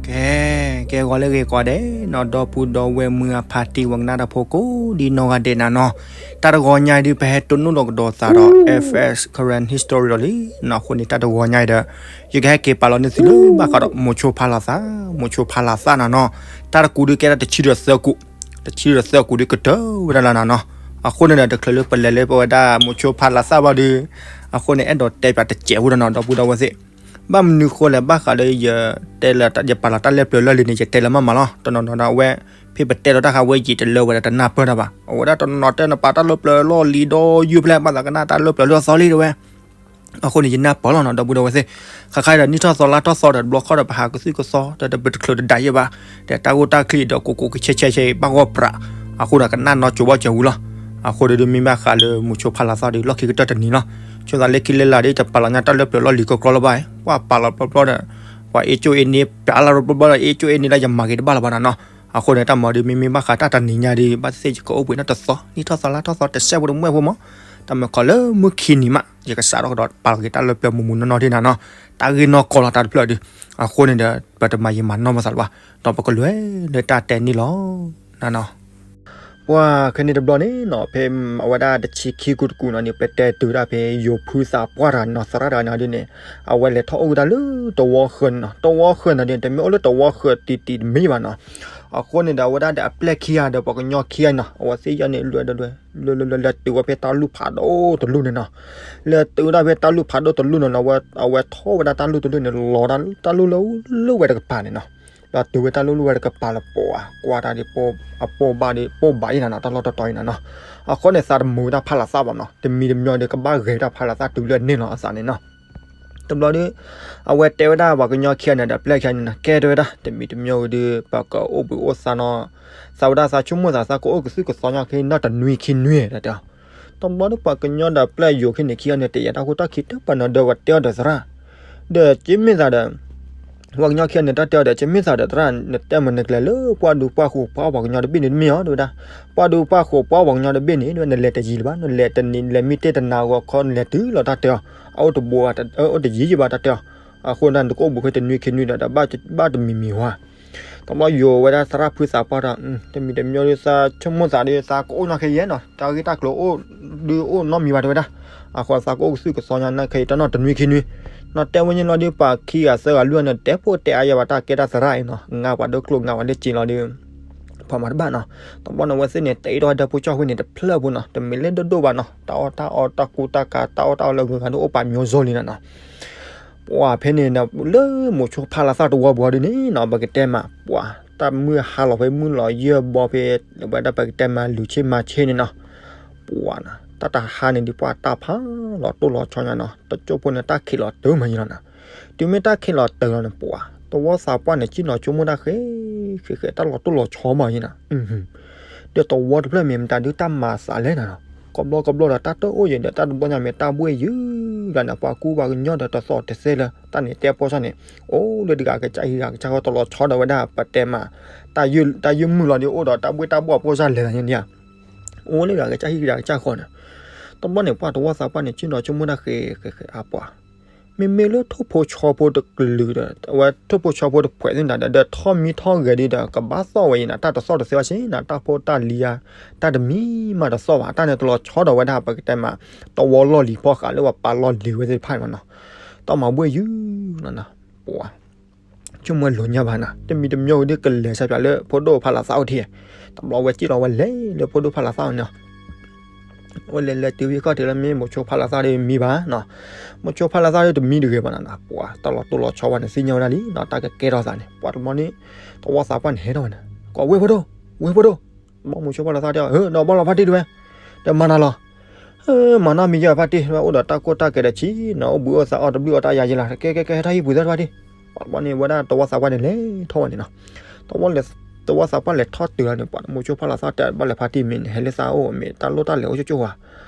ကဲ, ကဲဂီၤလၢဂ့ၤကိးဂၤဒဲးနီၤ, ဒီပုၢ်ဒီဝဲၢ်မုၢ်အဖါတံၢ်ဝဲကနၣ်တၢ်ဖိကိးဒ်နီၢ်ဂၤဒဲးနၤနီၤ, တၢ်တဂီၤညါအံၤဒုး ပဟဲတိၢ်နီၣ်လိာ်ကဒီးသးဒီး F S Karen History ဒီးလံနီၤ. အဃိန့ၣ် တၢ်တဂီၤညါအံၤဒီး ယကဟဲက့ၤပာ်လီၤန့ၢ်သုလၢဘၣ်ဃးဒီး မိၤဆိဖါလၤသၣ်, မိၤဆိဖါလၤသၣ်နၤနီၤ. တၢ်တကူဒုးကဲဒၣ်တဆံဒီးသၢကူ, တဆံဒီးသၢကူဒုးကတၢၢ်ဝဲဒၣ်လီၤနၤနီၤ. အဃိန့ၣ်ဒီး တချုးလၢပလဲၤလၢပဝဲဒၣ်မိၤဆိဖါလၤသၣ်ဘၣ်ဒီး အဃိန့ၣ် အဲၣ်ဒိးတဲပၠးတစဲးဖိဒီးနီၤ ဒီပုၢ်ဒီဝဲၢ်သ့ၣ်. ဘၣ်မနုၤဃိလဲၣ်, ဘၣ်ဃးလၢယတဲလၢ ယပာ်လီၤတၢ်လၢပျၢၤလီၢ်လံၤန့ၣ် ယတဲလၢမးမးလီၤ. တနီၤနီၤဒီးအဝဲ ဖဲပတဲလီၤတၢ်ခါဝဲ ယံာ်တလၢဝဲဒီးတနၢ်ပၢၢ်တၢ်ဘၣ်. အဝဲဒၣ်တနီၤနီၤတဲနပာ်တၢ်လၢပျၢၤလီၢ်လံၤဒီးယုၢ်ဖျဲၣ် ဘၣ်သးကနၣ်တၢ်လၢပျၢၤလၢအသီလံတဲဝဲ. အဃိန့ၣ် ယနၢ်ပၢၢ်လီၤနီၤ ဒီပုၢ်ဒီဝဲၢ်သ့ၣ်. ခါခါဒီး နံၣ်ထီၣ်သီလါထီၣ်သီဒီး တဘျီခီဒီး ပဟးကသုၣ်ကသီ ဒီးတပတချုးတဒးယဲၢ်ဘၣ်, ဒီးတၢ်ဂိၢ်တၢ်ချံဒီး ကိးကိးကဆဲးဆဲးဆဲး ဘၣ်ဂီၢ်ပြး, အဃိဒီး ကနၣ်နီၢ်ကၠိဘၣ်စၢၤဝံၤလီၤ. အဃိဒီး မ့ၢ်ဘၣ်ဃးလၢမိၤဆိဖါလၤသၣ်ဒီး လီၢ်ခံကတၢၢ်တနံၤလီၤ. ဆိသးလၢခံလၢလာ်ဒီး တပာ်လီၤညါတၢ်လၢပျၢၤလီၢ်လံၤကီကီလၢၤဘၣ်, ပှၤပာ်လီၤဘျီဘျီဒီး ပှၤအ့ၣ်ကၠိအ့ၣ်န့ၣ် ပျးလၢဘျီဘျီဒီး အ့ၣ်ကၠိအ့ၣ်န့ၣ်လၢယမၤဂ့ၤတဘၣ်လၢၤဘၣ်နၤနီၤ. အဃိန့ၣ် တၢ်မၤဒီး မ့မ့ၢ်ဘၣ်ဃးတၢ်တနံၤညါဒီး ဘၣ်သ့ၣ်သ့ၣ် ယကအိၣ်ဘှံးနီၢ်တသီ, နံၣ်ထီၣ်သီလါထီၣ်သီ တစဲးဖိတမှဲၢ်ဖိမး, တၢ်မၤခီလၢမုၢ်ခံနံၤမး ယကစးထီၣ်ကဒီးပာ်လီၤက့ၤတၢ်လၢပျၢၤမုၢ်မုၢ်နီၢ်နီၢ်ဒ်နၤနီၤ. တၢ်ဂ့ၢ်နီၢ်ကီလီၤတၢ်တဖျၢၣ်ဒီး, အဃိန့ၣ်ဒီး ပတမၤယံာ်မၤနီၢ်ဘၣ်သးလၢၤဘၣ်, ဒီးပကလဲၤလၢတၢ်တဲန့ၣ်လီၤနၤနီၤ. ပှၤခဲန့ၣ်တဘျီန့ၣ်နီၤ ဖဲအဝဲဒၣ်တဆံခံကူတကူနီၤန့ၣ် ပတဲတုၤဒၣ်ဖဲယိၤဖုသးပှၢ်တဂၤနီၤ သရၣ်တဂၤန့ၣ်ဒ်န့ၣ်, အဝဲလဲၤထီၣ်အိၣ်က့ၤတၢ်လၢတဝီဃၢၤန့ၣ်နီၤ. တဝီဃၢၤန့ၣ်ဒ်န့ၣ် တမ့ၢ်အိၣ်လၢတဝီဃၢၤတံၢ်တံၢ်တမံၤဘၣ်နီၤ. အဃိန့ၣ်ဒီး အဝဲဒၣ်ဒီးအပျဲၢ်ခံဂၤဒီးပှၤကညီခံဂၤနီၤ အဝဲသ့ၣ်ယဲၢ်န့ၣ် လဲၤလဲၤလဲၤလဲၤတုၤဝဲဖဲတၢ်လူၢ်ဖးဒိၣ်တလူၢ်န့ၣ်နီၤ. လဲၤတုၤဒၣ်ဖဲတၢ်လူၢ်ဖးဒိၣ်တလူၢ်န့ၣ်နီၤ အဝဲထီၣ်ဝဲဒၣ်တၢ်လူၢ်တလူၢ်န့ၣ် လီၤတၢ်လူၢ်လၢလၢဝဲတကပၤန့ၣ်နီၤ. ဒီးတုၤဝဲတၢ်လူၢ်လၢဝဲတကပၤလၢပှၤကွၢ်တၢ်ဒီး အပိၢ်ဘၣ်ဒီး ပိၢ်ဘၣ်အံၤနၤနီၤ တၢ်လီၢ်တတီၤအံၤနၤနီၤ. အဃိန့ၣ် သးတမုာ်ဝဲဒၣ်ဖါလၤသၣ်ဘၣ်နီၤ တမံၤတမံၤဒီး ကဘၣ်ဂဲၤတၢ်ဖါလၤသၣ်တုၤလၢအန့ၣ်လီၤအသးန့ၣ်နီၤ. တဘျီဒီး အဝဲတဲဝဲဒၣ်ပှၤကညီခံဂၤန့ၣ်ဒီး ပျဲၢ်ခံဂၤန့ၣ်နီၤ ကဲတဲဝဲဒၣ် တမံၤတမံၤဝံၤဒီး ပကအိၣ်ဘှံးအိၣ်သါနီၤ, သးဝဲဒၣ်သးဆိကမိၣ်သး သးကအိၣ်ကသုၣ်ကသီညါခဲနီတနွံခံနွံဒီးတဲအီၤ. တဘျီဒီးပှၤကညီဒီးပျဲၢ်ယိၤခံန့ၣ်ခံဂၤန့ၣ် တယာ်တၢ်ခိၣ်တၢ်ခံတပၤနီၤ ဒီးပှၤတဲအီၤဒီးသရၣ်, ဒီးကမ့ၢ်သးဒီး ပှၤကညီခံဂၤန့ၣ် တၢ်တဲအီၤဒီး ကမ့ၢ်သးဒီးသရၣ် နတဲမ့ၢ်နကလဲၤလၢပှၢ်ဒူပှၢ်ဃိးပှၤအီၣ်ပှၤကညီတဘ့ၣ်န့ၣ်တမ့ၢ်အီၤ တဲဝဲဒၣ်. ပှၢ်ဒူပှၢ်ဃိးပှၤအီၣ်ပှၤကညီတဘ့ၣ်န့ၣ် နလဲၤတယံၤလၢၤဘၣ်, နလဲၤတနံၤ လဲၤမ့ၢ်တ့ၢ်တနၤဂီၤခီ နလဲၤတုၤလီၤတၢ်တဲအီၤ, အအိၣ်တဘိ အိၣ်တယံၤယံၤဘၣ်တၢ်တဲအီၤ. အဃိန့ၣ် နကအိၣ်ဘှံးဃဲတနွံခံနွံဒီး ဘၣ်တမံၤမံၤဝဲ တဘျီယိၤဝဲဒၣ်သရၣ်ဖုသးပှၢ်ဒီး တမံၤတမံၤဒီးသးဆိကမိၣ်သးဒီး သးကအိၣ်နီၢ်ခဲယဲနီၤ တၢ်ဂ့ၢ်တၢ်ကျိၤအိၣ်ဒုးအိၣ်နီတမံၤဘၣ်တဲဝဲဒၣ်. အဃိသးကအိၣ်ကသုၣ်ကသီညါနီၢ်ခဲအံၤ တနီၢ်တနွံခံနွံ, နီၢ်တဲဝဲန့ၣ်လီၤဒီး ပှၤခံဂၤသၢဂၤလွံၢ်ဂၤန့ၣ် တဲဖိတဲအါယဲဘၣ်တၢ်ကဲတၢ်သရၣ်အံၤနီၤ ငါပှၤဒိၣ်ကျိၣ်ငါပှၤဒိၣ်စ့လီၤဒီး ဖးမၤတဘၣ်နီၤ. တဘျီန့ၣ် အဝဲသ့ၣ်န့ၣ် တ့ထီၣ်ဝဲဒီးဖိကၠီၣ်ဝ့ၢ်န့ၣ် တဖျၢၣ်ဖိနီၤ တမ့ၢ်လၢဒိၣ်ဒိၣ်ဘၣ်နီၤ တၢ်အီၣ်တၢ်အီတၢ်ကူတၢ်ကၤ တၢ်အီၣ်တၢ်အီလၢဂုၤဂၤဒိၣ်အိၣ်ပာ်မၠိဇီလံနီၤနီၤ. ပှၤဖဲန့ၣ် လၢမိၤဆိဖါလၤသၣ်တဝီပူၤဒ်န့ၣ်နီၤ ပကတဲမး ပှၤ တၢ်မုၢ်ဟါလီၤဖဲမုၢ်လီၤယဲၢ်ဘီဖဲ ဝဲဒၣ်ပကတဲမး လုၢ်ဆ့မၤဆ့န့ၣ်နီၤ. ပှၤနီၤ တၢ်တဟါန့ၣ်ဒ်ပှၤတၢ်ဖးလီၤတိၢ်လီၤဆီညါနီၤ တကၠိဖိန့ၣ် တၢ်ခံးလီၤတၢ်မးယံၤလီၤနီၤ. တုၤမ့ၢ်တၢ်ခံးလီၤတၢ်လီၤန့ၣ် ပှၤ တဝီသးပှၢ်န့ၣ် စံၣ်နီၤဆိကမိၣ်တၢ်ဃဲ ဃဲ ဃဲ တၢ်လီၤတိၢ်လီၤဆီမးယံၤနီၤ. ဒီးတဝီတဖျၢၣ်မ့ၢ်မတၤဒုးတၢ်မၤသးလဲၣ်နီၤနီၤ ကဘျီကဘျီဒီးတၢ်တအိၣ်ယဲဒီး တၢ်တဘျီညါမ့ၢ်တၢ်ဘှ့ၣ်ယုၤဂၤန့ၣ် ပှၤကူပှၤကညီဒီးတသီၣ်တသဲလၢ တၢ်န့ၣ်တဲဖိဆီန့ၣ် အိၣ်လၢတဂၤကစၢ်ဟံၣ်ဂၤကစၢ်ဃီ တလီၤဆီဒီးဝဲဒၣ် ပတဲမး တၢ်ယုၢ်မုၢ်လီၤဒီး အိၣ်ဒီးတၢ်ဘှ့ၣ်တၢ်ဘှီၣ်ဖိစၢ်လဲၤလီၤညါန့ၣ်ဧါ. အိၣ်လၢတဂၤကစၢ်ဟံၣ်ဂၤကစၢ်ဃီန့ၣ် တဘျီန့ၣ် ပှၤတဝီသးပှၢ်န့ၣ် စံၣ်နီၤဆိကမိၣ်တၢ်ဃဲ ဃဲ ဃဲ အါပှၤ မ့မ့ၢ်လၢထိၣ်ဖိဆီဖိတကလုာ်ဒီး အဝဲထိၣ်ဖိဆီဖိတဖှဲးသ့ၣ်န့ၣ်ဒီး ဒီးထီၣ်မံထီၣ်ဂဲၤဒီး ကဘၣ်သီၣ်ဝဲယံၤနီၤ တၢ်တသီၣ်တသဲဘၣ်ဆ့နီၤ တၢ်ဖိတၢ်လံၤဧါ တၢ်တမံၤမးတသီၣ်ဘၣ် တၢ်န့ၣ်တလီၤဆီဒီးဝဲဒၣ် ပကတဲမး တဝီလီၢ်လံၤဖီဃးလၢပှၤပာ်လီၤလံၤဝဲသ့ၣ်တဖၣ်န့ၣ်မးနီၤ တၢ်မၤဘှ့ၣ်ယုၤလီၤနီၤ ပှၤ ဆိကမိၣ်လိၤညါဘၣ်နီၤ တမံၤတမံၤဝံၤဒီးကလဲၤဆၢပၠးလၢဖိဒိၣ်ဖါလၤသၣ်အိၣ်ထံၣ် တဘျီဝဲစံၣ်လီၤဝဲလဲၤလၢဖိဒိၣ်ဖါလၤသၣ်အိၣ်န့ၣ် ဝဲလဲၤလဲၤတုၤဝံၤခီၣ်ထံးလၢမ့ၢ်မိၤဆိဖါလၤသၣ်ဒီးမံဘၣ်နီၤ မိၤဆိဖါလၤသၣ်ဒီးတမံတဂ့ၤဘၣ်နီၤ ပှၤတၢ်လီၤတိၢ်လီၤဆီဝဲန့ၣ် သ့ၣ်ညါဝဲဒၣ်လံနီၤ တၢ်ကကဲထီၣ်သးန့ၣ် ပှၤတဘျီန့ၣ် တဝီသးပှၢ်န့ၣ်ဟဲထီၣ်ဝဲန့ၣ် ကွၢ်ဝ့ၢ်ဖိဒိၣ် ဝ့ၢ်ဖိဒိၣ် တဘျီမိၤဆိဖါလၤသၣ်တဲအီၤ ဟၢ ဒီးဘၣ်လီၤဖါတံၢ်တဲဝဲ ဒီးမၤနၤလီၤ မၤနီတမံၤယဲဖါတံၢ် အိၣ်ဒီးတၢ်ကိၢ်တၢ်ဂီၤဒီးဆံးနီၤ အိၣ်ဘှံးအိၣ်သါအီၣ်တဘျုးအီၣ်တၢ်ယၤယဲလီၤ ကဲကဲကဲ ဟဲထီၣ်ဟံၣ်ပူၤသၢဖါတံၢ် ပှၤတဘျီန့ၣ် ဝဲဒၣ်တဝီသးပှၢ်န့ၣ်လဲၤထီၣ်ဝဲန့ၣ်နီၤ တဝီသးပှၢ်လဲၤထီၣ်တုၤလီၤန့ၣ် ပှၤမိၤဆိဖါလၤသၣ်တဲဘၣ်လၢဖါတံၢ်မ့ၢ်န့ၣ် ဟဲလၢသးအိၣ်မ့ၢ် တၢ်လိၣ်တၢ်လဲၤအိၣ်ကၠိကၠိဧါ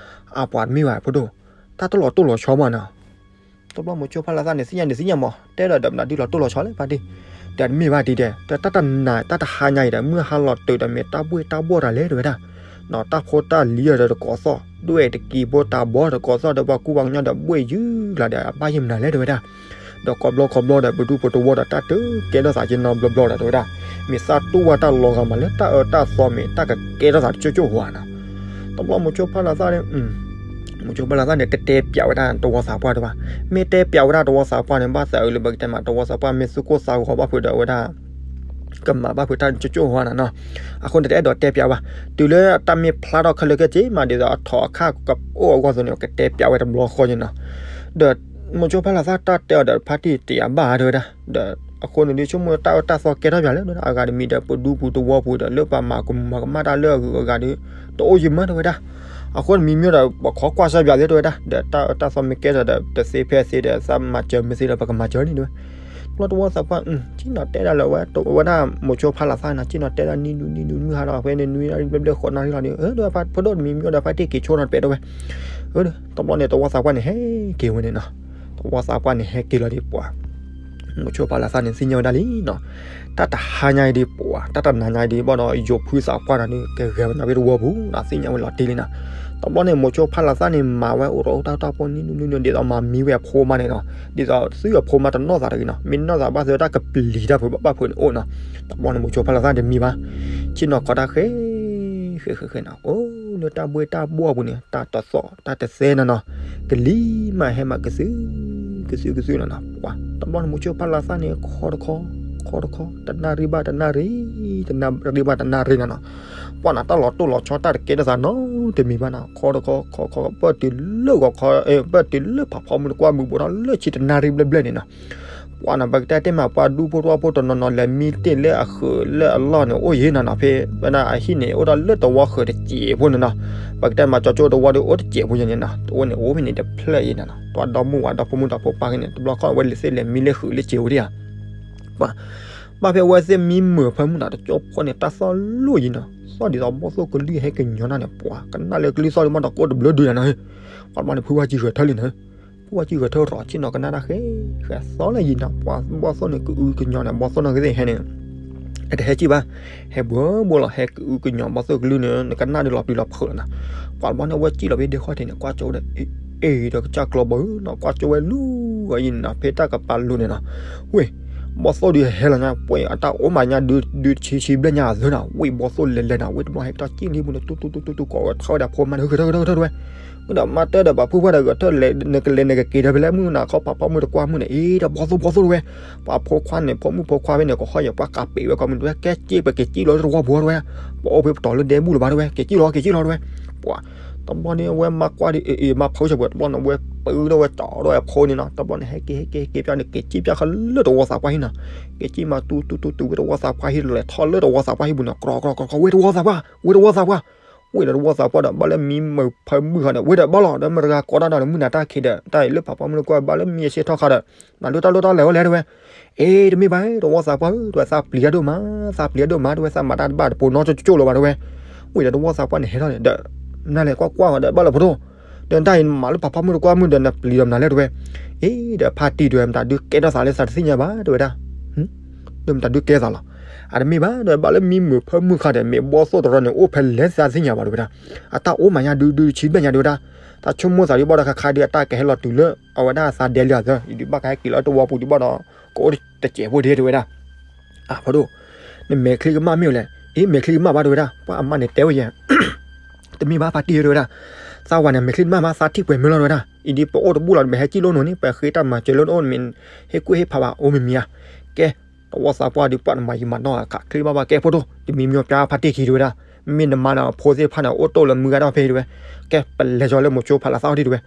အါပှၤတမ့ၢ်ဘၣ်ဖိဒိၣ် တၢ်တလီၤတိၢ်လီၤဆီမးနီၤ တဘျီမိၤဆိဖါလၤသၣ်န့ၣ် သ့ၣ်ညါန့ၣ်သ့ၣ်ညါမး တဲဒီးဒီးမနုၤဒုးလီၤတိၢ်လီၤဆီလဲၣ်ဖါတံၢ် ဒီးတမ့ၢ်ဘၣ်တံၢ်တဲ ဒီးတၢ်တနၤတၢ်တဟါညါအံၤဒီး မုၢ်ဟါလီၤတုၤဒီးမ့ၢ်တၢ်ဘှ့ၣ်တၢ်ဘှီၣ်တၢ်လဲၣ်တဲဝဲဒၣ် နီၤ တၢ်ဖိတၢ်လံၤဒီးတကိးသီၣ် ဒွဲၣ်တကံၤဖိတၢ်ဘီတကိးသီၣ်ဒီးပှၤကူပှၤကညီဒီးဘှ့ၣ်ယုၤလီၤဒီး အဘၣ်ယဲၢ်မနုၤလဲၣ်တဲဝဲဒၣ် ဒီးကိးဘျီကိးဘျီဒီး ပဒူပတဝီဒီး တၢ်တကဲထီၣ်သးက့နီတဘျီဘျီဒီး တဲဝဲဒၣ်, မ့ၢ်သးတူၢ်ဝဲတၢ်လီၤဂာ်မးလၢတၢ်အၢတၢ်သီ မ့ၢ်တၢ်ကကဲထီၣ်သးတကၠိၢ်ကၠိၢ်ဝဲနီၤ. တဘျီမိၤဆိဖးလးသၣ်န့ၣ် မိၤဆိဖးလးသၣ်န့ၣ် တတဲပျးဝဲဒၣ်တဝီသးပှၢ်တဘၣ်. မ့ၢ်တဲပျးဝဲဒၣ်တဝီသးပှၢ်န့ၣ် ဘၣ်သးအုးလၢပကတဲမး တဝီသးပှၢ်မ့ၢ်သူၣ်ကိၢ်သးဂီၤဘၣ်ဖုးဒီး အဝဲဒၣ် ကမၤဘၣ်ဖုးတၢ်တကၠိၢ်ကၠိၢ်ဝဲနီၤနီၤ. အဃိန့ၣ် တအဲၣ်ဒိးတဲပျးဘၣ်. တုၤလၢတၢ်မ့ၢ်ဖျါထီၣ်ခဲလၢာ်ခဲဆ့မး ဒ်သိးအထီၣ်အခါကအိၣ်အဂီၢ်အသိးန့ၣ် ကတဲပျးဝဲတဘျီဃီန့ၣ်နီၤ. ဒီးမိၤဆိဖးလးသၣ်တၢ်တဲအီၤဒီး ဖါတံၢ်တယာ်ဘၣ်တဲဝဲဒၣ်. ဒီးအဃိန့ၣ်ဒုး ဆိကမိၣ်တၢ်အၢတၢ်သီကဲထီၣ်ပျးလၢ အဂၤတမံၤဒီး ပဒူပူၤတဝီပူၤဒီး လၢပှၤမၤကမူၤမၤကမၣ်တၢ်လၢအဂုၤအဂၤဒီး တအိၣ်ယံၤမးတဲဝဲဒၣ်. အဃိန့ၣ်မံၤမံၤဒီး ပခိးကွၢ်စၢ်ပျးသ့တဲဝဲဒၣ်. ဒီးတၢ်အၢတၢ်သီမ့ၢ်ကဲထီၣ်ဒီး တသ့ဖဲသ့ဒီး သးမၤစၢၤမ့ၢ်သ့ဒီး ပကမၤစၢၤန့ၣ်တဲဝဲ. တဘျီတဝီသးပှၢ် က့ၤနီၤတဲဒၣ်လၢဝဲ ဝဲဒၣ်မိၤဆိဖးလးသၣ်နီၤ က့ၤနီၤတဲဒၣ်နံၤဒုးနံၤဒုး မုၢ်ဟါဒီး ဖဲန့ၣ်နွံနၣ်ရံၣ်ဘျဲၣ်ဘျဲၣ်ဃိးနၣ်ရံၣ်လီၤဒီး ဒီးဖိဒိၣ်တမံၤမံၤဒီး ဖါတံၢ်က့ၤဆိနီၤတပဲးတဲဝဲ. တဘျီန့ၣ် တဝီသးပှၢ်န့ၣ် ဟဲက့ၤဝဲန့ၣ်နီၤ. တဝီသးပှၢ်န့ၣ်ဟဲက့ၤလီၤဒီးပှၤ မိၤဆိဖးလးသၣ်န့ၣ် သ့ၣ်ညါဝဲဒၣ်လံနီၤ. တၢ်တဟါညါအံၤဒံးပှၤ တၢ်တနၤညါအံၤဒံးဘၣ်ဒီး ယိၤဖုသးပှၢ်နီၤန့ၣ် ကဂဲၤဝဲန့ၣ်ဝဲတဝီပူၤနီၤ သ့ၣ်ညါဝဲလီၤတံၢ်လံနီၤ. တဘျီန့ၣ် မိၤဆိဖးလးသၣ်န့ၣ် မၤဝဲအိၣ်တအိၣ်တၢ်တၢ်ပီၢ်နံၤနံၤနံၤ ဒ်သိးမၤမံဝဲအဖိမါန့ၣ်နီၤ. ဒ်သိးသုအဖိမါတနီၢ်သးတဂ့ၤနီၤ. မ့ၢ်နီၢ်သးဘၣ်သ့ၣ်တၢ်ကပျံၤတၢ်ဖုးဘၣ်ဖုးန့ၣ်အိၣ်နီၤ. တဘျီန့ၣ် မိၤဆိဖးလးသၣ်တမံၤဘၣ် ဆ့ၣ်နီၤခီတၢ်ဃဲ ဃဲဃဲဃဲနီၤ အိၣ်လၢတၢ်ဘှ့ၣ်တၢ်ဘှီၣ်ပူၤန့ၣ် တၢ်တသီၣ်တၢ်တသဲနီၤနီၤ. ကလံၤမးဟဲမးကသု ကသုကသုနီၤနီၤ. ပှၤတဘျီန့ၣ် မိၤဆိဖးလးသၣ်န့ၣ် ခီတခီ ခီတခီ တနၣ်ရံၣ်ဘၣ်တနၣ်ရံၣ် တနၣ်ရံၣ်ဘၣ်တနၣ်ရံၣ်နီၤနီၤ. ပှၤန့ၣ် တၢ်လီၤတိၢ်လီၤဆီတၢ်တကဲထီၣ်သးနီတမံၤဘၣ်နီၤ ခီတခီခီခီ ပၢၢ်တုၤလၢဂီၤခီ ပၢၢ်တုၤလၢဖးဖီမုၢ်တကွၢ်မုၢ်ဘူးထီၣ်လၢဆံတနၣ်ရံၣ်ဘျဲၣ်ဘျဲၣ်န့ၣ်နီၤ. ပှၤန့ၣ် ပကတဲတ့ၢ်မး ပှၤဒူဖိတဝီဖိတနီၤနီၤ လဲၤမံတ့ၢ်လၢအဃုာ်လၢအလီၢ်န့ၣ် အိၣ်ယံၤနီၤနီၤ ဖဲဝဲဒၣ်အဟံၣ်န့ၣ် အိၣ်ဒီးလၢတဝီဃုာ်တစဲးဖိန့ၣ်နီၤ. ပကတဲမး ကၠီကၠိတဝီဒီး အိၣ်တစဲးဖိယဲန့ၣ်နီၤ တအိၣ်န့ၣ် အိၣ်ဖဲန့ၣ်တဖျၢၣ်ယဲန့ၣ်နီၤ ပှၤဒီမုၢ်ဝၤဒီဖိမုၣ်ဒီဖိပၢ်ခဲန့ၣ် တဘျီခီၣ်ဝဲလံာ်သ့ၣ်လဲၤမံလၢဃုာ်လၢစဲးဝဲဒၣ်ဧါ ပှၤ ဘၣ်ဖဲဝဲသ့ၣ်မံမုာ်ဖၢမုၢ်နီၤ တကၠိဖိန့ၣ် တၢ်သီၣ်လိၣ်ယံၤနီၤ သီၣ်ဒ်သိးဘီၣ်သိၣ်ကလုၢ်ဟဲကညီၤနီၤန့ၣ် ပှၤ ကနၣ်လၢကလုၢ်သီၣ်ဒ်မ့ၢ်ဒီးကိၣ်တဘျၢဒုးယၤနီၤ. ပှၤတဘျီန့ၣ် ဖုဝါကံဂဲၤထၢၣ်လံနီၤ ဖုဝါကံဂဲၤထၢၣ်ရီၤဆ့ၣ်နီၤကနၣ်တၢ်ဃဲ ဃဲသီၣ်လၢယံၤနီၤ ပှၤဘီၣ်သိၣ်န့ၣ် ကအုကညီၤန့ၣ် ဘီၣ်သိၣ်နီၢ်ဂ့ၤသ့ၣ်ဟဲန့ၣ် အတဟဲကံၣ်ဘၣ် ဟဲဘှီဘှီလီၤ ဟဲကအုကညီၤဘီၣ်သိၣ်ကလုၢ်န့ၣ် နကနၣ်ဒုးလီၤပျံၤလီၤဖုးလီၤနီၤ. ပှၤတဘျီန့ၣ် အဝဲကံၣ်လီၤဖဲဒ့ခီၣ်ထံးန့ၣ် ကွၢ်ကၠိဝဲဒီး အ့ၣ် ဒီးကစၢ်ကျီဘၢနီၤ ကွၢ်ကၠိဝဲလူၤအံၤနီၤ ဖဲတၢ်ကပၤလူၤန့ၣ်နီၤ. ဝ့ၢ် ဘီၣ်သိၣ်ဒုးဟဲလီၤညါ ပှဲၤအတၢ်အိၣ်မးညါဒုး ဒုးဆံဆံဘျဲၣ်ညါအသၢနီၤ ဝ့ၢ်ဘီၣ်သိၣ်လဲၤလဲၤနီၤ ဝ့ၢ်တဘျီဟဲက့ၤထီၣ်ကံၣ်လံပူၤန့ၣ် တူတူတူတူတူ ကိးဝဲထီၣ်ဝဲဒၣ်ဖိမါန့ၣ် ဂဲၤထၢၣ်ဂဲၤထၢၣ်ဂဲၤထၢၣ်တဲဝဲ မုၢ်ဒီးမါတဲဒီး ပှၤဖုၣ်ဖၣ်ဒီး ဂဲၤထၢၣ်လဲၤ နကလဲၤနကက့ၤဒီးဖဲလဲၣ် မုၢ်နၤခီဖးဖီမုၢ်တကွၢ်မုၢ်န့ၣ် အ့ၣ် ဒီးဘီၣ်သိၣ်ဘီၣ်သိၣ်တဲဝဲ ပှၤဖိခွါန့ၣ် ဖိမုၣ်ဖိခွါဖဲန့ၣ် ကဟီၣ်ယဲၤပှၤကးပ့းဝဲကိးမုၢ်တဲဝဲ ကဲက့ၤပက့ၤကံၣ်လီၤလၢတဝီပူၤတဲဝဲ ပအိၣ်ဖဲပတီၤလၢဒဲဘူၣ်လၢၤဘၣ်တဲဝဲ က့ၤကံၣ်လီၤ က့ၤကံၣ်လီၤတဲဝဲ ပှၤ တဘျီန့ၣ် အဝဲမၤကွၢ်ဒီး အ့ၣ် အ့ၣ် မၤဖုးဆၢပှဲၤ တဘျီန့ၣ် အဝဲပၢဒီးဝဲတီဒီးအဖိန့ၣ်နီၤ တဘျီန့ၣ် ဟဲက့ၤဟဲက့ၤဟဲက့ၤပျၢ်န့ၣ် က့ၤကံၣ်ပျၢ်ဃီလၢတဝီသးပှၢ်ဟံၣ်နီၤ က့ၤကံၣ်မးတူတူတူတူ ဝ့ၢ်တဝီသးပှၢ်ဟံၣ်လဲၤထီၣ်လၢတဝီသးပှၢ်ဟံၣ်ပူၤန့ၣ် ကြီကြီကြီ ဝ့ၢ်တဝီသးပှၢ် ဝ့ၢ်တဝီသးပှၢ် ဝ့ၢ်ဒီးတဝီသးပှၢ်ဒီး ဘၣ်လၢမံမုာ်ဖၢမုၢ်ဃီဒီး ဝ့ၢ်ဒီးဘၣ်လီၤ ဒီးမတၤဂၤကိးတၢ်ဒီး မုၢ်နၤတၢ်ခံးဒီး တၢ်အံၤလၢဖးဖီမုၢ်တကွၢ် ဘၣ်လၢမံအဆ့ထီၣ်ခါဒီး မၤဒုးတၢ်လိၣ်တၢ်လဲၤအိၣ်လဲၣ်တဲဝဲ အ့ၣ် တမ့ၢ်ဘၣ် တဝီသးပှၢ်ဧၢ တဲဝဲ သးပျံၤတၢ်ဒိၣ်မး သးပျံၤတၢ်ဒိၣ်မး တဲဝဲ သးမၤတၢ်တဘၣ်တပိၤနီတကၠိၢ်လၢၤဘၣ်တဲဝဲ ဝ့ၢ်ဒီးတဝီသးပှၢ်န့ၣ်ဟဲထီၣ်န့ၣ်ဒီး နလဲၤကွၢ်ကွၢ်အီၤဒီး ဘၣ်လၢဖိဒိၣ် ဒီးတၢ်အံၤမၤလၢဖးဖီမုၢ်တကွၢ်မုၢ်ဒီး နပျံၤဒီးမနုၤလဲၣ်တဲဝဲ အ့ၣ် ဒီးဖါတံၢ်တဲဝဲ မတၤဒုးကဲထီၣ်သးလၢသးတသ့ၣ်ညါဘၣ်တဲဝဲဒၣ် ဒီးမတၤဒုးကဲသးလီၤ အတမ့ၢ်ဘၣ်ဒီး ဘၣ်လၢမံမုာ်ဖၢမုၢ်ဃီဒီး မ့ၢ်ဘီၣ်သိၣ်တရီန့ၣ် အိၣ်ဖဲလဲၣ်သးတသ့ၣ်ညါဘၣ်တဲဝဲဒၣ် အတၢ်အိၣ်မးညါဒုးဒုးဆံဘျဲၣ်ညါတဲဝဲဒၣ် တၢ်ဆိကမိၣ်သးဒုးဘၣ်ဒီး ခါခါဒုးအတၢ်ကဟဲလီၤတုၤလၢ အဝဲဒၣ်သးဒဲလံအသၢ အံၤဒုးဘၣ်ကဟဲက့ၤလီၤတဝီပူၤဒုးဘၣ်ဒီး ကအိၣ်တစဲးဖိဒ့တဲဝဲဒၣ် အဖိဒိၣ် နမဲာ်ချံကမၣ်မ့ၢ်အိၣ်လဲၣ် အ့ၣ် မဲာ်ချံကမၣ်ဘၣ်တဲဝဲဒၣ် ပှၤအမါန့ၣ်တဲဝဲယဲ တမ့ၢ်ဘၣ်ဖါတံၢ်တဲဝဲဒၣ် သးဝဲန့ၣ် မဲာ်ချံတမၣ်ဘၣ် သးထံၣ်ပှဲၤမုာ်လီၤတဲဝဲဒၣ် အံၤဒုးပအိၣ်တဘူၣ်လီၤ နမ့ၢ်ဟဲကံၣ်လိၣ်နီၤန့ၣ် ပဟ့ၣ်တၢ်မၤစၢၤလၢနအိၣ် နမ့ၢ်ဟ့ၣ်ကူၣ်ဟ့ၣ်ဖးဘၣ် အိၣ်မ့ၢ်မ့ၢ်ဧါ ကဲ တဝီသးပှၢ်ဒုးပှၤနမၤယံာ်မၤနီၢ်ခးချ့ဘၣ်ဘၣ် ကဲဖိဒိၣ် တမံၤမံၤပျၢ်ဖါတံၢ်ခံတဲဝဲဒၣ် မ့ၢ်နမါဒီးဖိသ့ၣ်တဖၣ်န့ၣ် အိၣ်တိၢ်လၢမုၢ်ဂၤဒီးဖဲတဲဝဲ ကဲ ပလဲၤကၠီလၢမိၤဆိဖးလးသၣ်အီၤဒံးတဲဝဲ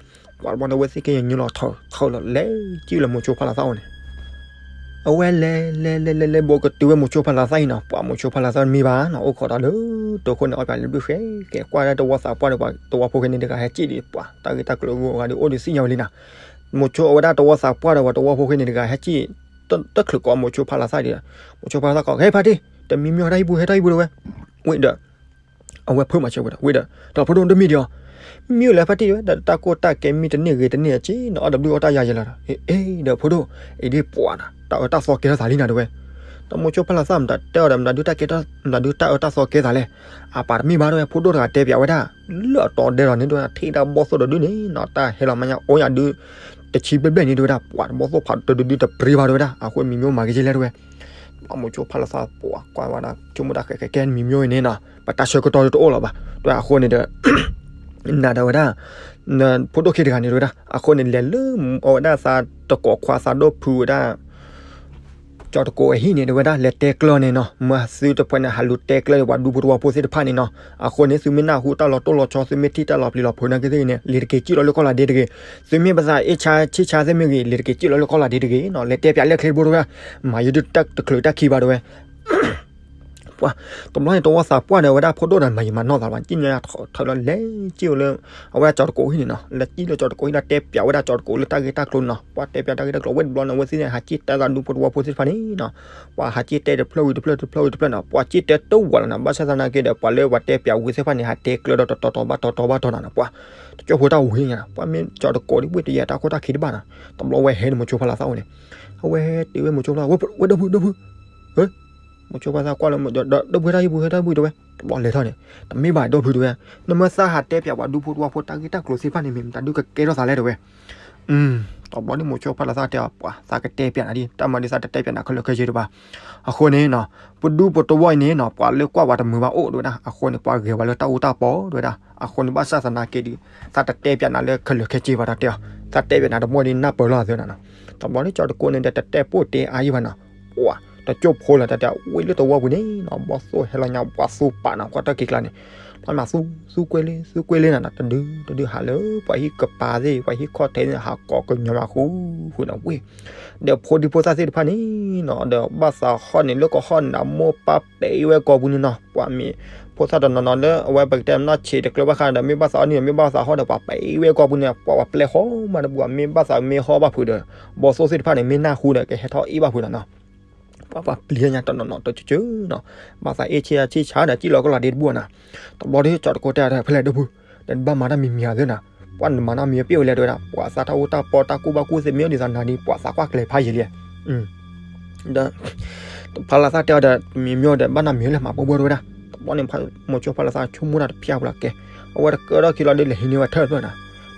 ပှၤတဘျီန့ၣ် အဝဲသ့ၣ်ကညီလီၤထီၣ်ထီၣ်လီၤ လဲၤကံၣ်လၢမိၤဆိဖးလးသၣ်အီၤန့ၣ် အဝဲလဲၤလဲၤလဲၤလဲၤလဲၤ ဘိးကတုၤဝဲမိၤဆိဖးလးသၣ်အံၤနီၤ ပှၤမိၤဆိဖးလးသၣ်မ့ၢ်ဘၣ်နီၤ အိၣ်ခိးဒီးလၢ တိခိၣ်န့ၣ် အီၣ်ပၠးလၢဘျုးဃဲ ကဲကွၢ်ဒၣ်တဝီသးပှၢ်ဒီး ပှၤတဝီဖိဃဲန့ၣ်တဂၤဟဲကံၣ်ဒံး ပှၤတၢ်ဂ့ၢ်တၢ်ကျိၤဂုၤအဂၤဒုးအိၣ်ဒံးသ့ၣ်ညါဝဲလံနီၤ မိၤဆိအဝဲဒၣ်တဝီသးပှၢ်ဒီး ပှၤတဝီဖိဃဲန့ၣ်တဂၤဟဲကံၣ် တချုးကိးမိၤဆိဖးလးသၣ်ဒံး မိၤဆိဖးလးသၣ်ကိး ဟဲဖါတံၢ် တမံၤမံၤဟဲထီၣ်ဟံၣ်ပူၤ ဟဲထီၣ်ဟံၣ်ပူၤတဲဝဲ ဝံၤဒီး အဝဲဖၢမၤစၢၤဝဲဒၣ် ဝံၤဒီး ဒီးဖိဒိၣ်တမံၤဒံးအီၤ မံၤအိၣ်လဲၣ်ဖါတံၢ်တဲဝဲ ဒီးတၢ်ကိၢ်တၢ်ကဲမံတန့ၢ်ဂ့ၤတန့ၢ်အစ့နီၤ အီၣ်တဘျုးအီၣ်တၢ်ယၤယဲလီၤဒီး အ့ၣ်ဒီးဖိဒိၣ် အံၤဒ်ပှၤနီၤ တၢ်အၢတၢ်သီကဲထီၣ်သးလံနီၤတဲဝဲ ဒီးမိၤဆိဖးလးသၣ်မတၤတဲအီၤဒီး မတၤဒုးတၢ်ကဲထီၣ် မတၤဒုးတၢ်အၢတၢ်သီကဲသးလဲၣ် အပၢ်တမ့ၢ်ဘၣ်တဲဝဲ ဖိဒိၣ်တဂၤတဲပၠးဝဲဒၣ် လၢအတီၤဒဲးလီၤန့ၣ်တဲဝဲ ထံၣ်တၢ်ဘီၣ်သိၣ်ဒီးဒုးန့ၣ်နီၤ တၢ်ဟဲလီၤမးညါအိၣ်ယၤဒုး တဆံဘျဲၣ်ဘျဲၣ်န့ၣ် တဲဝဲဒၣ် ပှၤတဘီၣ်သိၣ်ဖးတဒုဒုတပြံဘၣ် တဲဝဲဒၣ်. အဃိမံၤမ့ၢ်မၤကစ့လဲၣ် တဲဝဲ. မိၤဆိဖါလီၤသး ပှၤကွၢ်ဝဲဒၣ် ဆိကမိၣ်တၢ်ဃဲးဃဲး ကဲမံၤမ့ၢ်အံၤန့ၣ်နီၤ ပတၢ်ဆၢကတီၢ်တအိၣ်လၢၤဘၣ် တဲဝဲ. အဃိန့ၣ်ဒီး နၤဒီးဝဲဒၣ် ဖိဒိၣ်ခံတဂၤန့ၣ် တဲဝဲဒၣ်. အဃိန့ၣ် လဲၤလၢအဝဲဒၣ်သးတကိးခွါ သးဒိၣ်ဖုဝဲဒၣ် ကၠီၤတကိးအဟံၣ်န့ၣ် တဲဝဲဒၣ် လဲၤတဲကျၢၢ်န့ၣ်နီၤ. မ့ၢ်သုတဖုန့ၣ် ဟးလူၤတဲကျၢၢ်န့ၣ် ပှၤဒူဖိတဝီဖိသ့ၣ်တဖၣ်န့ၣ်နီၤ. အဃိန့ၣ် သုမ့ၢ်နၢ်ဟူတၢ်လီၤတိၢ်လီၤဆီ သုမ့ၢ်ထံၣ်တၢ်လီၤပျံၤလီၤဖုးနာ်က့သ့ၣ်ဂ့ၤန့ၣ် လံၤတက့ၤစံၣ်လီၤလၢကီၢ်လၤဒ့တဂ့ၤ. သုမ့ၢ်ပသးအ့ၣ်ဆါဆံၣ်ဆါသ့ၣ်မ့ၢ်ဂ့ၤ လံၤတက့ၤစံၣ်လီၤလၢကီၢ်လၤဒ့တဂ့ၤနီၤ. လဲၤတဲပၠးလၢချ့တဘိ တဲဝဲ. မၤယုဒုတၢ်တချုးတၢ်ခံဘၣ် တဲဝဲ. ပှၤ တဘျီန့ၣ် တဝီသးပှၢ်ဒီးဝဲဒၣ်ဖိဒိၣ်ဒီး မၤယံာ်မၤနီၢ်သးဘၣ် ကံၣ်ညီထီၣ်လီၤ လဲၤစံၣ်ဝဲလၢ အဝဲဒၣ်ကၠီၤတကိးဟံၣ်န့ၣ်နီၤ. လဲၤစံၣ်လၢကၠီၤတကိးဟံၣ်ဒီး တဲပၠးဝဲဒၣ်ကၠီၤတကိးလၢတၢ်ဂ့ၢ်တၢ်ကျိၤန့ၣ်နီၤ. ပှၤတဲပၠးတၢ်ဂ့ၢ်တၢ်ကျိၤ ဝဲတဘျီန့ၣ် အဝဲသ့ၣ်န့ၣ် ဟးစံၣ်တဲသးဒူဖိတဝီဖိသ့ၣ်တဖၣ်န့ၣ်နီၤ. ပှၤဟးစံၣ်တဲတဖျၢၣ်ဝံၤတဖျၢၣ် တဖျၢၣ်ဝံၤတဖျၢၣ်နီၤ. ပှၤစံၣ်တဲတဝံၤလီၤနီၤ. ဘၣ်ဆၣ်သနာ်က့ဒီး ပှၤလၢပှၤတဲပၠးဝံၤသ့ၣ်တဖၣ်န့ၣ် ဟးတဲကျၢၢ်ဒီးတတီၤတီၤဘၣ်တီၤတီၤဘၣ်တီၤနီၤ. ပှၤ တကၠိဖိတၢ်ဝံၤညါနီၤ. ပှၤမ့ၢ်ကၠီၤတကိးဒ်ဝဲ တယံာ်တၢ်ခိၣ်တၢ်ခံတဘၣ်နီၤ. တဘျီဝဲဟဲန့ၣ် မိၤဆိဖါလီၤသးအိၣ်န့ၣ် အဝဲဟဲတုၤဝဲမိၤဆိဖါလီၤသး ဝဲဒီပုၢ် ဒီပုၢ် မိၤဆိဖါလီၤသးကွၢ်လၢ ဒီပုၢ်တၢ်ဟံၣ်ပူၤ ဟဲတၢ်ဟံၣ်ပူၤ တဲဝဲ. တဘျီလဲၤထီၣ်န့ၣ် တမ့ၢ်ဘၣ်ဒီပုၢ် တဲဝဲ. နမ့ၢ်သးဟးတဲပၠးပှၤဒူဖိတဝီဖိတၢ်ဂ့ၢ်တၢ်ကျိၤသ့ၣ်တဖၣ်န့ၣ် မ့ၢ်မတၤဒုကကဲထီၣ်သးလဲၣ် တဲဝဲ. တဘျီန့ၣ်မိၤဆိဖါလီၤသးတဲအီၤ ပှၤ သးကတဲပၠးနၤဒ် တၢ်မၤဒ်သးတတဲပၠးနၤခဲလၢာ်ခဲဆ့တဘၣ်. အဃိန့ၣ်နီၤ ပဒူပတဝီအံၤန့ၣ်နီၤ ပှၤလၢကွၢ်ပှၤတမုာ်ဘၣ်အိၣ် တဲဝဲဒၣ်. အဃိန့ၣ် ပှၤဂဲၤပှၤလၢတၢ်အူတၢ်ပီ တဲဝဲဒၣ်. အဃိန့ၣ် ဘၣ်ဆၣ်သနာ်က့ဒီး သးတတဲပၠးနၤလၢခဲလၢာ်ခဲဆ့ဘၣ် ဒီးတဲအီၤ သးတဲပၠးနၤတဘျီဒီး နၢ်ပၢၢ်လီၤသ့နီၤ. တဘျီန့ၣ် ကၠီၤတကိးန့ၣ်ဒီး တတဲပိၢ်တဲအါယံၤဘၣ်နီၤ. ပှၤ တကၠိဖိလီၤ တၢ်တဲဝဲလၢတဝီပူၤန့ၣ်နီၤ ဘီၣ်သိၣ်ဟဲလီၤညါ ပှၤသူပာ်နီၤ ကွၢ်တၢ်က့ၤကျါန့ၣ် ဖျါမးသူ သူကွဲလ့ သူကွဲလ့နီၤ တဒု တဒုဟးလၢ ပှၤဟံၣ်ကပၤသ့ၣ် ပှၤဟံၣ်ခီၣ်ထံးန့ၣ် ဟးကိးကညီၤမးဃူဃူနီၤ ဝ့ၢ် ဒီးဖိဒံဖိသၣ်သ့ၣ်တဖၣ်န့ၣ်နီၤ ဒီးဘၣ်သးဟီၣ်န့ၣ် လၢကဟီၣ်န့ၣ် အမိၢ်ပၢ်ပဲာ်ဝဲကိာ်ပူၤန့ၣ်နီၤ. ပှၤမ့ၢ် ဖိသၣ်တနီၤနီၤလၢအဝဲပကတဲနီၢ်ဆံးတကျၢၤဘၣ်ဃးဒီး မ့ၢ်ဘၣ်သးအီၣ်န့ၣ် မ့ၢ်ဘၣ်သးဟီၣ်ဒီး ပှၤပဲာ်ဝဲကိာ်ပူၤန့ၣ် ပှၤပျဲၢ်ဃီမးဒီး ပှၤမ့ၢ်ဘၣ်သးမ့ၢ်ဟီၣ်ဘၣ်ဖုးဒီး ဘီၣ်သိၣ်သ့ၣ်တဖၣ်န့ၣ် မ့ၢ်နၢ်ဟူဒီး ကဟဲထီၣ်အ့ၣ်ဘၣ်ဖုးနီၤနီၤ ပှၤပျံၤညါတနီၤနီၤတကၠၢနီၤ ဘၣ်သးအ့ၣ်ဆံၣ်ဆံၣ်ဆါဒီး စံၣ်လီၤကီၢ်လၤဒ့တဘူၣ်နီၤ. တဘျီဒီးကၠီၤတကိးတဲဒီး ဖဲလဲၣ်ဒီပုၢ် ဒီးနဘၣ်မၤတၢ်မံၤမံၤဧါသ့နီၤ. ပှၤနမၤနီတမံၤပ့ၣ်ဝဲလဲၣ် တဲဝဲဒၣ်. ပှၤသးတၢ်အူတၢ်ပီတၢ်ကူၣ်ဘၣ်ကူၣ်သ့မ့ၢ်အိၣ်ဒံးသးနၤဒ် ပှၤသးကွၢ်ကျဲၤဖးယံာ်လံ. ဒီး ဖါလီၤသးတဲအီၤဒီး မံၤမ့ၢ်အိၣ်ဒီး ဘၣ်နၤမံၤလၢမၤပှဲၤပှဲၤ တဲဝဲဒၣ်. တဘျီန့ၣ် မိၤဆိဖါလီၤသးဆိကမိၣ်တၢ်တဖျၢၣ်ပူၤလီၤကဲ အဝဲတကၢထီၣ်ခံလီၤဒီး လဲၤဟံးန့ၢ်ဝဲထၢၣ်တဖျၢၣ်နီၤ.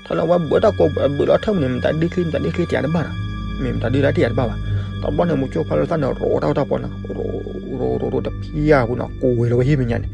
ထၢၣ်လၢအဝဲဘၢတၢ်ကိးဘၢလီၤထၢၣ်မုၢ်န့ၣ် မတၤဒ်ချံ မတၤဒ်ချံတယၤတဘၣ်နီၤ. မ့ၢ်မတၤဒ်တၢ်တယၤတဘၣ်ဘၣ်. တဘျီန့ၣ် မိၤဆိဖါလီၤသးန့ၣ် ရိးတၢ်အိၣ်တၢ်ပီနီၤ ရိးရိးရိးတဖျၢၣ်ပူၤနီၤ ကိးဝဲလီၤဝဲဟံၣ်မဲာ်ညါန့ၣ်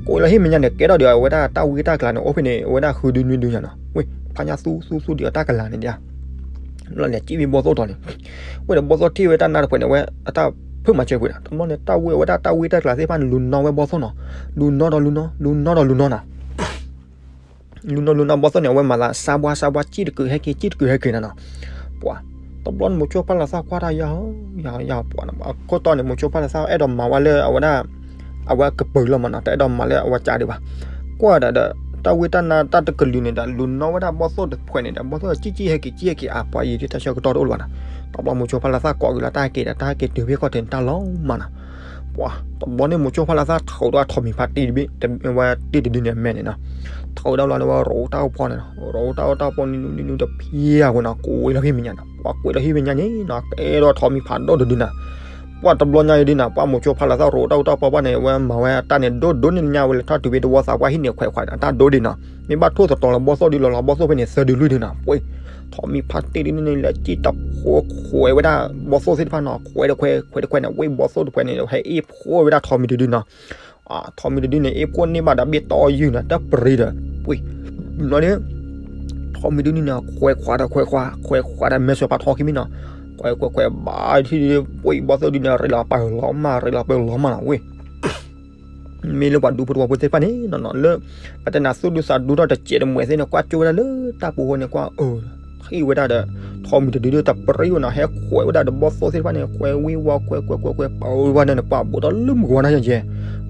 ကိးလီၤဟံၣ်မဲာ်ညါန့ၣ် ကဲထီၣ်ဒီးအဝဲဒၣ်တၢ်ဝ့တၢ်ကျါန့ၣ် အိၣ်ဖဲန့ၣ် အဝဲဒၣ်ဃုဒုနွံဒုညါနီၤ. ဝ့ၢ် ဖးညါသူသူသူဒံးအတၢ်ကလၤန့ၣ်ဒၣ် လီၤလဲၤစံၣ်ဝံၤဘီၣ်သိၣ်တီၤန့ၣ် ဝဲဒီးဘီၣ်သိၣ်ထံၣ်ဝဲတၢ်နါတဖှဲးန့ၣ် အဝဲအတၢ်ဖၢၣ်မၤစၢၤကွံာ်နီၤ. တဘျီန့ၣ် တၢ်ဝ့ၢ်အဝဲဒၣ်တၢ်ဝ့ၢ်တၢ်ကျါသ့ၣ်တဖၣ်န့ၣ် လူၤနီၣ်ဝဲဘီၣ်သိၣ်နီၤ လူၤနီၣ်ဒီးလူၤနီၣ် လူၤနီၣ်ဒီးလူၤနီၣ်နီၤ လူၤနီၣ်လူၤနီၣ်ဘီၣ်သိၣ်န့ၣ် အဝဲမၤသးစါဘှါစါဘှါ စံၣ်တကုာ်ဟဲက့ၤ စံၣ်တကုာ်ဟဲက့ၤနီၤနီၤ. ပှၤ တဘျီန့ၣ် မိၤဆိဖါလီၤသးကွၢ်တၢ်ယၤ ယၤယၤပှၤ အခိၣ်တီန့ၣ် မိၤဆိဖါလီၤသးအဲၣ်ဒိးမၤဝဲလၢအဝဲဒၣ် အဝဲကပၢၤလီၤမးနီၤ တအဲၣ်ဒိးမၤလၢအဝဲကးဒံးဘၣ်. ကွၢ်ဒၣ်ဒီး တၢ်ဝ့ၢ်တၢ်နါတၢ်တကလုာ်န့ၣ်ဒီး လူၤနီၣ်ဝဲဒၣ်ဘီၣ်သိၣ်တဖှဲးန့ၣ်ဒီး ဘီၣ်သိၣ်စံၣ်စံၣ်ဟဲက့ၤ စံၣ်ဟဲက့ၤအါ ပှၤယံာ်ဒ်တၢ်ဆၢကတီၢ်တအိၣ်လၢၤဘၣ်နီၤ. တဘျီမိၤဆိဖါလီၤသးကိးက့ၤလီၤတၢ်ဟဲက့ၤဒီး တၢ်ဟဲက့ၤတုၤဖဲခီၣ်ထံးန့ၣ် တၢ်လီၤမးနီၤ. ပှၤ တဘျီန့ၣ် မိၤဆိဖါလီၤသးထိးဒီးအထိးမံၤဖးတံၢ်တဘ့ၣ် ဝဲတံၢ်တဒုန့ၣ်အမဲာ်န့ၣ်နီၤ. ထိးဝဲဒၣ်လီၤန့ၣ် ဝဲရိးတၢ်အိၣ်ဖီန့ၣ်နီၤ ရိးတၢ်အိၣ်တၢ်ဖီန့ၣ် နုနုနုတဖျၢၣ်ပူၤနီၤ ကိးဝဲလီၤဟံၣ်မဲာ်ညါနီၤ. ပှၤကွဲးလီၤဟံၣ်မဲာ်ညါန့ၣ်နီၤ ကဲဒီးထိးမံၤဖးဒိၣ်တဒုနီၤ. ပှၤတဘျီညါအံၤဒ်နီၤ ပှၤမိၤဆိဖါလီၤသးရိးတၢ်အိၣ်တၢ်ဖီဘၣ်န့ၣ် ဝဲမၤဝဲတၢ်န့ၣ် ဒိၣ်ဒိၣ်န့ၣ်ညါဝဲလဲၤထီၣ်တုၤဖဲတဝီသးပှၢ်ဟံၣ်န့ၣ် ခွဲးခွးတၢ်ဒိၣ်ဒံးနီၤ. မ့ၢ်ဘၣ်ထိၣ်သတီၤလၢဘီၣ်သိၣ်ဒုလီၤလီၤ ဘီၣ်သိၣ်ဖဲန့ၣ် သၢဒုလွံၢ်ဒုနီၤ. ပှၤ ထိးမံၤဖးတံၢ်ဒ်န့ၣ် လဲၤစံၣ်တခွဲးခွဲးဝဲဒၣ်ဘီၣ်သိၣ်သ့ၣ်တဖၣ်နီၤ ခွဲးတခွဲး ခွဲးတခွဲးန့ၣ် ဝဲဘီၣ်သိၣ်တခွဲးန့ၣ် ဟဲအ့ၣ်ဖှိၣ်ဝဲဒၣ်ထိးမံၤတဒုနီၤ. ထိးမံၤတဒုန့ၣ် အ့ၣ်ဖှိၣ်န့ၢ်ဘၣ်ဒီးဘ့ၣ်တီယုၢ်နီၤ တၢ်ပရံၤဒီး ပှၤ ဘျီန့ၣ် ထိးမံၤတဒုန့ၣ် ခွဲးခွးဒီးခွဲးခွး ခွဲးခွးဒီးမဲာ်ဆှးဖးထီခံမံၤနီၤ. ခွဲးခွဲးခွဲးဘၣ်ထံၣ် ပှၤဘီၣ်သိၣ်ဒုန့ၣ် ရ့လီၤပာ်လီၤမၢ် ရ့လီၤပာ်လီၤမၢ်နီၤ ဝ့ၢ် မ့ၢ်လၢပှၤဒူဖိတဝီဖိသ့ၣ်တဖၣ်န့ၣ်နီၤနီၤ လၢ ပတဲနၤသူၣ်ဒူသးဒူထီၣ်တစဲးတမှဲးသ့ၣ်န့ၣ် ကွၢ်ကၠိဝဲဒၣ်လၢတၢ်ပူၤဃီန့ၣ် ကွၢ်အၢ ထံၣ်ဝဲဒၣ်ဒီး ထိးမံၤတဒုဒုတပရံဝဲနီၤ ဟဲခွဲးဝဲဒၣ်ဒီးဘီၣ်သိၣ်သ့ၣ်တဖၣ်န့ၣ် ခွဲးဝံဝီ ခွဲးခွဲးခွဲးခွဲး ပာ်ဝဲဒၣ်န့ၣ် ပှၤဘူးထီၣ်လၢမုၢ်ကဝါနၤယဲၢ်ယဲၢ်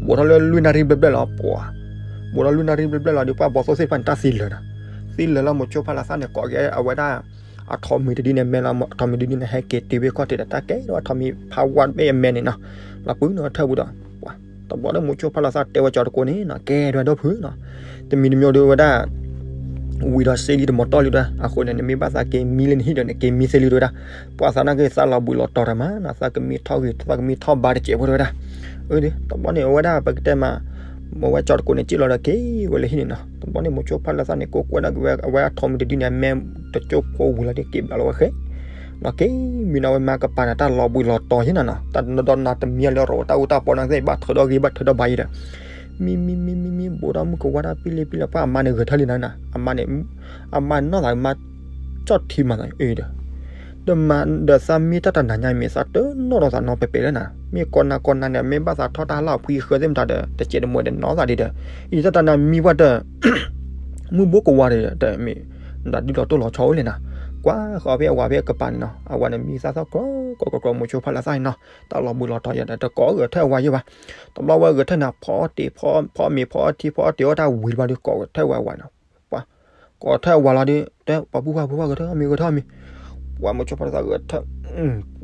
ဘူးထီၣ်လၢလွံၢ်နၣ်ရံၣ်ဘျဲၣ်ဘျဲၣ်လီၤ ပှၤ ဘူးထီၣ်လွံၢ်နၣ်ရံၣ်ဘျဲၣ်ဘျဲၣ်လီၤဒီး ပှၤဘီၣ်သိၣ်သ့ၣ်တဖၣ်န့ၣ် တၢ်သံလၢာ်နီၤ သံလၢာ်လီၤ မိၤဆိဖါလီၤသးန့ၣ် ကိးက့ၤအဝဲဒၣ် အထိးမံၤတဒုန့ၣ်မဲာ်လီၤ အထိးမံၤတဒုန့ၣ် ဟဲက့ၤတုၤဖဲခီၣ်ထံးဒီး တၢ်ကဲထီၣ်အထိးမံၤဖးဝါတဘ့ၣ်အမဲာ်န့ၣ်နီၤ လီၤပှၤနီၤထၢၣ်ပူၤဒီး ပှၤ တဘျီဒီးမိၤဆိဖါလီၤသးတဲဝဲကၠီၤတကိးန့ၣ်နီၤ ကဲဒွဲၣ်ဒီဖုနီၤ တမံၤတမံၤဒီးဝဲဒၣ် ဝံၤဒီးစ့လံတမီၤတီၢ်လံတဲဝဲဒၣ် အဃိန့ၣ် နမ့ၢ်ဘၣ်သးက့ၤမံလၢနဟံၣ်ဒီး နက့ၤမံစ့လံတဲဝဲဒၣ် ပှၤသးနာ်က့ၤသးလီၤဘှံးလီၤတီၤတၢ်မးနီၤ သးကမံထီၣ်ဂ့ၤ သးကမံထီၣ်ဘါတစဲးဖိတဲဝဲဒၣ် အၢ တဘျီန့ၣ် အဝဲဒၣ်ပကတဲမး မိၢ်ဝဲကၠီတကိးန့ၣ် စံၣ်လီၤဒီးက့ၤဝဲလၢဟံၣ်န့ၣ်နီၤ. တဘျီန့ၣ် မိၤဆိဖးလၢသၣ်န့ၣ် ကိးကွဲးဒီးဝဲ အဝဲအထိးမံၤတဒုန့ၣ် အမဲတကၠိဖိဝံၤလီၤဒီး က့ၤဘျးလီၤဝဲဃဲ နီၤ က့ၤမံၤနီၤ ဝဲမါကပၤန့ၣ် တၢ်လီၤဘှံးလီၤတီၤယဲၢ်နီၤနီၤ. တၢ်ဒီးနၤတမံၤလၢ ရိးတၢ်အူတၢ်ပီနီၤသ့ၣ် ဘၣ်ထုးဒီးဂ့ၤ ဘၣ်ထုးဒီးဘၣ်ယဲၢ်ဒီး မံမံမံမံမံ ဘူးဒီးမုၢ်ကဝါတၢ်ပံလံပံလံ ပှၤအမါန့ၣ်ဂဲၤထၢၣ်လံနီၤနီၤ. အမါန့ၣ် အမါနီၢ်သးမါ ကၠီၣ်ထံမၤသးအံၤဒီး ဒီးမါဒီးသးမံတၢ်တနၤညါမ့ၢ်သးတနီၣ်ဒီးသးနီပှဲၤပှဲၤလၢနီၤ. မ့ၢ်ကိးနၤကိးနၤန့ၣ် မ့ၢ်ဘၣ်သးထီၣ်တၢ်ဟးလၢအဖှံဃၢသ့ၣ်မတၤဒီး တစဲးတမှဲၤဒီးနီၢ်သးဒံးဒီး အံၤတၢ်တနၤမံပှၢ်တ မုၢ်ဘူးကဝါဒီး တမ့ၢ် နတၢ်ဒုးလီၤတိၢ်လီၤဆီအိၣ်လဲၣ်နီၤ. ကွၢ်ဃီဖဲအဝၤဖဲကပၤန့ၣ်နီၤ အဝၤန့ၣ်မံသးသီၣ် ကျီကျီကျီကျီ မိၤဆိဖးလၢသၣ်နီၤ တၢ်လီၤဘှံးလီၤတီၤယဲၢ်ဒီး တကိးဂဲၤထၢၣ်အဝၤယဲၢ်ဘၣ်. တဘျီဝဲဂဲၤထၢၣ်န့ၣ် ဖီအီၣ်တ့ၢ် ဖီမ့ၤ ဖီအီထံ ဖီအီၣ်တ့ၢ်အီၣ်တၢ်ဝံၤတဘျီဒီး ကိးထၢၣ်ဝဲအဝၤနီၤ. ပှၤ ကိးထၢၣ်အဝၤလီၤဒီး တဲပှၤပုၢ်ပှၢ် ပုၢ်ပှၢ်ဂဲၤထၢၣ် မ့ၢ်ဂဲၤထၢၣ်မ့ၢ် ပှၤမိၤဆိဖးလၢသၣ်ဂဲၤထၢၣ်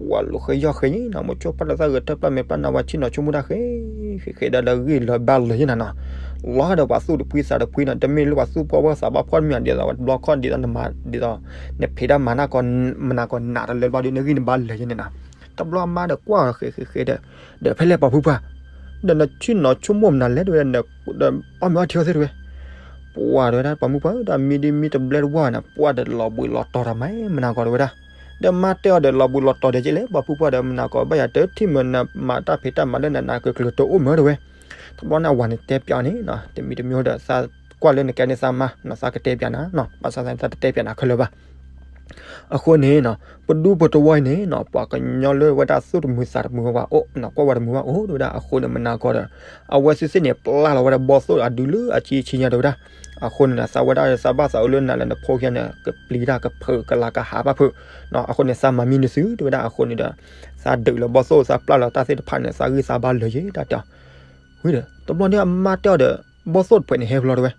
ပှၤလိာ်ဃဲယီၢ်ဃဲယဲၢ်နီၤ မိၤဆိဖးလၢသၣ်ဂဲၤထၢၣ် ပျၢ်မဲာ်ပျၢ်နါ ဝဲဆ့ၣ်နီၤဆိကမိၣ်တၢ်ဃဲ ဃဲဃဲဒီးလၢဂံၢ်လၢဘါလၢာ်ယဲၢ်နီၤနီၤ. လီၤဒီးပှၤသူၣ်တဖှံသးတဖှံနီၤ တမ့ၢ်လၢပှၤသူၣ်ပှၢ်ဝဲသးဘၣ်ဖှီၣ်တမံၤဒ်သိး တဘျီခီၣ်ဒ်သိး နဖံးတၢ်မၤနၢ်ကီ မနၤကီနးတလၢဘျီဒီး နဂံၢ်နဘါလၢာ်ယဲၢ်န့ၣ်နီၤ. တဘျီမါဒီးကွၢ်ဃဲဃဲဃဲဒီး ဒီးဖဲလဲၣ်ပှၤပုၢ်ပှၢ် ဒီးနဆ့ၣ်နီၤဆိကမိၣ်မနုၤလဲၣ်တဲဝဲဒၣ် ဒီးအီၣ်မ့ၤအီထံအီသ့ၣ်တဲဝဲ ပှၤတဲဝဲဒၣ် ပှၤမုၢ်ပှၢ် တၢ်မံဒ်မံတဘျဲတဝီန့ၣ် ပှၤဒီးလီၤဘှံးလီၤတီၤတၢ်မး မနၤကီတဲဝဲဒၣ်. ဒီးမါတဲအီၤဒီး လီၤဘှံးလီၤတီၤဒီးက့လဲၣ် ပှၤပုၢ်ပှၢ်ဒီး မနၤကီဘၣ်ယၤတထံၣ်မ့ၢ်နမၤတၢ်ဖံးတၢ်မၤလၢနနးကကျၢၤတအိၣ်မ့ၢ်တဲဝဲ. တဘျီန့ၣ်အဝၤန့ၣ်တဲပျးန့ၣ် တမံၤတမံၤဒီး သးကွၢ်လၢနကဲန့ၣ်သးမါနီၤ သးကတဲပျးနၤနီၤ ဘၣ်ဆၣ်သးန့ၣ် သးတတဲပျးနၤခဲလၢာ်ဘၣ်. အဃိန့ၣ်နီၤ ပဒူပတဝီအံၤန့ၣ်နီၤ ပှၤကညီလၢဝဲဒၣ်သူၣ်တမုာ်သးတမုာ်ဝဲအိၣ်နီၤ ကွၢ်ဝဲတမုာ်ဘၣ်အိၣ်တဲဝဲဒၣ် အဃိန့ၣ် မနၤကီဒီး အဝဲသ့ၣ်သ့ၣ်န့ၣ် ပျၢ်လီၤဝဲဒၣ်ဘီၣ်သိၣ်အဒုလၢအဆံဆံညါတဲဝဲဒၣ်. အဃိန့ၣ်ဒီး သးဝဲဒၣ်သးဘၣ်သးအၢလၢနၤလၢနဖိ ခဲန့ၣ် ကပျံၤတၢ်ကဖုးကလၤကဟးဘၣ်ဖုးနီၤ အဃိန့ၣ် သးမၤမံနသုတဲဝဲဒၣ် အဃိန့ၣ်ဒီး သးဒုးလီၤဘီၣ်သိၣ် သးပျၢ်လီၤတၢ်သ့ၣ်တဖၣ်န့ၣ် သးဂံၢ်သးဘါလၢာ်ယဲၢ်တၢ်တဲအီၤ ဝံၤဒီး တဘျီန့ၣ်အမါတဲအီၤဒီး ဘီၣ်သိၣ်တဖှဲးန့ၣ်ဟဲဖျီတဲဝဲ,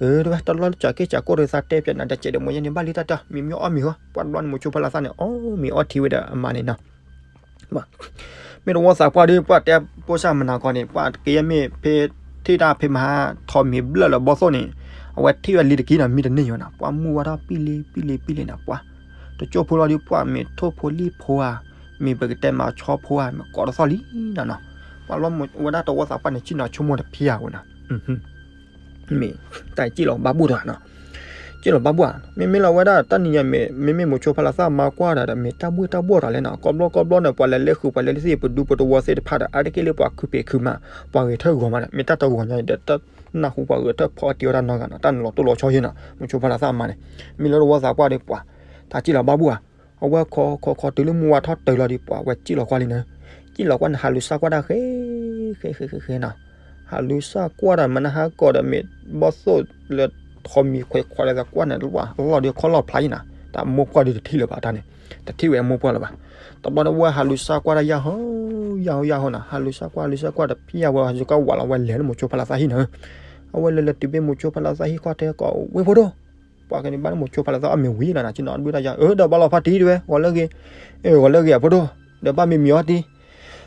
အၢ တဲဝဲ တဘျီလၢကၠးက့ၢ်ကၠးကိၢ်ဒီး သးတဲပျးနၤတစဲးဒီး မ့ၢ်ယဲန့ၣ် ဘၣ်လံတၢ်တဲအီၤ မံမံအီၣ်မ့ၤဃီ ပှၤတဘျီန့ၣ် မိၤဆိဖးလၢသၣ်န့ၣ် အီၣ်မ့ၤအီထံဝဲဒီးအမါန့ၣ်နီၤ မ့ၢ်တဝီသးပှၢ်ဒီး ပှၤတဲပိၢ်ဆၣ်မနၤကီန့ၣ် ပှၤကယဲၢ်မ့ၢ်ဖဲထံၣ်တၢ်ဖဲမဟါထီးမ့ၤဘျၢၣ်လၢဘီၣ်သိၣ်န့ၣ် အဝဲထံၣ်ဝဲလံတက့ၢ်နီၤ မံတန့ၢ်ယီၤနီၤ ပှၤမူဝဲထီၣ်ပံလံပံလံပံလံနီၤ ပှၤ တကၠိဖိလီၤဒီး ပှၤမ့ၢ်ထိၣ်ဖိလံၣ်ဖိဧါ မ့ၢ်ပကတဲမၤဆီဖိဧါ မ့ၢ်ကိးတသီၣ်လံနီၤနီၤ ပှၤလီၤဝဲဒၣ်တဝီသးပှၢ်န့ၣ် ဆ့ၣ်နီၤဆိကမိၣ်တဖံးဧါဝဲနီၤ မ့ၢ်တၢ်စံၣ်လီၤဘၣ်ဘူၣ်တဂၤနီၤ စံၣ်လီၤဘၣ်ဘူၣ်ဧါ မ့မ့ၢ်လီၤဝဲဒၣ်တၢ်နံၤညါမ့ၢ် မ့မ့ၢ်မိၤဆိဖးလၢသၣ်မါကွၢ်ဒီး မ့ၢ်တၢ်ဘူၣ်တၢ်ဘီၣ်တဂၤလဲၣ်နီၤ ကိးဘျီကိးဘျီန့ၣ် ပှၤလဲၤလၢဃုာ်ပှၤလဲၤလၢသ့ၣ် ပဒူပတဝီသ့ၣ်တဖၣ်ဒီး အါတက့ၢ်လၢပှၤခုဖံးခုမၤ ပှၤဂဲၤထၢၣ်ဂီၤမးဒီး မ့ၢ်တၢ်တဂီၤညါအံၤဒီး တၢ်နၢ်ဟူပှၤဂဲၤထၢၣ်ဖီအီၣ်တ့ၢ်အီၣ်တၢ်နီတဂၤနီၤ တၢ်နုာ်လီၤတိၢ်လီၤဆီယဲၢ်နီၤ မိၤဆိဖးလၢသၣ်မါန့ၣ် မ့ၢ်လၢတဝီသးပှၢ်ဒီးပှၤ တၢ်စံၣ်လီၤဘၣ်ဘူၣ်ဧါ အဝဲခီခီခီတုၤလၢမုၢ်ဝါထီၣ်တၢၤလီၤဒီး ပှၤဝဲစံၣ်လီၤကွၢ်လံနီၤ စံၣ်လီၤကွၢ်န့ၣ် ဟးလူၤစၢ်ကွၢ်တၢ်ဃဲ ဃဲဃဲဃဲဃဲနီၤ ဟးလူၤစၢ်ကွၢ်ဒီး မနၤဟးကီးဒီး မ့ၢ်ဘီၣ်သိၣ်လၢထီးမံၤခွဲးခွးလၢသးကွၢ်န့ၣ် လီၤဒီးခီလီၢ်ဖျါယံၤနီၤ တၢ်မိၢ်ပှၢ်ဒီးတထံၣ်လၢၤဘၣ်တၢ်န့ၣ် တထံၣ်ဝဲအမိၢ်ပှၢ်လၢၤဘၣ် တဘျီန့ၣ်ဝဲဟးလူၤစၢ်ကွၢ်တၢ်ယၢ်ဟီ ယၢ်ဟီယၢ်ဟီနီၤ ဟးလူၤစၢ်ကွၢ်လူၤစၢ်ကွၢ်တဖံးယၢ်ဝဲ ဟးလူၤစၢ်ကွၢ်ဝးလီၤဝဲလဲၤလၢမိၤဆိဖးလၢသၣ်ဟံၣ်နီၤ အဝဲလဲၤလဲၤတုၤဖဲမိၤဆိဖးလၢသၣ်ဟံၣ်ခီၣ်ထံးကီး ဝဲဖိဒိၣ် ပှၤကန့ၣ်ဘၣ်လၢမိၤဆိဖးလၢသၣ်အီၣ်မ့ၤဝံၤလီၤနီၤ ကနီၤဒုၣ်တၢ်ယၤ အၢ ဒီးဘၣ်လီၤဖါတံၢ်တဲဝဲ ဂီၤလၢဂ့ၤ ဂီၤလၢဂ့ၤအဖိဒိၣ် ဒီးဘၣ်မံမံအီထံ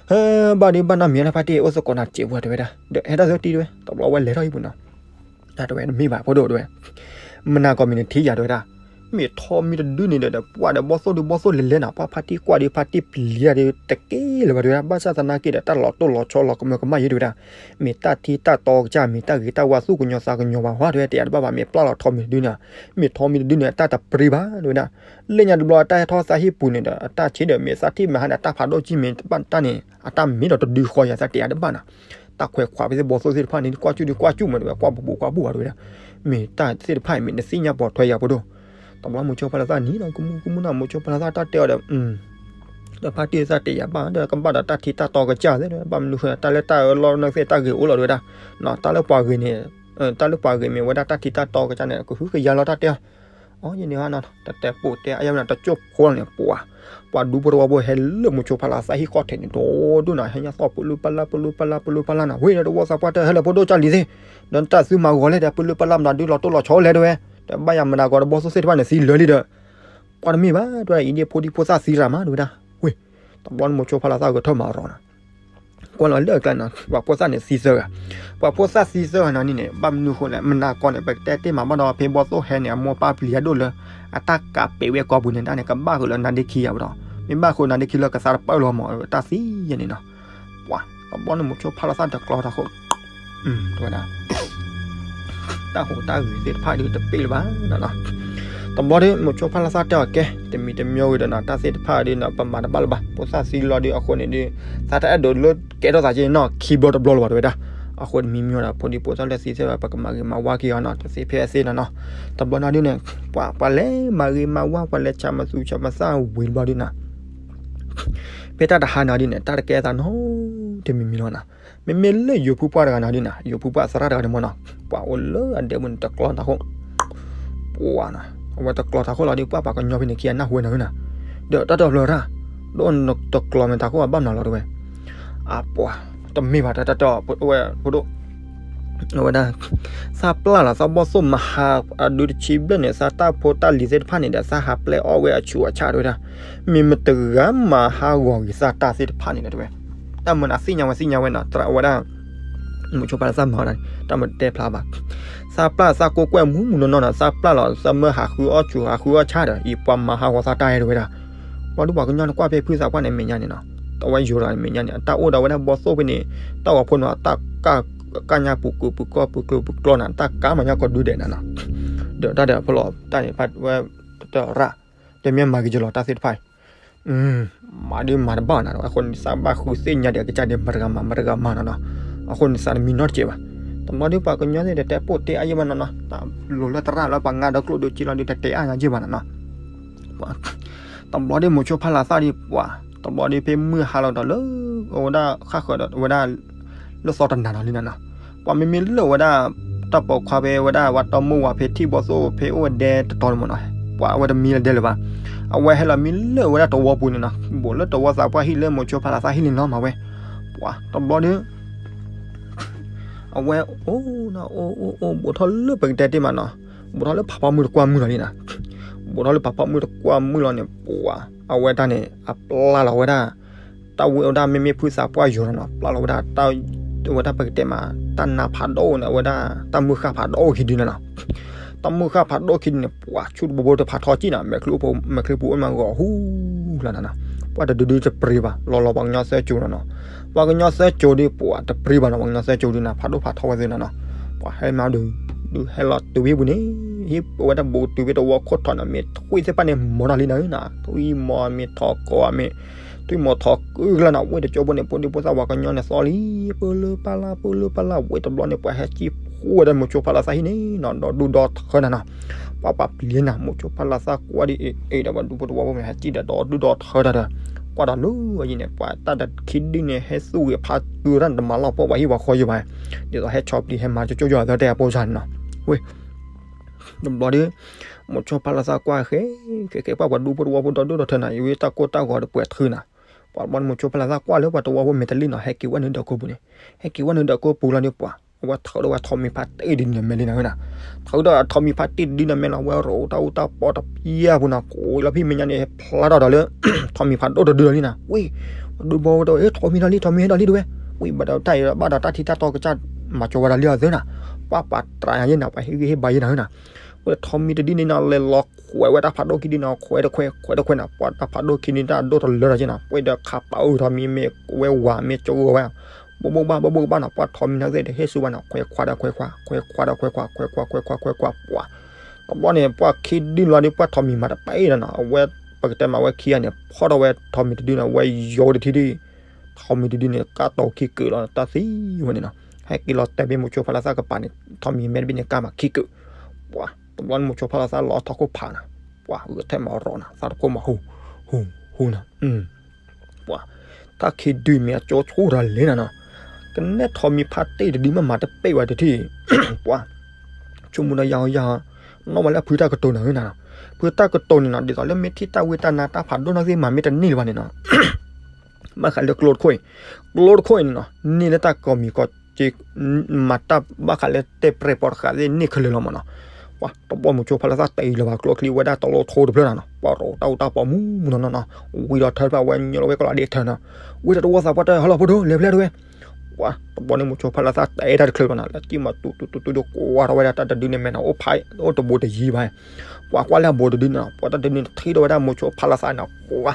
ဟဲ ဘၣ်ဒုးဘၣ်နီတမံၤလၢဖါတံၢ် အိၣ်သကိးနၤစဲးဖိတဲဝဲဒၣ် ဒီးဟဲတၢ်သၢတံၢ်တဲဝဲ တဘျီဝဲလဲၤထီၣ်ဟံၣ်ပူၤနီၤ တဲဝဲတမ့ၢ်ဘၣ်ဖိဒိၣ်တဲဝဲ မနၤကီးမ့ၢ်နထံၣ်ယၤတဲဝဲဒၣ် မ့ၢ်ထီးမံၤတဒုန့ၣ်ဒီး ပှၤဒီးဘီၣ်သိၣ်ဒုးဘီၣ်သိၣ်လဲၤလဲၤနီၤ ပှၤဖါတံၢ်ကွၢ်ဒီးဖါတံၢ်ပျံၤယၤဒီး တက့ၢ်လၢၤဘၣ်တဲဝဲဒၣ် ဘၣ်ဆၣ်သနာ်က့ဒီး တၢ်လီၤတိၢ်လီၤဆီလီၤကမၢကမၣ်ယဲၢ်တဲဝဲဒၣ် မ့ၢ်တၢ်ထံတၢ်တီကစၢ် မ့ၢ်တၢ်ဂ့ၤတၢ်ဝါသူၣ်ကညီၤသးကညီၤဘၣ်ဟီတဲဝဲ တယၤတဘၣ်ဘၣ် မ့ၢ်ပျၢ်လီၤထီးမံၤတဒုန့ၣ် မ့ၢ်ထီးမံၤတဒုန့ၣ် အတၢ်တပျံၤဘၣ်တဲဝဲဒၣ် လၢညါတဘျီအတၢ်ဟဲထီၣ်သးဟံၣ်ပူၤန့ၣ်ဒီး အတၢ်ဆံးဒီးမ့ၢ်သးထံၣ်မဟါန့ၣ် အတၢ်ဖးဒိၣ်ကံၢ်မ့ၢ်တဘၣ်တၢ်န့ၣ် အတၢ်မ့ၢ်ဒီးတဒုဃီယၤသးတယၤတဘၣ်နီၤ တၢ်ခွဲးခွးဖဲသ့ၣ်ဘီၣ်သိၣ်သ့ၣ်တဖၣ်န့ၣ် ကွၢ်ကၠူၣ်ဒုးကွၢ်ကၠူၣ်မးတဲဝဲ ကွၢ်ဘူးဘူးကွၢ်ဘူးဘၣ်တဲဝဲဒၣ် မ့ၢ်တၢ်သ့ၣ်တဖၣ်အံၤမ့ၢ်နသ့ၣ်ညါပိာ်ထွဲယၤဖိဒိၣ် တဘျီမိၤဆိဖးလၢသၣ်နံၤဒီး ကမူကမူနီၤ မိၤဆိဖးလၢသၣ်တၢ်တဲအီၤဒီး ဒီးဖါတံၢ်သးတယၤဘၣ်ဒီး ကဘၣ်ဒီးတၢ်ထံတၢ်တီကစၢ်သ့ၣ် ဘၣ်မနုၤဃိ တၢ်လၢတၢ်အၢလီၢ်န့ၣ်သ့ၣ် တၢ်ဂ့ၤအိၣ်လီၤတဲဝဲဒၣ် တၢ်လၢပှၤဂ့ၤန့ၣ် တၢ်လၢပှၤဂ့ၤမ့ၢ်ဝဲဒၣ်တၢ်ထံတၢ်တီကစၢ်န့ၣ် ကဟုကယာ်လီၤတၢ်တဲအီၤ အီၤယန့ၣ်ဟါနီၤ တတဲပိာ်တဲအါယါဝဲနီၤ တကၠိၢ်ဖိလီၤန့ၣ် ပှၤ ပှၤဒူဖိတဝီဖိဟဲလၢမိၤဆိဖးလၢသၣ်ဟံၣ်ခီၣ်ထံးန့ၣ် ဒိၣ်ဒိၣ်နီၤ ဟဲညါသီၣ်ပလူပလၢ်ပလူပလၢ်ပလူပလၢ်နီၤ ဝံၤဒီးတဝီသးပှၢ်တဲ ဟဲလၢဖိဒိၣ်ကၢ်လံၤသ့ၣ် ဒီးတၢ်သုမၤဂီၤလဲၣ်ဒီး ပလူပလၢ်မတၤဒုးလီၤတိၢ်လီၤဆီလဲၣ်တဲဝဲ ဒီးဘၣ်ယၤမနၤကီးဒီးဘီၣ်သိၣ်သ့ၣ်တဖၣ်န့ၣ် သံလၢာ်လံဒီး ပှၤတမ့ၢ်ဘၣ်တဲဝဲဒၣ် အံၤဒ့ၣ်ဖိဒံဖိသၣ်သံရၤမးတဲဝဲဒၣ် ဝ့ၢ် တဘျီန့ၣ်မိၤဆိဖးလၢသၣ်ဂဲၤထၢၣ်မၤရီၤနီၤ ကွၢ်လီၤလၢအကျါနီၤ ပှၤဖိသၣ်န့ၣ်သံသၢဂၤ ပှၤဖိသၣ်သံသၢဂၤနီၤန့ၣ် ဘၣ်မနုၤဃိလဲၣ် မနၤကီးန့ၣ် ပကတဲတ့ၢ်မးဘၣ်ဒီး ဖဲဘီၣ်သိၣ်ဟဲန့ၣ် အမိၢ်ပၢ်ပျံၤအဒိၣ်လၢ အတၢ်ကးပဲာ်ဝဲအကိာ်ပူၤန့ၣ် တၢ်န့ၣ် ကဘၣ်ဃုာ်လၢနါဒ့ခံယၤပဒီး မ့ၢ်ဘၣ်ဃုာ်နါဒ့ခံလၢကသါတပၢၢ်လီၤမး တၢ်သံယဲၢ်န့ၣ်နီၤ ပှၤ တဘျီန့ၣ်မိၤဆိဖးလၢသၣ်တကျီတၢ်ဃိ ဝဲဒၣ် တၢ်ဟူးတၢ်ဂဲၤသ့ၣ်တဖၣ်ဒုးတပ့ၢ်လၢၤဘၣ်နီၤနီၤ. တဘျီဒီး မိၤဆိဖးလီၤသၣ်တဲအီၤကဲ တမံၤတမံၤဂ့ၤဒီးနီၤ တၢ်သ့ၣ်တဖၣ်ဒုးနီၤ ပမၤတဘၣ်လၢၤဘၣ် ဖိသၣ်သံလီၤဒုးအဃိန့ၣ်ဒုး သးတအဲၣ်ဒိးလၢကဲထီၣ်သးက့နီၤ ခံဘျီတဘျီလၢၤဘၣ်တဲဝဲဒၣ်. အဃိတမံၤမံၤဒီး ဖိဒံဖိသၣ်လၢသံသ့ၣ်ဘၣ် ပကမၤဂ့ၤမၤဝါက့ၤအီၤနီၤ တသ့ဖဲအသ့နီၤနီၤ. တဘျီနီၤဒုးန့ၣ် ပှၤပှၤလဲၤမၤဂ့ၤမၤဝါ ပှၤလဲၤဆးမသူဆးမသၣ်ဝံၤတဘျီဒုးနီၤ ဖဲတၢ်တဟါနီၤဒုးန့ၣ် တၢ်တကဲအသးနီတမံၤမံၤလီၤနီၤ. မ့မ့ၢ်လၢယိၤဖုပှၢ်တဂၤနီၤဒုးနီၤ ယိၤဖုပှၢ်သရၣ်တဂၤန့ၣ်မ့ၢ်နီၤ ပှၤအိၣ်လၢအဒဲပူၤန့ၣ် တကျီတၢ်ခိၣ် ပှၤနီၤ အဝဲတကျီတၢ်ခိၣ်လီၤဒုး ပှၤပှၤကညီဖဲန့ၣ်ခံဂၤနၢ်ဟူဝဲနီၤနီၤ ဒီးတၢ်တဘျီရၣ် ဒ်နတကျီမ့ၢ်တၢ်ခိၣ်အဘၣ်မနုၤလီၤတဲဝဲ အပှၤ တမ့ၢ်ဘၣ်တၢ်တၢ်တၢ်ဝဲဖိဒိၣ် အဝဲဒၣ် သးပျၢ်လီၤ သးဘီၣ်သိၣ်မၤဟးအဒုးတဆံဘျဲၣ်န့ၣ် သးတၢ်ဖိတၢ်လံၤသ့ၣ်တဖၣ်န့ၣ်ဒီး သးဟးပျဲအီၣ်ဝဲအဆူးအဆါတဲဝဲဒၣ် မ့ၢ်မတဂၤမၤဟးဂီၤဂ့ၤသးတၢ်သ့ၣ်တဖၣ်န့ၣ်ဒီးတဲဝဲ တၢ်မနုၤသ့ၣ်ညါဝဲသ့ၣ်ညါဝဲနီၤ သရၣ်ဝဲဒၣ် မိၤဆိဖးလီၤသၣ်မၤအီၤန့ၣ် တၢ်မတတဲဖျါဘၣ် သးပျၢ်သးကိးကွဲၢ်မူမူနီၢ်နီၢ်နီၤ သးပျၢ်လီၤ သးမၢဟးဃုအီၣ်ဆူးဟးဃုအီၣ်ဆါဒီး အံၤပှၤမၤဟးဂီၤသးတၢ်တဲဝဲဒၣ် ဘျီဒုးပှၤကညီန့ၣ်ကွၢ်ဖဲဖုသးပှၢ်န့ၣ်မဲာ်ညါန့ၣ်နီၤ တဝဲယိၤတဂၤန့ၣ်မဲာ်ညါန့ၣ် အတၢ်အိၣ်ဒီးဝဲဒၣ်ဘီၣ်သိၣ်ဖဲန့ၣ် တၢ်ဂီၤဖိန့ၣ် တၢ်ကၢ်ကၢ်ညါပူၤကုာ်ပူၤကီၢ်ပူၤကျိၤပူၤကျီၢ်န့ၣ် တၢ်ကၢ်မၤညါကီၢ်ဒုဒဲးန့ၣ်နီၤ ဒီးတၢ်ဒီးဖဲလီၤတၢ်န့ၣ် ဖဲဝဲ တရၣ် တမ့ၢ်မၤက့ၤကလီၤတၢ်သ့ၣ်တဖၣ် မၤဒုးမၤတဘၣ်နီၤ အဃိန့ၣ်သးဘၣ်ဃုသ့ၣ်ညါဒီးကစၢ်ဒီးမတၤတဂၤမၤမတၤတဂၤမၤနီၤနီၤ အဃိန့ၣ်သးတမံနီတစဲးဘၣ် တဘျီဒုးပှၤကညီသ့ၣ်တတဲပိာ်တဲအါယဲၢ်ဘၣ်နီၤနီၤ တၢ်လိၤလၢသရၣ်လၢပှၤငါဒီးကျိၣ်ဒုးက့လီၤဒုးတတဲအါယဲၢ်ဘၣ်နီၤနီၤ တဘျီဒုးမိၤဆိဖးလီၤသၣ်ဒုးပှၤ တဘျီဒုးဖဲမုၢ်ဟါလီၤဒီးလၢ အဝဲဒၣ်ဃၣ်ဃၢၤဒီးဝဲဒၣ် လၢသီတနၤနီၤလံနီၤနီၤ ပှၤမ့မ့ၢ်လၢာ်ဝဲဒၣ် တၢ်ပိာ်ခွါဖဲဝဲဒၣ်ဝဲတီမုၢ်ဝၤဖဲထံၣ်ဘီၣ်သိၣ် ဖဲအိၣ်ဝဲဒဲတတီၤန့ၣ်မ့ၢ်နီၤ ပှၤအဝဲတမံလၢဒဲလၢၤဘၣ် အဝဲဟဲလီၤမံလၢာ်ဝဲဒၣ်တဝီပူၤန့ၣ်နီၤ ဘူးလၢတဝီသးပှၢ်ဟံၣ်လၢမိၤဆိဖးလီၤသၣ်ဟံၣ်လံနီၤမၤဝဲ ပှၤတဘျီဒုး အဝဲအိၣ်နီၤ အိၣ်အိၣ်အိၣ် ဘူးထီၣ်လၢပကတဲတ့ၢ်မးနီၤ ဘူးထီၣ်လၢဖးဖီမုၢ်တကွၢ်မုၢ်လီၤလံနီၤ ဘူးထီၣ်လၢဖးဖီမုၢ်တကွၢ်မုၢ်လီၤန့ၣ် ပှၤ အဝဲတၢ်န့ၣ် အပျၢ်လီၤဝဲဒၣ် တၢ်ဝဲဒၣ်မ့မ့ၢ်ဖုသးပှၢ်ယိၤနီၤနီၤ ပျၢ်လီၤဝဲဒၣ် တၢ်ဝဲဒၣ်ပကတဲမး တၢ်နါဖးဒိၣ်န့ၣ် အဝဲဒၣ် တၢ်မုၢ်ဃၢ်ဖးဒိၣ်ခံဒုန့ၣ်နီၤ တၢ်မုၢ်ဃၢ်ဖးဒိၣ်ခံဒုန့ၣ် ပှၤဆူၣ်တဘိဘိတဖးထီကံၢ်နီၤ မဲာ်ချံပူၤအိၣ်မးဂီၤဟူလီၤနီၤနီၤ ပှၤတဒုဒုတပြံဘၣ် လီၤလီၤပှၤကညီသၢကၠိနီၤနီၤ ပှၤကညီသၢကၠိဒုး ပှၤတပြံဘၣ်နီၤ ပှၤကညီသၢကၠိဒုးနီၤ ဖးဒိၣ်ဖးထီဝဲသ့နီၤနီၤ ပှၤဟဲမးဒုး ဒုးဟဲလီၤတုၤဝဲပူၤန့ၣ် ဟံၣ်ဝဲဒၣ်ဘူးတုၤဝဲတဝီခိၣ်ထီၣ်နီၤ မ့ၢ်ထွံၣ်သ့ၣ်တဖၣ်န့ၣ် မီၤနီၤလံနီၤ ထွံၣ်မီၤမ့ၢ်ထီၣ်ကိးမ့ၢ် ထွံၣ်မီၤထီၣ်ကုၢ်ကလၢနီၤ ဝဲတကၠိဖိန့ၣ် ဖိဒံဖိသၣ်ပှၤကညီန့ၣ်သီလံ ပၢလၢပၢ်လၢ် ပၢလၢပၢ်လၢ် ဝဲတဘျီန့ၣ် ပှၤဟဲစံၣ်ဖှိၣ်ဝဲဒၣ်မိၤဆိဖးလီၤသၣ်ဟံၣ်န့ၣ်နီၤ ဒီးဒူၣ်ဒီထၢနီၤနီၤ ပှၤပာ်ပျံၤနီၤ မိၤဆိဖးလီၤသၣ်ကွၢ်ဒ်အံၤ အံၤဒီးပှၤဒူဖိတဝီဖိမ့ၢ်ဟဲစံၣ်ဒီးဒီးဒူၣ်ဒီထၢတၢ်ဒီး ကွၢ်ဒီးလၢအယံၤန့ၣ် ပှၤတၢ်တခံဒုန့ၣ် ဟဲသူၣ်ဂ့ၤဖးတုၤတၢ်န့ၣ် တမၤလီၤပှီၢ်ပှၤဟံၣ်ပှၤဃီယံၤဘၣ် ဒ်သိးဟဲဆီၣ်ပျံၤဟဲမၤကၠိကၠိယွၤသၢတဲအပိစၢ်န့ၣ်နီၤ ဝဲ တဘျီဒီး မိၤဆိဖးလီၤသၣ်ကွၢ်ဃဲ ဃဲဃဲ ပှၤပှၤဒူဖိတဝီဖိဒီးဒူၣ်ဒီထၢနီၤ အဝဲတၢ်ကိၢ်တၢ်ဂီၤတပှဲၤထုနီၤ ပှၤတဘျီန့ၣ် မိၤဆိဖးလီၤသၣ်ကွၢ်လၢပှၤတဝီဖိမဲာ်တလံၣ်နီၤ ဟဲက့ၤဝဲနုာ်ဒီးကိာ်ပူၤန့ၣ် ဟဲက့ၤဝဲနုာ်ဒီးကိာ်ပူၤလီၤဒီးပှၤ အဝဲထုးဒီးဝဲထိးမံၤဖးတ့ၢ်ဒ်န့ၣ်မဲာ်လံနီၤဝဲနီၤ ထုးဒီးထိးမံၤဖးတ့ၢ်ဒ်န့ၣ်မဲာ်လီၤ ဝဲရိးတၢ်အူတၢ်ပီတပျၢ်ပူၤနီၤ ကိးလီၤဖံးမဲာ်ညါန့ၣ် ဟဲဖျါထီၣ်ဒီးလၢ ထိးမံၤဖးဒိၣ်တဒုလီၤလံနီၤ ဝံၤ ဒူဖိတဝီဖိ ထိးမံၤထီၣ်လံ ထိးမံၤဟဲထီၣ်လံတဝဲ ဝံၤဘၣ်ဒီးတၢ်အံၤဘၣ်ဒီးတၢ်ထံတၢ်တီကစၢ် မၤကၠီဝဲဒၣ်လံအီၤသ့နီၤ ပှၤပာ်တြၢ်ညါယဲနီၤ ပှၤဟ့ၣ်ဂံၢ်ဟ့ၣ်ဘါယဲနီၤဝဲနီၤ ဝဲထိးမံၤတဒုန့ၣ်နီၤ လဲၤလီၤခွဲးဝဲတၢ်ဖးဒိၣ်ခံဒုနီၤ ခွဲးတခွဲး ခွဲးတခွဲးနီၤ ပှၤတၢ်ဖးဒိၣ်ခံဒုတၢ်အဒိၣ်တလၢနီၤယဲနီၤ ပှၤဒီးခးပာ်အုၣ်ထိးမံၤမ့ၢ်ဝဲဝၤမ့ၢ်ကၠိဂီၤဝဲ ဘိၣ်ဘိၣ်ဘၣ်ဘိၣ်ဘိၣ်ဘၣ်နီၤ ပှၤထိးမံၤနီၤသ့ၣ်ဒီးဟ့ၣ်ဆူဘၣ်နီၤ ခွဲးခွါဒီးခွဲးခွါ ခွဲးခွါဒီးခွဲးခွါ ခွဲးခွါခွဲးခွါခွဲးခွါ ပှၤ တဘျီန့ၣ် ပှၤခံဒုလီၤဒီး ပှၤထိးမံၤမၤတပဲနီၤနီၤ အဝဲ ပကတဲမးဝဲခံဂၤန့ၣ် ဖီၣ်ထီၣ်ဝဲထိးမံၤတဒုနီၤ ဝဲယိၤတထံဒု ထိးမံၤတဒုန့ၣ် ကၢ်တီခံကုာ်လီၤ တၢ်သံဝဲန့ၣ်နီၤ ဟဲက့ၤလီၤတဲာ်ဘ့ၣ်မိၤဆိဖးလီၤသၣ်ကပၤန့ၣ် ထိးမံၤမဲာ်တဘ့ၣ်န့ၣ် ကၢ်မးခံကုာ် ပှၤ တဘျီန့ၣ်မိၤဆိဖးလီၤသၣ်လီၤထီၣ်ခိၣ်ဖးနီၤ ပှၤဂဲၤထဲမးရီၤနီၤ သးတခိၣ်မးဟူ ဟူ ဟူနီၤ ပှၤ တၢ်ခံဒုမ့ၢ်အကၠိဆိတၢ်လဲၣ်နီၤနီၤ ကနဲထိးမံၤဖးတ့ၢ်တဒုမးမၤတပဲဘၣ်တထံၣ် ပှၤ ဆိကမိၣ်ဒီးယၤအီၤယၤအီၤ နီၢ်ဝဲလၢအဖုတၢ်ကတိၤနီၤနီၤ ဖုတၢ်ကတိၤန့ၣ်နီၤ ဒ်သိးလၢမ့ၢ်ထံၣ်တၢ်ဝ့တၢ်နါတၢ်ဖးဒိၣ်နီၢ်သ့ၣ်မၤမ့ၢ်တန့ၢ်လၢၤဘၣ်န့ၣ်နီၤ ဘၣ်ဃးလၢကျိတခိၣ်အံၤ ကျိတခိၣ်အံၤန့ၣ်နီၤ န့ၢ်လၢတၢ်ကိးမံၤကိးက့ မၤတၢ်ဘၣ်ဃးလၢတဲပြဲၢ်ပိာ်တဃာ်သ့ၣ်န့ၢ်ခဲလၢာ်လီၤမးနီၤ ပှၤတဘျီမိၤဆိဖးလီၤသၣ်တဲအံၤလၢၤဘၣ်ကျိချံဝဲဒၣ်တလိၣ်ထိတဖျၢၣ်နီၤနီၤ ပှၤရိးတၢ်အူတၢ်ပီမူမူနီၤနီၤနီၤ ဝံၤဒီးထၢတဖၣ်ဝဲညိလီၤဝဲကလီၤဒ့ထၢနီၤ ဝံၤဒီးတဝီသးပှၢ်တၢ်ဟဲလီၤဖိဒိၣ်လဲၤဖျဲၣ်တဝဲ ပှၤတဘျီန့ၣ်မိၤဆိဖးလီၤသၣ်တဲတၢ်တချုးဘၣ်နီၤ လၢကံၣ်မးတူတူတူတူဒီးကွၢ်ထီၣ်ဝဲဒၣ်တၢ်တဒုန့ၣ်မဲာ်နီၤ အိၣ်ဖးအိၣ်တဘိတယံၤဘၣ် ပှၤကွၢ်လၢအဘိတဒုန့ၣ်နီၤ ပှၤတၢ်တဒုန့ၣ်ထံၣ်ထီၣ်ဝဲဒၣ်မိၤဆိဖးလီၤသၣ်နီၤ ပှၤ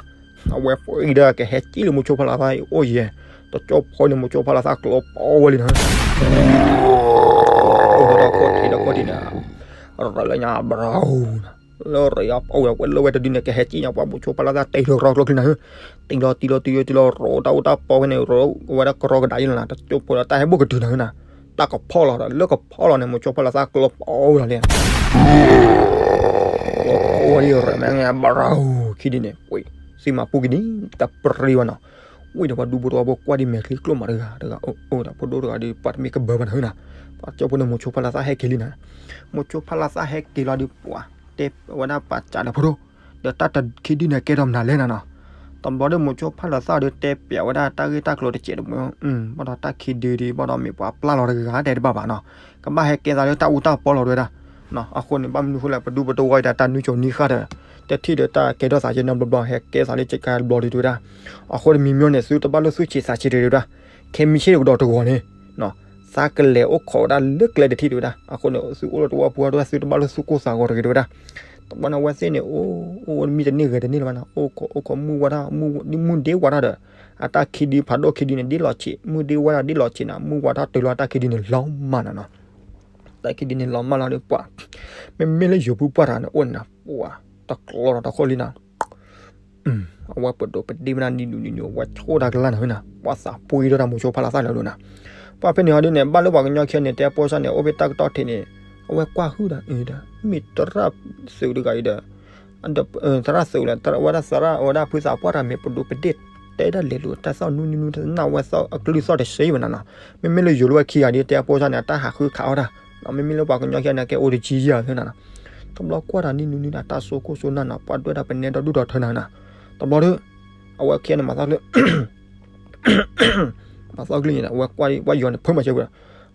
အဝဲပှၤအံၤဒီးကဟဲကံၣ်လၢမိၤဆိဖးလီၤသၣ်အံၤအိၣ်ယဲၢ် တကၠိဖိန့ၣ် မိၤဆိဖးလီၤသၣ်ကျိပီဝဲလံနီၤ, အိၣ်ဒီးခိၣ်ထံးဒီးခိၣ်ထံးန့ၣ်, ရၤလၢညါဘြၤ, လၢရၤအပီဝဲလၢဝဲတဒုန့ၣ် ကဟဲစံၣ်ညါပှၤမိၤဆိဖးလီၤသၣ်တ့လီၤရီကျိချံနီၤ, တ့လီၤတ့လီၤတ့လီၤတ့လီၤ ရိးတၢ်အိၣ်တၢ်ပီဖဲန့ၣ် ရိးဝဲဒၣ်ကရီကဒါယဲလီၤနီၤ, တကၠိဖိဒီးတၢ်ဟဲဘိၣ်ကတုၤနီၤနီၤ, တၢ်ကဖီၣ်လီၤဒီး လၢကဖီၣ်လီၤန့ၣ် မိၤဆိဖးလီၤသၣ်ကျိပီဝဲလီၤလံ အိၣ်ဝဲဒၣ်ရၤမဲာ်ညါဘြၤ, ခံဒုန့ၣ် ဝံၤ စံၣ်မၤပူၤက့ၤဒ်တပရံဝဲနီၤ, ဝံၤဒီးပှၤဒူဖိတဝီဖိကွၢ်ဒ်မဲာ်ချံကျိမးတဂၤတဂၤ, အိၣ်အိၣ်ဒီးဖိဒိၣ်တဂၤဒီး ပှၤတမ့ၢ်ကဘၢဘၣ်နီၤနီၤ, ပှၤကၠိဖိန့ၣ် မိၤဆိဖးလီၤသၣ်ဟဲက့ၤလံနီၤ, မိၤဆိဖးလီၤသၣ်ဟဲက့ၤလီၤဒီးပှၤ တဲဝဲဒၣ်ပှၤစံးဒီးဖိဒိၣ်, ဒီးတၢ်တခံဒုန့ၣ်ကဲထီၣ်မနုၤလဲၣ်နီၤနီၤ, တဘျီဒီးမိၤဆိဖးလီၤသၣ်ဒီးတဲပျးဝဲဒၣ်တၢ်ဂ့ၢ်တၢ်ကျိၤတစဲးတမှဲ, ဘၣ်ဒီးတၢ်ခံဒုဒီး ဘၣ်ဒီးမ့ၢ်ပှၤပျၢ်လီၤတဂၤတဲတဘၣ်ဘၣ်နီၤ, ကဘၣ်ဟဲကဲသးလၢတၢ်အူတၢ်ပီလီၤတဲဝဲဒၣ်, အဃိန့ၣ် ဘၣ်မနုၤဃိလဲၣ် ပဒူပတဝီအံၤဒီးတၢ်နွံကၠိနွံဃၣ်ဒီး, တထံၣ်ဒီးတၢ်ကဲထီၣ်သးကဲနီတဘျီဘျီ ဟဲကဲသးလၢကဲဘျီဒီးတဲဝဲဒၣ်, အဃိတမံၤမံၤန့ၣ် သုတဘၣ်လိာ်သူၣ်ဆံးသးဆံးတဂ့ၤတဲဝဲဒၣ်, ခဲမံဆ့ၣ်ကဒီးတဂီၤန့ၣ် သးကလဲၤအိၣ်ခိးဝဲဒၣ်လၢကျဲတထံၣ်တဲဝဲဒၣ်, အဃိန့ၣ် သုအိၣ်လၢတဝီပူၤဒီး သုတဘၣ်လိာ်သူၣ်ကိၢ်သးဂီၤတဂ့ၤတဲဝဲဒၣ်, တဘျီန့ၣ်အဝဲသ့ၣ်န့ၣ် အိၣ်အိၣ်မံတန့ၢ်ဂဲၤတန့ၢ်လၢၤဘၣ်နီၤ, အိၣ်ခိးအိၣ်ခိးမုၢ်ဝါထီၣ်, မုၢ်ဒ့ဝါထီၣ်ဒီး, အတၢ်ခံဒုဖးဒိၣ်ခံဒုန့ၣ် ဒ့လီၤဆံး, မုၢ်ဒ့ဝါထီၣ်ဒ့လီၤဆံးနီၤ, မုၢ်ဝါထီၣ်တုၤလီၤအတၢ်ခံဒုန့ၣ်လီၤမၢ်နီၤနီၤ, တၢ်ခံဒုန့ၣ်လီၤမၢ်လီၤဒီးပှၤ, မ့မ့ၢ်လၢယိၤဖုပှၢ်တဂၤန့ၣ်အိၣ်န့ၣ်နီၤ, ပှၤတကျီလီၤတၢ်ခိၣ်လံနီၤ အဝဲပဒိးပဒ့ဝဲဒၣ်နံၤနူနံၤနူ အဝဲဆိၣ်တၢ်ကလၢ်န့ၣ်ဝဲနီၤ, ပှၤသးပှ့ၤဒီးတၢ်မိၤဆိဖးလီၤသၣ်လၢာ်လီၤနီၤ, ပှၤဖဲန့ၣ်ဟီဒ်န့ၣ် ဘၣ်လၢပှၤကညီခံဂၤန့ၣ် တဲဖိစၢ်န့ၣ် အိၣ်ဖဲတၢ်ကတီၢ်ထံးန့ၣ်, အဝဲကွၢ်ဟုၣ်ဒီးအံၤဒီး, မ့ၢ်သရၣ်သုးတဂၤအံၤဒီး, သရၣ်သုးလၢ ဝဲဒၣ်သရၣ်ဝဲဒၣ်ဖုသးပှၢ်တဂၤမ့ၢ်ပဒိးပဒ့ၣ်, တဲဒၣ်လဲၤလိာ်တၢ်သီၣ်နူနူနူ တနာ်ဝဲသီၣ်အကလုၢ်သီၣ်တစ့ဘၣ်နီၤနီၤ, မ့မ့ၢ်လၢယိၤလၢဝဲခံဂၤဒ်တဲဖိစၢ်န့ၣ် အတၢ်ဟးဃုခးအီၣ်တၢ်, မ့မ့ၢ်လၢပှၤကညီခံဂၤန့ၣ် ကဲအိၣ်တဆံယဲၢ်သ့နီၤနီၤ, တဘျီကွၢ်တၢ်နံၤနူနံၤဒီး တၢ်စိခိၣ်စိနၢ်နီၤ, ပှၤဒွဲၣ်တၢ်ပနဲဒီဒူၣ်ဒီထၢနီၤနီၤ, တဘျီဒီး, အဝဲခံဂၤန့ၣ်မၤသီၣ်ကျၢၢ် မၤသီၣ်ကျၢၢ်န့ၣ် အဝဲကွၢ်ဒ်ပှၤယိၤန့ၣ် ဖၢမၤစၢၤဝဲဒီး,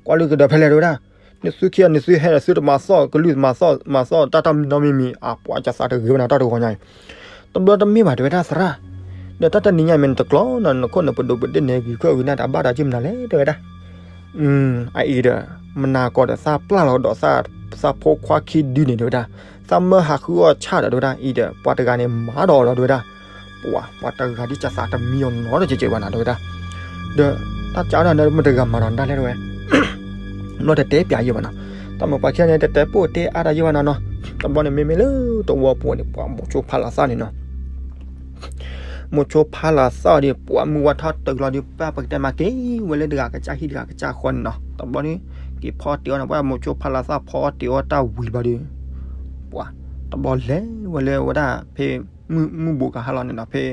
ကွၢ်လၢကဒီးဖဲလဲၣ်တဲဝဲဒၣ်, နသုခံဂၤန့ၣ်သုဟဲဒီးသုတမၤသီၣ်ကလုၢ်မၤသီၣ်မၤသီၣ်တၢ်တၢ်နီတမံၤမံၤ အပှၤကစးတဂ့ၤဝဲနၤတၢ်တဂီၤညါအံၤ, တဘျီတမ့ၢ်ဘၣ်တဲဝဲဒၣ်သရၣ်, ဒီးတၢ်တနံၤညါမ့ၢ်နတကျီနီၤ နခိၣ်နပဒိးပဒ့ၣ်န့ၣ် ဂံၢ်ခၢၣ်ဂံၢ်နၢ်တၢ်ဘၣ်တၢ်က့ၢ်မနုၤလဲၣ်တဲဝဲဒၣ် အအံၤဒီး, မနၤကီးဒီးသးပျၢ်လီၤဒီးသးဖိခွါခံဒုန့ၣ်တဲဝဲဒၣ်, သးမၢဟးဃုအီၣ်ဆၣ်ဒီးတဲဝဲဒၣ် အံၤဒီး ပှၤတဂၤန့ၣ်မၤဒီးအီၤဒီးတဲဝဲဒၣ်, ပှၤ ပှၤတဂၤဒ်ကစးတမံအီၤနီတကဲးကဲးဘၣ်နၤတဲဝဲဒၣ်, ဒီး တၢ်ကးဒၣ်န့ၣ်မ့ၢ်တဂၤမၤဒီးနၤလဲၣ်တဲဝဲ နီတတဲပျးယဲၢ်ဘၣ်နီၤ, တၢ်မ့ၢ်ပှၤခံဂၤန့ၣ် တတဲပိာ်တဲအါတၢ်ယဲၢ်ဘၣ်နီၤနီၤ, တဘျီန့ၣ် မ့မ့ၢ်လၢတဝီပူၤန့ၣ် ပှၤမိၤဆိဖးလီၤသၣ်န့ၣ်နီၤ, မိၤဆိဖးလီၤသၣ်ဒီး ပှၤမုၢ်ဝါထီၣ်တုၤလီၤဒီး ပှၤပကတဲမၤက့ၤဝဲလၢတဂၤကစၢ်ဟံၣ်တဂၤကစၢ်ဃီန့ၣ်နီၤ, တဘျီန့ၣ် က့ၤဖီတ့ၢ်အီၤန့ၣ် ပှၤမိၤဆိဖးလီၤသၣ်ဖီတ့ၢ်အီၤတၢ်ဝံၤဘျီဒီး ပှၤ တဘျီလဲၤဝဲလၢဝဲဒၣ်ဖဲ မုၢ်မုၢ်ဘူးကဟါလီၤန့ၣ်နီၤ, ဖဲ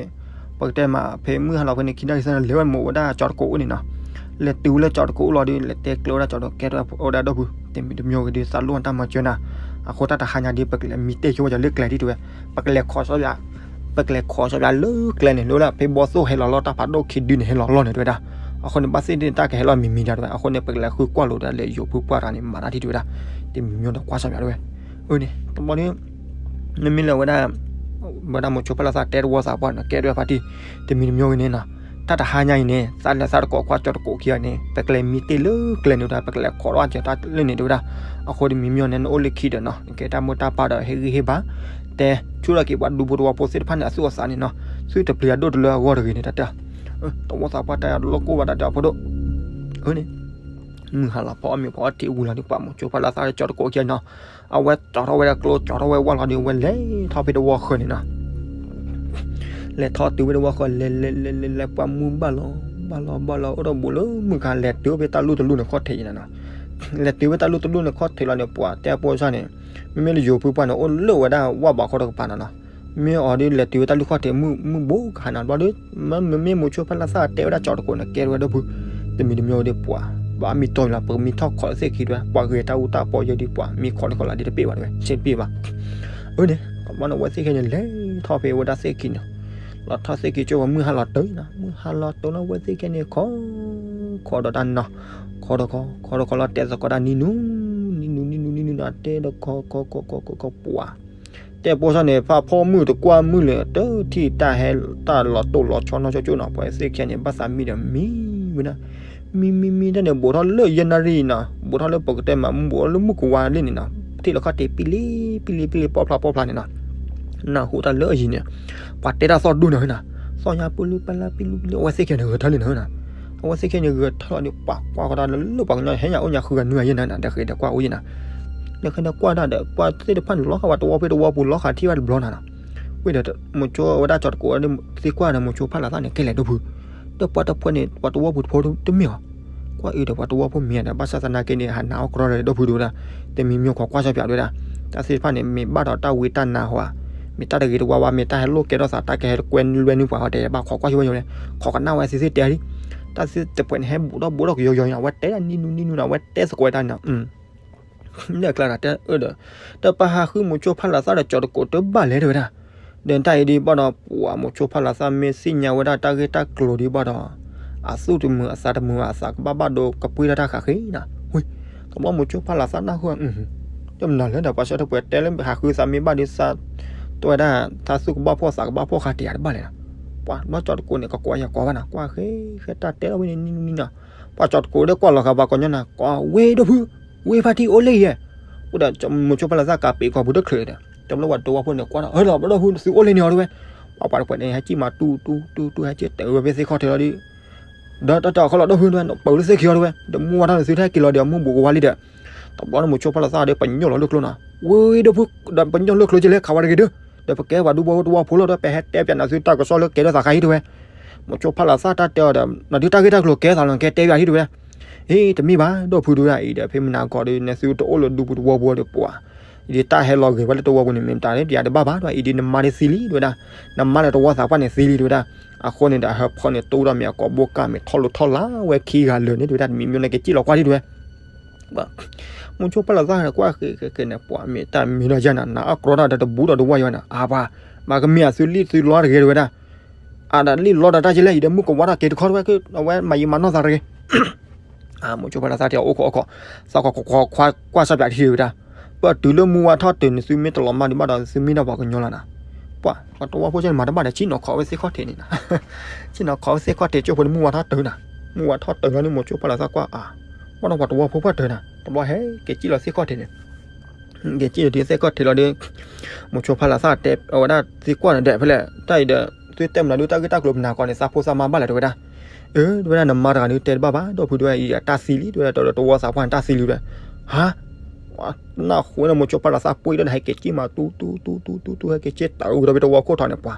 ပကတဲမး ဖဲမုၢ်ဟါလီၤဖဲန့ၣ် ခံနၣ်ရံၣ်သၢနၣ်ရံၣ် လဲၤဝဲမိၢ်ဝဲဒၣ်ကၠီတကိးအိၣ်န့ၣ်နီၤ, လဲၤတုၤဝဲလၢကၠီတကိးအိၣ်လီၤဒီး လဲၤတဲကျဲဝဲဒၣ်ကၠီတကိး ကဲထီၣ်ဝဲဒၣ်ဒီပုၢ် တမံၤတမံၤဂ့ၤဒီး သးလိၣ်တၢ်မၤစၢၤနၤ, အဃိတၢ်တဟါညါဒီး ပကလဲၤမံတ့ၢ်ဆိဝဲကၠီလၢကျဲဒ်တဲဝဲ, ပကလဲၤခိးစီပျး ပကလဲၤခိးစီပျးလၢကျဲန့ၣ် လၢဝဲဒၣ်ဖဲဘီသိၣ်ဟဲလီၤလီၢ် တၢ်ဖးဒိၣ်ခံဒုန့ၣ် ဟဲလီၤလီၢ်န့ၣ်တဲဝဲဒၣ်, အဃိန့ၣ် ဘၣ်သ့ၣ်သ့ၣ်န့ၣ် တၢ်ကဟဲလီၤမံၤမံၤဒၣ်တဲဝဲ, အဃိန့ၣ် ပကလဲၤဃုကွၢ်လိာ်ဒၣ်လၢယိၤဖုပှၢ်တဂၤန့ၣ် မၤတၢ်ထံၣ်တဲဝဲဒၣ်, တမံၤမံၤဒီးကွၢ်စီပျးတဲဝဲ, အန့ၣ် တဘျီန့ၣ် မ့မ့ၢ်လၢဝဲဒၣ် ဝဲဒၣ်မိၤဆိဖးလီၤသၣ်တဲတဝီသးပှၢ်န့ၣ် ကဲထီၣ်ဝဲဖါတံၢ် တမံၤတမံၤဂ့ၤန့ၣ်နီၤ, တၢ်တဟါညါအံၤန့ၣ် သးလၢသးတကိးခွါကၠီတကိးခံဂၤန့ၣ် ပကလဲၤမံတ့ၢ်လၢကျဲန့ၣ်တဲဝဲဒၣ်, ပကလဲၤခိးထီၣ်အစၢၤတၢ်လၢန့ၣ်တဲဝဲဒၣ်, အဃိတမံၤမံၤန့ၣ် နအိၣ်လၢခံဒီးနီၤ နကဲတၢ်မိၢ်တၢ်ပၢ်ဒီးဟ့ၣ်ဂံၢ်ဟ့ၣ်ဘါ, တဲဆူၣ်ထီၣ်က့ၤပှၤဒူဖိတဝီဖိသ့ၣ်တဖၣ်န့ၣ် အသူၣ်အသးန့ၣ်နီၤ, သုတပျံၤအဒိၣ်တလၢအဂီၢ်တဂ့ၤန့ၣ် တၢ်တဲ, တဝီသးပှၢ်တဲအီၤတလိၣ်ကိၢ်ဘၣ်တၢ်တဲအီၤဖိဒိၣ်, အန့ၣ် မုၢ်ဟါလီၤဖီအီၣ်မ့ၤဖီအီၣ်ထံးဝံၤလီၤဒီး ပှၤမိၤဆိဖးလီၤသၣ်လၢကၠီတကိးခံဂၤနီၤ, အဝဲကၠီထီၣ်ဝဲဒၣ်ကျိ ကၠီထီၣ်ဝဲဝၣ်လီၤဒီး အဝဲလဲၤထီၣ်ဖဲတဝီဃၢၤန့ၣ်နီၤ, လဲၤထီၣ်တုၤဝဲတဝီဃၢၤ လဲၤလဲၤလဲၤလဲၤလဲၤ ပှၤမုၢ်ဘၣ်လီၤ ဘၣ်လီၤဘၣ်လီၤ အိၣ်ဒီးဘူးလၢမုၢ်ခါ လဲၤတုၤဖဲတၢ်လူၢ်တလူၢ်န့ၣ်ခီၣ်ထံးအံၤနီၤ, လဲၤတုၤဖဲတၢ်လူၢ်တလူၢ်န့ၣ်ခီၣ်ထံးလီၤန့ၣ် ပှၤတဲဖိစၢ်န့ၣ်, မ့မ့ၢ်လၢယိၤဖုပှၢ်န့ၣ် အိၣ်လၢဝဲဒၣ်ဝၣ်ဘးခီတကပၤနီၤနီၤ မ့ၢ်အီၤဒီးလဲၤတုၤဝဲတၢ်လူၢ်ခီၣ်ထံး မုၢ်ဘူးကဟါနီၤ ဘျီဒီး, မ့မ့ၢ်မိၤဆိဖးလီၤသၣ်တဲဝဲဒၣ်ကၠီတကိးန့ၣ် ကဲထီၣ်ဝဲဒီပုၢ်, တမံၤတမံၤဒီးပှၤ, ဘၣ်မံတီၢ်လီၤ ပကမံထီၣ်ခိးသ့ၣ်ခံတဲဝဲ ပှၤဂ့ၤတၢ်အူတၢ်ပီယဲဒီးပှၤ မံခိးတခိးလၢ်ဒီးတပ့ၢ်ဘၣ်တဲဝဲ ဆ့တပ့ၢ်ဘၣ်, အန့ၣ် တဘျီန့ၣ် အဝဲသ့ၣ်ခဲန့ၣ် လဲၤထီၣ်ဖဲဝဲဒၣ်သ့ၣ်ခံနီၤ, လီၤထီၣ်သ့ၣ်ခံကၠိဝဲ မုၢ်ဟါလီၤတၢၤနီၤ မုၢ်ဟါလီၤတၢၤလီၤ အဝဲသ့ၣ်ခဲန့ၣ် ခိး, ခိးဒီးတၢ်နီၤ, ခိးဒီးခိး ခိးဒီးခိးလီၤ တဲသကိးတၢ်နံၤနူၤ, နံၤနူၤ နံၤနူၤ နံၤနူၤနီၤ တဲဒီးခိး ခိး ခိး ခိး ခိး ခိး ပှၤ တဲပိစၢ်န့ၣ် ဖးဖီမုၢ်တကွၢ်မုၢ်လၢာ် တထံၣ်တၢ်ဟဲတၢ်လီၤတိၢ်လီၤဆီနီၢ်ကၠိကၠိနီၤ ပှၤသ့ၣ်ခံဂၤန့ၣ် ဘၣ်သးမံဒီးမံဝဲဒၣ်, မံမံမံတၢ်န့ၣ် ဘူးထီၣ်လၢယဲၢ်နၣ်ရံၣ်နီၤ ဘူးထီၣ်လၢပကတဲမး ဘူးထီၣ်လၢမုၢ်ကဝါလံန့ၣ်နီၤ ထံၣ်လီၤခီၣ်ထံးပံလံပံလံပံလံ ပီၣ်ဖျါပီၣ်ဖျါန့ၣ်နီၤ, နၢ်ဟူတၢ်လၢအယံၤန့ၣ်, ပှၤတဲတၢ်သီၣ်ဒိၣ်န့ၣ်နီၤ, သီၣ်ညါပူၤလံပလါပံလူပံလံ အဝဲသ့ၣ်ခံဂၤန့ၣ် ဂဲၤထၢၣ်လံန့ၣ်နီၤ, အဝဲသ့ၣ်ခဲန့ၣ်ဂဲၤထၢၣ်လီၤဒီး ပှၤကွၢ်ဃီတၢ်လၢလၢပှၤကညီ ဟဲညါအိၣ်ညါဃုဂၤနွံဂၤယဲၢ်နၤ ဒီးဃ့ဒီးကွၢ်အိၣ်ယဲၢ်နၤ, ဒီးဃ့ဒီးကွၢ်အိၣ်ယဲၢ်နၤ, ဒီးပှၤသ့ၣ်တဖၣ်န့ၣ် လီၤဃာ်ပှၤတဝီဖိတဝီပူၤ လီၤဃာ်ထံၣ်ဘၣ်တဘျီနၤနီၤ, ဝံၤဒီး မိၤဆိဝဲဒၣ်ကၠီၤတကိးသံကွၢ်ဒီး မိၤဆိဖးလၤသၣ်န့ၣ် ကဲလဲၣ်ဒိၣ်ဖု, ဒီးပှၤတဖုန့ၣ် ပှၤတဝီပူၤတဖိတမ့ၢ်အီၤ, ကွၢ်အံၤဒီးပှၤတဝီဖိမ့ၢ်ဒီး ဘၣ်ဆၣ်သနာ်က့န့ၣ် ဟးနးအီၣ်ကြီဒီးဒိၣ်ဖုဒိၣ်ဝဲဒၣ်, တမံၤမံၤခိးကွၢ်ဆၢပၠးဒိၣ်ဝဲဒၣ်, တၢ်သ့ၣ်တဖၣ်န့ၣ် မ့ၢ်ဘၣ်ဒီးတၢ်ဝံတၢ်နါဟီဧါ, မ့ၢ်တၢ်တဂ့ၤတဝါဝါ မ့ၢ်တၢ်ဟဲလိၣ်ကဲထီၣ်သး တၢ်ကဟဲတကွဲလွဲနုၢ်ပှၤဟီတဲ ဘၣ်ခိးကွၢ်ဆၢဝဲယိလၢ ခိးကနၣ်ဝဲသ့ၣ်သ့ၣ်တဲလံ, တၢ်သ့ၣ်တဖၣ်န့ၣ် ဟဲဘူးထီၣ်ဘူးထီၣ်ကယီကယီန့ၣ် အဝဲတဲဒၣ်နံၤနူနံၤနူနီၤ အဝဲတဲသကိးဝဲတၢ်န့ၣ်နီၤ လၢအကျါဒီးတဲအၢဒီး, ဒီးပဟးဃုမိၤဆိဖးလၤသၣ်ဒီးကၠီၤတကိးတဘၣ်လဲၣ်တဲဝဲဒၣ်, ဒီးတၢ်အံၤဒ်ဘၣ်ဒီး ပှၤမိၤဆိဖးလၤသၣ်မ့ၢ်သ့ၣ်ညါဝဲဒၣ်တၢ်ဂ့ၢ်တၢ်ကျိၤဒ်ဘၣ်ဒီး, အသူၣ်တမုာ်အသးတမုာ်ဘၣ် အသးကဘၣ်ဘၣ်ဒိကပှ့ၤထီၣ်တၢ်ဃးဃ့နီၤ, ဝံၤ, တဘျီမိၤဆိဖးလၤသၣ်နၢ်ဟူ, တမနုၤလၢၤဒီး ပှၤဆၢထၢၣ်ပှဲၤတဲလၢဟးဃုသးမ့ၢ်ဘၣ်ဒီးသး, တဲဝဲဒၣ်, သးသူၣ်ကဘၣ်ဖှီၣ်သးကဘၣ်ဖှီၣ်ဃးတယၤတဘၣ်လဲၣ်နီၤ, ပှၤဘျီကၠီၤတကိးန့ၣ် ကကိးယၤကိးဘၣ်နီၤ ကွၢ်ဃ့, ဃဲတၢ်တဲလီၤဝဲန့ၣ်နံၤနူနံၤနီၤ, ပှၤကၠီၤတကိးဒီးကွၢ်လီၤဃာ်ပှၤကညီနၤ ကွၢ်ဝဲဒိၣ်ဖု, ဝဲဖါတံၢ်အိၣ်လၢယဲၢ်, အိၣ်ဒီးမိၤဆိဖးလၤသၣ်ကးပ့ၤကီၢ်ပူၤတချုးဒီး တဘျီပှၤတဝီဖိန့ၣ် ကွၢ်ဒီး အၢလီၤ ဘျီဒိၣ်ဖု သုအိၣ်လၢန့ၣ်အီၤတဲဝဲ, ပှၤပှၤတဖုန့ၣ် ဟဲကံၣ်မၤတူတူတူတူ ဟဲက့ၤတၢ်အၢဝဲဖဲသ့ၣ်ခီၣ်ထံးလီၤဒီး, ဒီးတၢ်တၢ်ခီလီၤဒိၣ်ဖုတဲဝဲ ပၢၤလၢသ့ၣ်ခံအီၤတဲဝဲ, ဒီးမုၢ်ဝါထီၣ်န့ၣ် သုတဟဲက့ၤလီၤဒီး အမုၢ်ဘူးကဝါလံဒီး, တဘျီန့ၣ်မိၤဆိဖးလၤသၣ်ဒီး ပညိၣ်လီၤလၢကျိနီၤ, ဝဲဒိၣ်ဖု, ဒီးပညိၣ်လၢကျိကလဲၣ် ခးဝဲတဂ့ၤဒုး, ဒီးပကဲပှၤဒူဖိတဝီဖိလီၤဒီး ပဟဲတဲပၠးနၤသုတၢ်ကစီၣ်လၢကဲထီၣ်သးဃးအံၤတဲဝဲ, မိၤဆိဖးလၤသၣ်တၢ်တဲအီၤဒီး နၤဒုးတၢ်ဂ့ၢ်တၢ်ကျိၤကဲသးလီၤ ကဲတဲပၠးဟံၣ်တဲဝဲ, ဟ့ၣ် တမ့ၢ်ဘၣ် ဒိၣ်ဖုတဲဝဲဒၣ်အံၤဒီး ဖဲမနၤကီးဒီး နသုတအိၣ်လၢဒူပူၤတဝီပူၤဒီးပှၤ, အံၤဒ်တၢ်ဟဲလီၤဂ့ၤဝဲလၢတဝီပူၤန့ၣ် မ့ၢ်မတၤလၢတယၤတဘၣ်ဘၣ်ဒီး အံၤဒ်နမါဒ်သံလံတဲဝဲဒၣ်, နမါဒီးတဝီသးပှၢ်န့ၣ်သံလံတဲဝဲဒၣ်, အဃိန့ၣ်ဒီး အဟၢဖၢန့ၣ် တိၢ်ဒီးမ့ၢ်အကိာ်ဘိကၢ်မ့ၢ်ထီၣ်လိၤထီၣ်လၢ်ဝဲခံဂၤလၢာ်န့ၣ်တဲဝဲဒၣ် တမံၤမံၤန့ၣ်က့ၤစံၣ်လီၤကွၢ်ဒံးတဲဝဲ မိၤဆိဖးလၤသၣ်ကွၢ်ဃ့ဃ့ဃ့န့ၣ် ပှၤမ့ၢ်တၢ်မံၤဒီးယဲၢ်နၤ နအီၣ်ကြီတၢ်ဒီးတဘူးဒီးတဝီယဲၢ်နၤ အါပှၤ, မၤကမ့ၢ်အသုလံၣ်သုလီတဂ့ၤတဲဝဲဒၣ်, အါဒၣ်လံၣ်လီတၢ်တၢ်ကလဲၣ် အံၤဒီးမုၢ်ကဝါထီၣ်က့ၤတခီတဲဝဲ အဝဲမၤယံာ်မၤနီၢ်သးတဂ့ၤ မိၤဆိဖးလၤသၣ်တဲအီၤအိၣ်ခိးအိၣ်ခိး, သးခိးခိးကွၢ်ဆၢပၠးတထံၣ်တဲဝဲဒၣ်, ပတုၤလၢမုၢ်ဝါထီၣ်တုၤန့ၣ် သုမ့ၢ်တလီၤမၢ်ဒံးဘၣ်ဒီး သုမ့ၢ်ဒၣ်ပှၤကညီလီၤနၤ, ပှၤ ပှၤတဝီဖိကဲန့ၣ်မၤတဘၣ်ဒီး ဆ့ၣ်နီၤခိးဝဲသ့ၣ်ခီၣ်ထံးန့ၣ်နၤ, ဆ့ၣ်နီၤခိးဝဲသ့ၣ်ခီၣ်ထံး ကၠိဖိန့ၣ်မုၢ်ဝါထီၣ်တုၤနၤ, မုၢ်ဝါထီၣ်တုၤလီၤန့ၣ် မိၤဆိဖးလၤသၣ်ကွၢ်အါ, ဘၣ်ဒီးပှၤတဝီဖိဖီၣ်တုၤနၤ တဘျီဟဲက့ၤစံၣ်လီၤသ့ၣ်ခီၣ်ထံးန့ၣ် က့ၤစံၣ်လီၤဒ်သ့ၣ်ခီၣ်ထံးလီၤဒီး, မိၤဆိဖးလၤသၣ်တဲအဝဲဒၣ်သံကွၢ်န့ၣ်ဒီး ဖဲလဲၣ် တၢ်အံၤဒီး သုတဲမနုၤဒုးတၢ်ဂ့ၢ်တၢ်ကျိၤမနၤကီးန့ၣ် သးဖိသးမါဘၣ်လဲၣ်တဲဝဲဒၣ်, အၢ တဲဝဲဒၣ်နမါတဂၤဒုးတဲတဘၣ်ဘၣ် ဒီပုၢ်ဝဲၢ်အံၤတၢ်သံလံ တဲဝဲဒၣ်တဝီသးပှၢ်န့ၣ်တၢ်သံလံတဲ, ဟါ, နၢ်ဟူဝဲန့ၣ် မိၤဆိဖးလၤသၣ်ပှ့ၤဒီး ဟဲက့ၤစံၣ်မး တူတူတူတူတူ ဟဲက့ၤစံၣ်တၢ်အူဒီး ဖဲတဝီခိၣ်ထီၣ်န့ၣ်ပှၤ,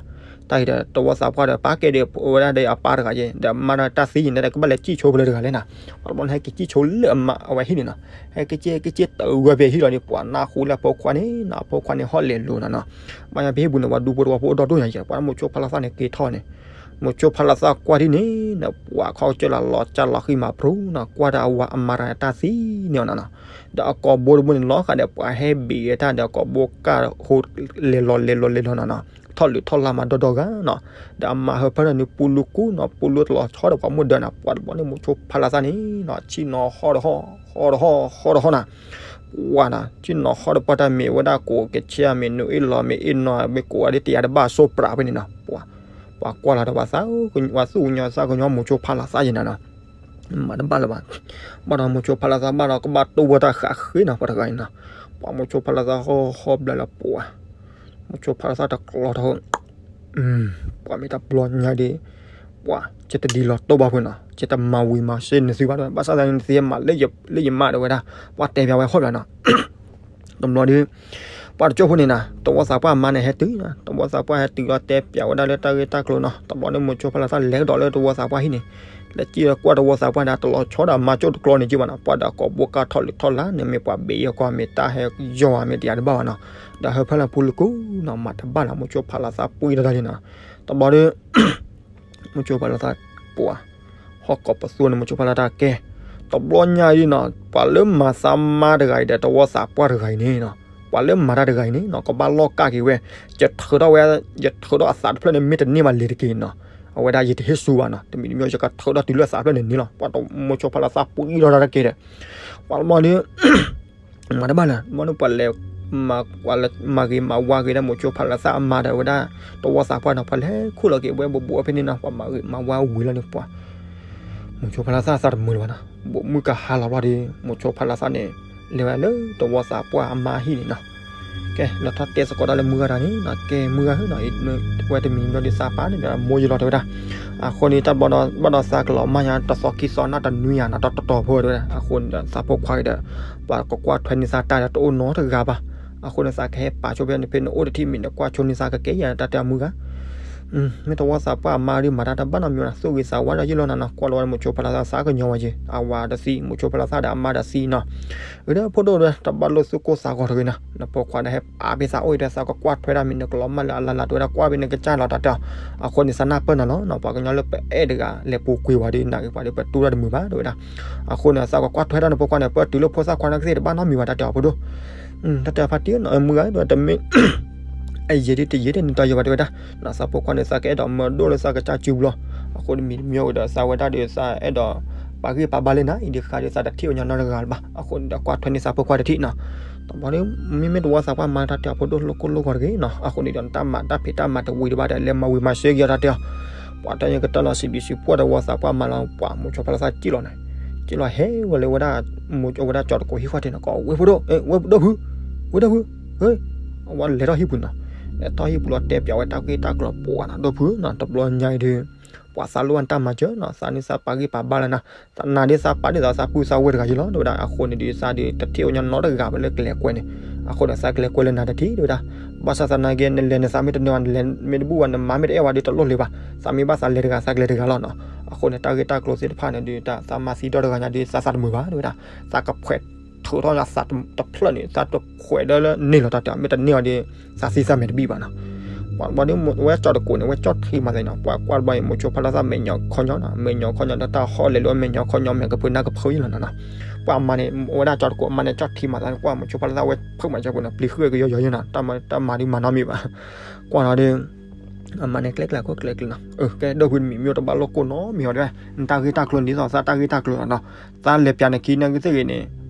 တၢ်အံၤဒီးတဝီသးပှၢ်ဒီး ပာ်ကဲဒီးဝဲဒၣ်ဒီးအပၢ်တဂၤယဲၢ် ဒီးမါဒီးတၢ်သံယဲၢ်န့ၣ်ဒီး ကဘၣ်လဲၤစံၣ်ဆိဖဲလဲၣ်တဂၤလဲၣ်နၤ, ပှၤတဘျီန့ၣ် ဟဲက့ၤစံၣ်ဆိလၢအဝဲဟံၣ်န့ၣ်နီၤ, ဟဲက့ၤစံၣ်က့ၤစံၣ်တၢ်အူဝဲဖဲဟံၣ်လီၤန့ၣ် ပှၤနၢ်ဟူလၢအဖိခွါန့ၣ်နီၤ အဖိခွါန့ၣ်ဟီၣ်လဲၤလိၤနီၤနီၤ, ဘၣ်ညါဖဲဟံၣ်ပူၤန့ၣ် ပှၤဒူဖိတဝီဖိအိၣ်ဒီဒိၣ်ညါယဲၢ် ပှၤမိၤဆိဖးလၤသၣ်န့ၣ်က့ၤထီၣ်န့ၣ်, မိၤဆိဖးလၤသၣ်ကွၢ်ဒ်န့ၣ်နီၤ ပှၤခီကၢၢ်လီၤလီၤကၢ်လီၤဃံမးပြူၤနီၤ ကွၢ်တၢ်အဝၤအမါတဂၤတၢ်သံန့ၣ်နီၤနီၤ, ဒီးအကိာ်ဘိတဘိန့ၣ် လီၤဃာ်ဒီးပှၤဟဲဘ့ၣ်တၢ်ဒီးအကိာ်ဘိကၢ်ဟိလဲၤလီၤလဲၤလီၤလဲၤလီၤနီၤနီၤ, ထီၣ်လုးထီၣ်လါမးဒီဒီဂၤနီၤ, ဒီးအမါဟၢဖၢန့ၣ် ပူလူကူနီၤ ပူလူတလီၤဆီဒီးပှၤမုၢ်ဒၢနၤ ပှၤတဘျီန့ၣ် မိၤဆိဖးလၤသၣ်န့ၣ်နီၤ ဆ့ၣ်နီၤဟီၣ်တဟီၣ် ဟီၣ်တဟီၣ် ဟီၣ်တဟီၣ်နၤ, ပှၤနီၤ ဆ့ၣ်နီၤဟီၣ်တပှၢ်တၢ်မ့ၢ်ဝဲဒၣ်ကိးကဆ့မ့ၢ်နူအ့ၣ်လီၤမ့ၢ်အ့ၣ်နီၤမ့ၢ်ကိးဂၤဒ်တယၤတဘၣ်ဆိပြးဖဲန့ၣ်နီၤ, ပှၤ ပှၤကွၢ်လီၤဒီးပှၤသး ပှၤသူၣ်ကညီၤသးကညီၤ မိၤဆိဖးလၤသၣ်ယဲၢ်နၤနီၤ မၤတဘၣ်လၢၤဘၣ်, ဘၣ်ဒီးမိၤဆိဖးလၤသၣ်ဘၣ်ဒီးကဘၣ်တိၢ်ဝဲတၢ်ဃးဃ့နီၤ ပှၤတဂၤအံၤနီၤ, ပှၤမိၤဆိဖးလၤသၣ်ဟီၣ်ဟီၣ်ဘျဲၣ်လၢပှၤ, မိၤဆိဖးလၤသၣ်တကျီထီၣ် ပှၤမ့ၢ်တဘျီညါဒီး, ပှၤ ကတဒ်လီၤတိၢ်ဘၣ်ဖုနီၤ ကတမၤဝံၤမၤစ့ၢ်နသုဘၣ်ဒီး ဘၣ်ဆၣ်သနာ်က့နသုဟဲမၤလၢယမါတဲဝဲဒၣ်, ပှၤတဲပၠးဝဲဟီၣ်ဘျဲၣ်နီၤ တဘျီဒီး, ပှၤတကၠိၢ်ဖိန့ၣ်နီၤ တဝီသးပှၢ်အမါန့ၣ်ဟဲတုၤနီၤ တဝီသးပှၢ်ဟဲတုၤလီၤတဲပၠးဝဲဒၣ်လၢတၢ်ဂ့ၢ်တၢ်ကျိၤနီၤ တဘျီန့ၣ်မိၤဆိဖးလၤသၣ်လဲၤကဒီးလၢတဝီသးပှၢ်ဟံၣ်န့ၣ်, လဲၤစံၣ်လီၤကွၢ်တဝီသးပှၢ်န့ၣ် တလီၤဆီဒီးအမါကၠိၣ်တကျီန့ၣ်က့ဘၣ်နီၤ ပှၤဒီးကိာ်ဘိကၢ်ထီၣ်လုးထီၣ်လါန့ၣ် မ့ၢ်ပှၤဘ့ၣ်ယဲၢ်ကီၢ်မ့ၢ်တၢ်ဟဲယီၤဧါမ့ၢ်တယၤတဘၣ်ဘၣ်နီၤ, ဒီးဟၢဖၢလၢပူလူကူနီၤ မၤတဘၣ်လၢၤ မိၤဆိဖးလၤသၣ်ပှ့ၤတၢ်လံနီၤ, တဘျီဒီး မိၤဆိဖးလၤသၣ်ပှၤ, ဟီၣ်ကိးပသူန့ၣ် မိၤဆိဖးလၤသၣ်ကဲ, တဘျီညါအံၤနီၤ ပှၤလၢမၤသးမါတဂၤအံၤဒီး တဝီသးပှၢ်တဂၤအံၤန့ၣ်နီၤ, ပှၤလၢမၤတၢ်တဂၤအံၤန့ၣ်နီၤ ကဘၣ်လီၢ်ကၢ်က့ၤဝဲ, ယထုးထီၣ်ဝဲ, ယထုးထီၣ်အသးတဖျၢၣ်န့ၣ် မ့ၢ်တန့ၢ်ဘၣ်လဲၤတက့ၢ်နီၤ, အဝဲဒၣ်ယတဟ့ၣ်ဆူဘၣ်နီၤ တမံၤတမံၤ ယကထုးထီၣ်တုၤလၢအသးတဖျၢၣ်န့ၣ်န့ၣ်လီၤ, ပှၤမိၤဆိဖးလၤသၣ်ပှ့ၤဒီးတၢ်တကဲဒီး, ပှၤတဘျီဒီး မၤတဘၣ်လၢၤ ဘျီန့ၣ်ပှၤလဲၤ, ပှၤလဲၤမၤဂ့ၤမၤဝါဂ့ၤဒၣ်မိၤဆိဖးလၤသၣ်အမါဒီးဝဲဒၣ်, တဝီသးပှၢ်နီၤ ပှၤလဲၤခူၣ်လီၤက့ၤဝဲဘူးဘူးဖဲန့ၣ်နီၤ ပှၤမၤဂ့ၤမၤဝါဝံၤလီၤန့ၣ်ပှၤ, မိၤဆိဖးလၤသၣ်သးတမုာ်လၢၤဘၣ်နီၤ ဘူးမုၢ်ကဟါလီၤဘျီဒီး မိၤဆိဖးလၤသၣ်န့ၣ်, လဲၤဝဲလၢတဝီသးပှၢ်အမါဟံၣ်န့ၣ်နီၤ, ကဲ လီၤထီၣ်တဲသကိးတၢ်လၢမုၢ်ဂၤတဂၤန့ၣ်နီၤ, ကဲမုၢ်ဂၤဧၢနီၤ, ဝဲတမံၤမံၤဒီးသးပာ်န့ၣ်ဒီးမိၢ်ယလီၤတဲဝဲဒၣ်. အဃိန့ၣ် တၢ်ဘျီဒီး ဘၣ်ဒီးသးကလီၤမၢ်ညါတသီခံသီနၢ်တနွံဧါနီၤ, တတီၤတီၤဖိတဲဝဲဒၣ်. အဃိန့ၣ်ဒီးသးဖိခွါအံၤဒီး ပှၤကကွၢ်ထွဲန့ၢ်သးတၢ်ဒီးတအိၣ်နီတဂၤဘၣ်. အဃိန့ၣ် သးကဟဲပာ်ဆိဖဲန့ၣ် ဖဲနအိၣ်တထံၣ်မ့ၢ်နကွၢ်ဆိန့ၢ်သးကကဲယၤတၢ်တဲအမုၢ်ဂၤ မ့ၢ်တဝီသးပှၢ်အမါဒ်မၤတၢ်တဘၣ်နီတမံၤနီၤ, သူၣ်ဂ့ၤသးဝါဒီးယုၢ်လီၤနၤနီၤ, ကွၢ်လီၤဝဲမိၤဆိဖါလၢသးသးကညီၤဝဲက့ၤ, အဝၤတသံ, မိၤဆိဖါလၢသးဒီးအမါတသံနီၤ. အၢ ဒီးဖိဒိၣ်ဒီး တဘၣ်လိၣ်သူၣ်ကိၢ်သးဂီၤတဂ့ၤနီၤ, နဖိခွါဒီးဟဲအါဖဲသးအိၣ်အံၤဒီး သးကကွၢ်ထွဲဒၣ်မ့ၢ်နကလီၤမၢ်လၢအလၢ်လၢ်တဲဝဲဒၣ်, ကွၢ်ဖဲနကစၢ်လီၤတၢ်တဲအီၤ. အဃိန့ၣ် သးနၢ်ပၢၢ်နၤလီၤနီၤ, ပှၤကညီလၢပအဲၣ်တဂၤလဲၤပူၤကွံာ်ဝဲဒီး နာ်က့ၤပှၤဒီးပတူၢ်တၢ်တမုာ်ဘၣ်တဲဝဲဒၣ်. အဃိန့ၣ် သးကကွၢ်ထွဲဒၣ်နဖိခွါန့ၣ် ပတုၤလၢဖိသၣ်ခွါန့ၣ်ကသ့ၣ်တဘၣ်နီတမံၤဘၣ်တၢ်တဲအီၤဖိဒိၣ်. တၢ်တဲဖါတံၢ်နီၤ မုၢ်ဂၤဒီးတမ့ၢ် အယံာ်ဒ်တယံာ်ဒ်န့ၣ်တီယိာ်ဘၣ်တဲဝဲဒၣ်. သးဖိခွါန့ၣ် သးကအဲၣ်ဒိးမၢဒိၣ်လၢသးကစၢ်စုပူၤလီၤ. အဃိန့ၣ်မံၤတမံၤဝံၤဒီး သးဝဲဒၣ်ဒီး သးအဲၣ်ဒိးပာ်ဂံၢ်ပာ်ဘါလၢနၤအံၤ ဒ်ဃးဒီးသးတထံၣ်အီၤညီနီတဂၤလၢၤဘၣ်. အဃိန့ၣ်ဒီးကွၢ်ထွဲန့ၢ်သးဖိခွါတထံၣ်နီၤ. တဘျီဒီး မ့မ့ၢ်တဝီသးပှၢ်မၤတၢ်တဲအီၤဖိဒိၣ်လိၣ်ကိၢ်လိၣ်ဂီၤတဂ့ၤနီၤ. အဃိန့ၣ်ဒီး နတၢ်မၤတၢ်ဖံးတၢ်မၤတဝံၤတဘၣ်ဒီး လဲၤမၤဝံၤမၤစၢၤက့ၤအီၤတၢ်တဲအီၤ. ပှၤတၢ်ညါကတၢၢ်လီၤစံးဘျုးစံးဖှိၣ်ဒီးဝီသးပှၢ်မၤလီၤ ပှၤမိၤဆိဖါလၢသးစံၣ်လီၤန့ၣ်, စံၣ်လီၤဟဲဝဲလၢဝဲဒၣ် မိၤဆိဝဲဒၣ်ကၠီၤတကိးဟံၣ်ဃီၣ်ထံးနီၤ, ကိးဝဲၢ်ဖိဒိၣ်, ဝဲၢ်ဒိၣ်ဖု, ဝဲၢ်ဒိၣ်ဖု, အဝဲလဲၤထီၣ်ဟံၣ်ပူၤနီၤ. လဲၤထီၣ်ဟံၣ်ပူၤလီၤတဲပၠးဝဲတၢ်ဂ့ၢ်တၢ်ကျိၤပှၤနီၤ, ဒိၣ်ဖုနီၤ တဘျီညါအံၤဒီး ပှၤသးလိၣ်ဝဲနတၢ်မၤစၢၤနီၤ, သးန့ၣ်သးပာ်ဂံၢ်ပာ်ဘါလၢနၤ, သးနၤဒ်သးပာ်ဒ်သိးသးပုၢ်သးဝဲၢ်တဂၤယ့လီၤ တဲဝဲဒၣ်. အဃိန့ၣ်ဒီး သးဒီးတထံၣ်အီၤညီနီတဂၤဘၣ်လၢကလဲၤကွဲန့ၣ်, အဃိန့ၣ် သးကလဲၤကွဲလၢနၤတထံၣ်တဲဝဲဒၣ်. ဘၣ်ဆၣ်သနာ်က့ နလဲၤန့ၣ် သးမ့ၢ်တန့ၢ်ဘၣ် နလဲၤမ့ၢ်တဘူၣ်ဘၣ် နမါမ့ၢ်တအဲၣ်ဘၣ်ဒီးတလိၣ်လၢၤဘၣ်, သးမ့ၢ်ဘၣ်သးလဲၤတဂၤ သးကလဲၤတဂၤလီၤနီၤ. အဃိန့ၣ် တၢ်ဂ့ၢ်တၢ်ကျိၤသ့ၣ်တဖၣ်န့ၣ်ဒီး သးမၤသံဒီတဂၤညါဒီး သးသးတမုာ်ဘၣ်တဲဝဲဒၣ်. သးကဖှဲးထုးထီၣ်သးတဖျၢၣ်န့ၣ် သးတဖှဲးဒီးလၢန့ၢ်လီၤတၢ်တဲအီၤ, မ့ၢ်တန့ၢ်အီၤဒီး သးသံသးမဲာ်တဘံၣ်ဘၣ်နီၤ. ပှၤဘျီဒီး ဝဲကၠီၤတကိးန့ၣ် ဝဲကၠီၣ်ထံမၤသးနီၤ, ပှၤကွၢ်ဘျီအံၤ မိၤဆိဖါလၢသးမဲာ်ညီခီညီနီၤ, မဲာ်ညီခီညီဒီးတၢ်ဟီၣ်လဲၤလၢမဲာ်ညီခီညီ မဲာ်ကဖုနၢ်ကဖုယ့လီၤနီၤနီၤ. ပှၤမါန့ၣ် ဝဲဒၣ်ကၠီၤတကိးအမါန့ၣ် ကၠီၣ်ထံမၤသးန့ၣ် ကွၢ်မိၤဆိဖါလၢသးဝဲဖုးမၤစၢၤပူၤန့ၣ် ပျံၤဃုာ်ကယီယီယိနီၤ, တၢ်မၤဒုးမၤနီတမံၤဘၣ်. ကွၢ်လီၤဒီး အမါန့ၣ်ကျဲကျဲခိၣ်ကျဲကျဲနီၤ, ကဲဒိၣ်ဖုတမံၤမ့ၢ်တဘၣ်လိၣ်ကိၢ်နီတမံၤအီၤတဲဝဲ, နတၢ်ဂ့ၢ်တၢ်ကျိၤန့ၣ်ဒ်သိးသးတၢ်ဂ့ၢ်တၢ်ကျိၤလီၤနီၤ. သးလဲၤပၠးနခံနၢ်ကသ့ၣ်ဂ့ၤန့ၣ်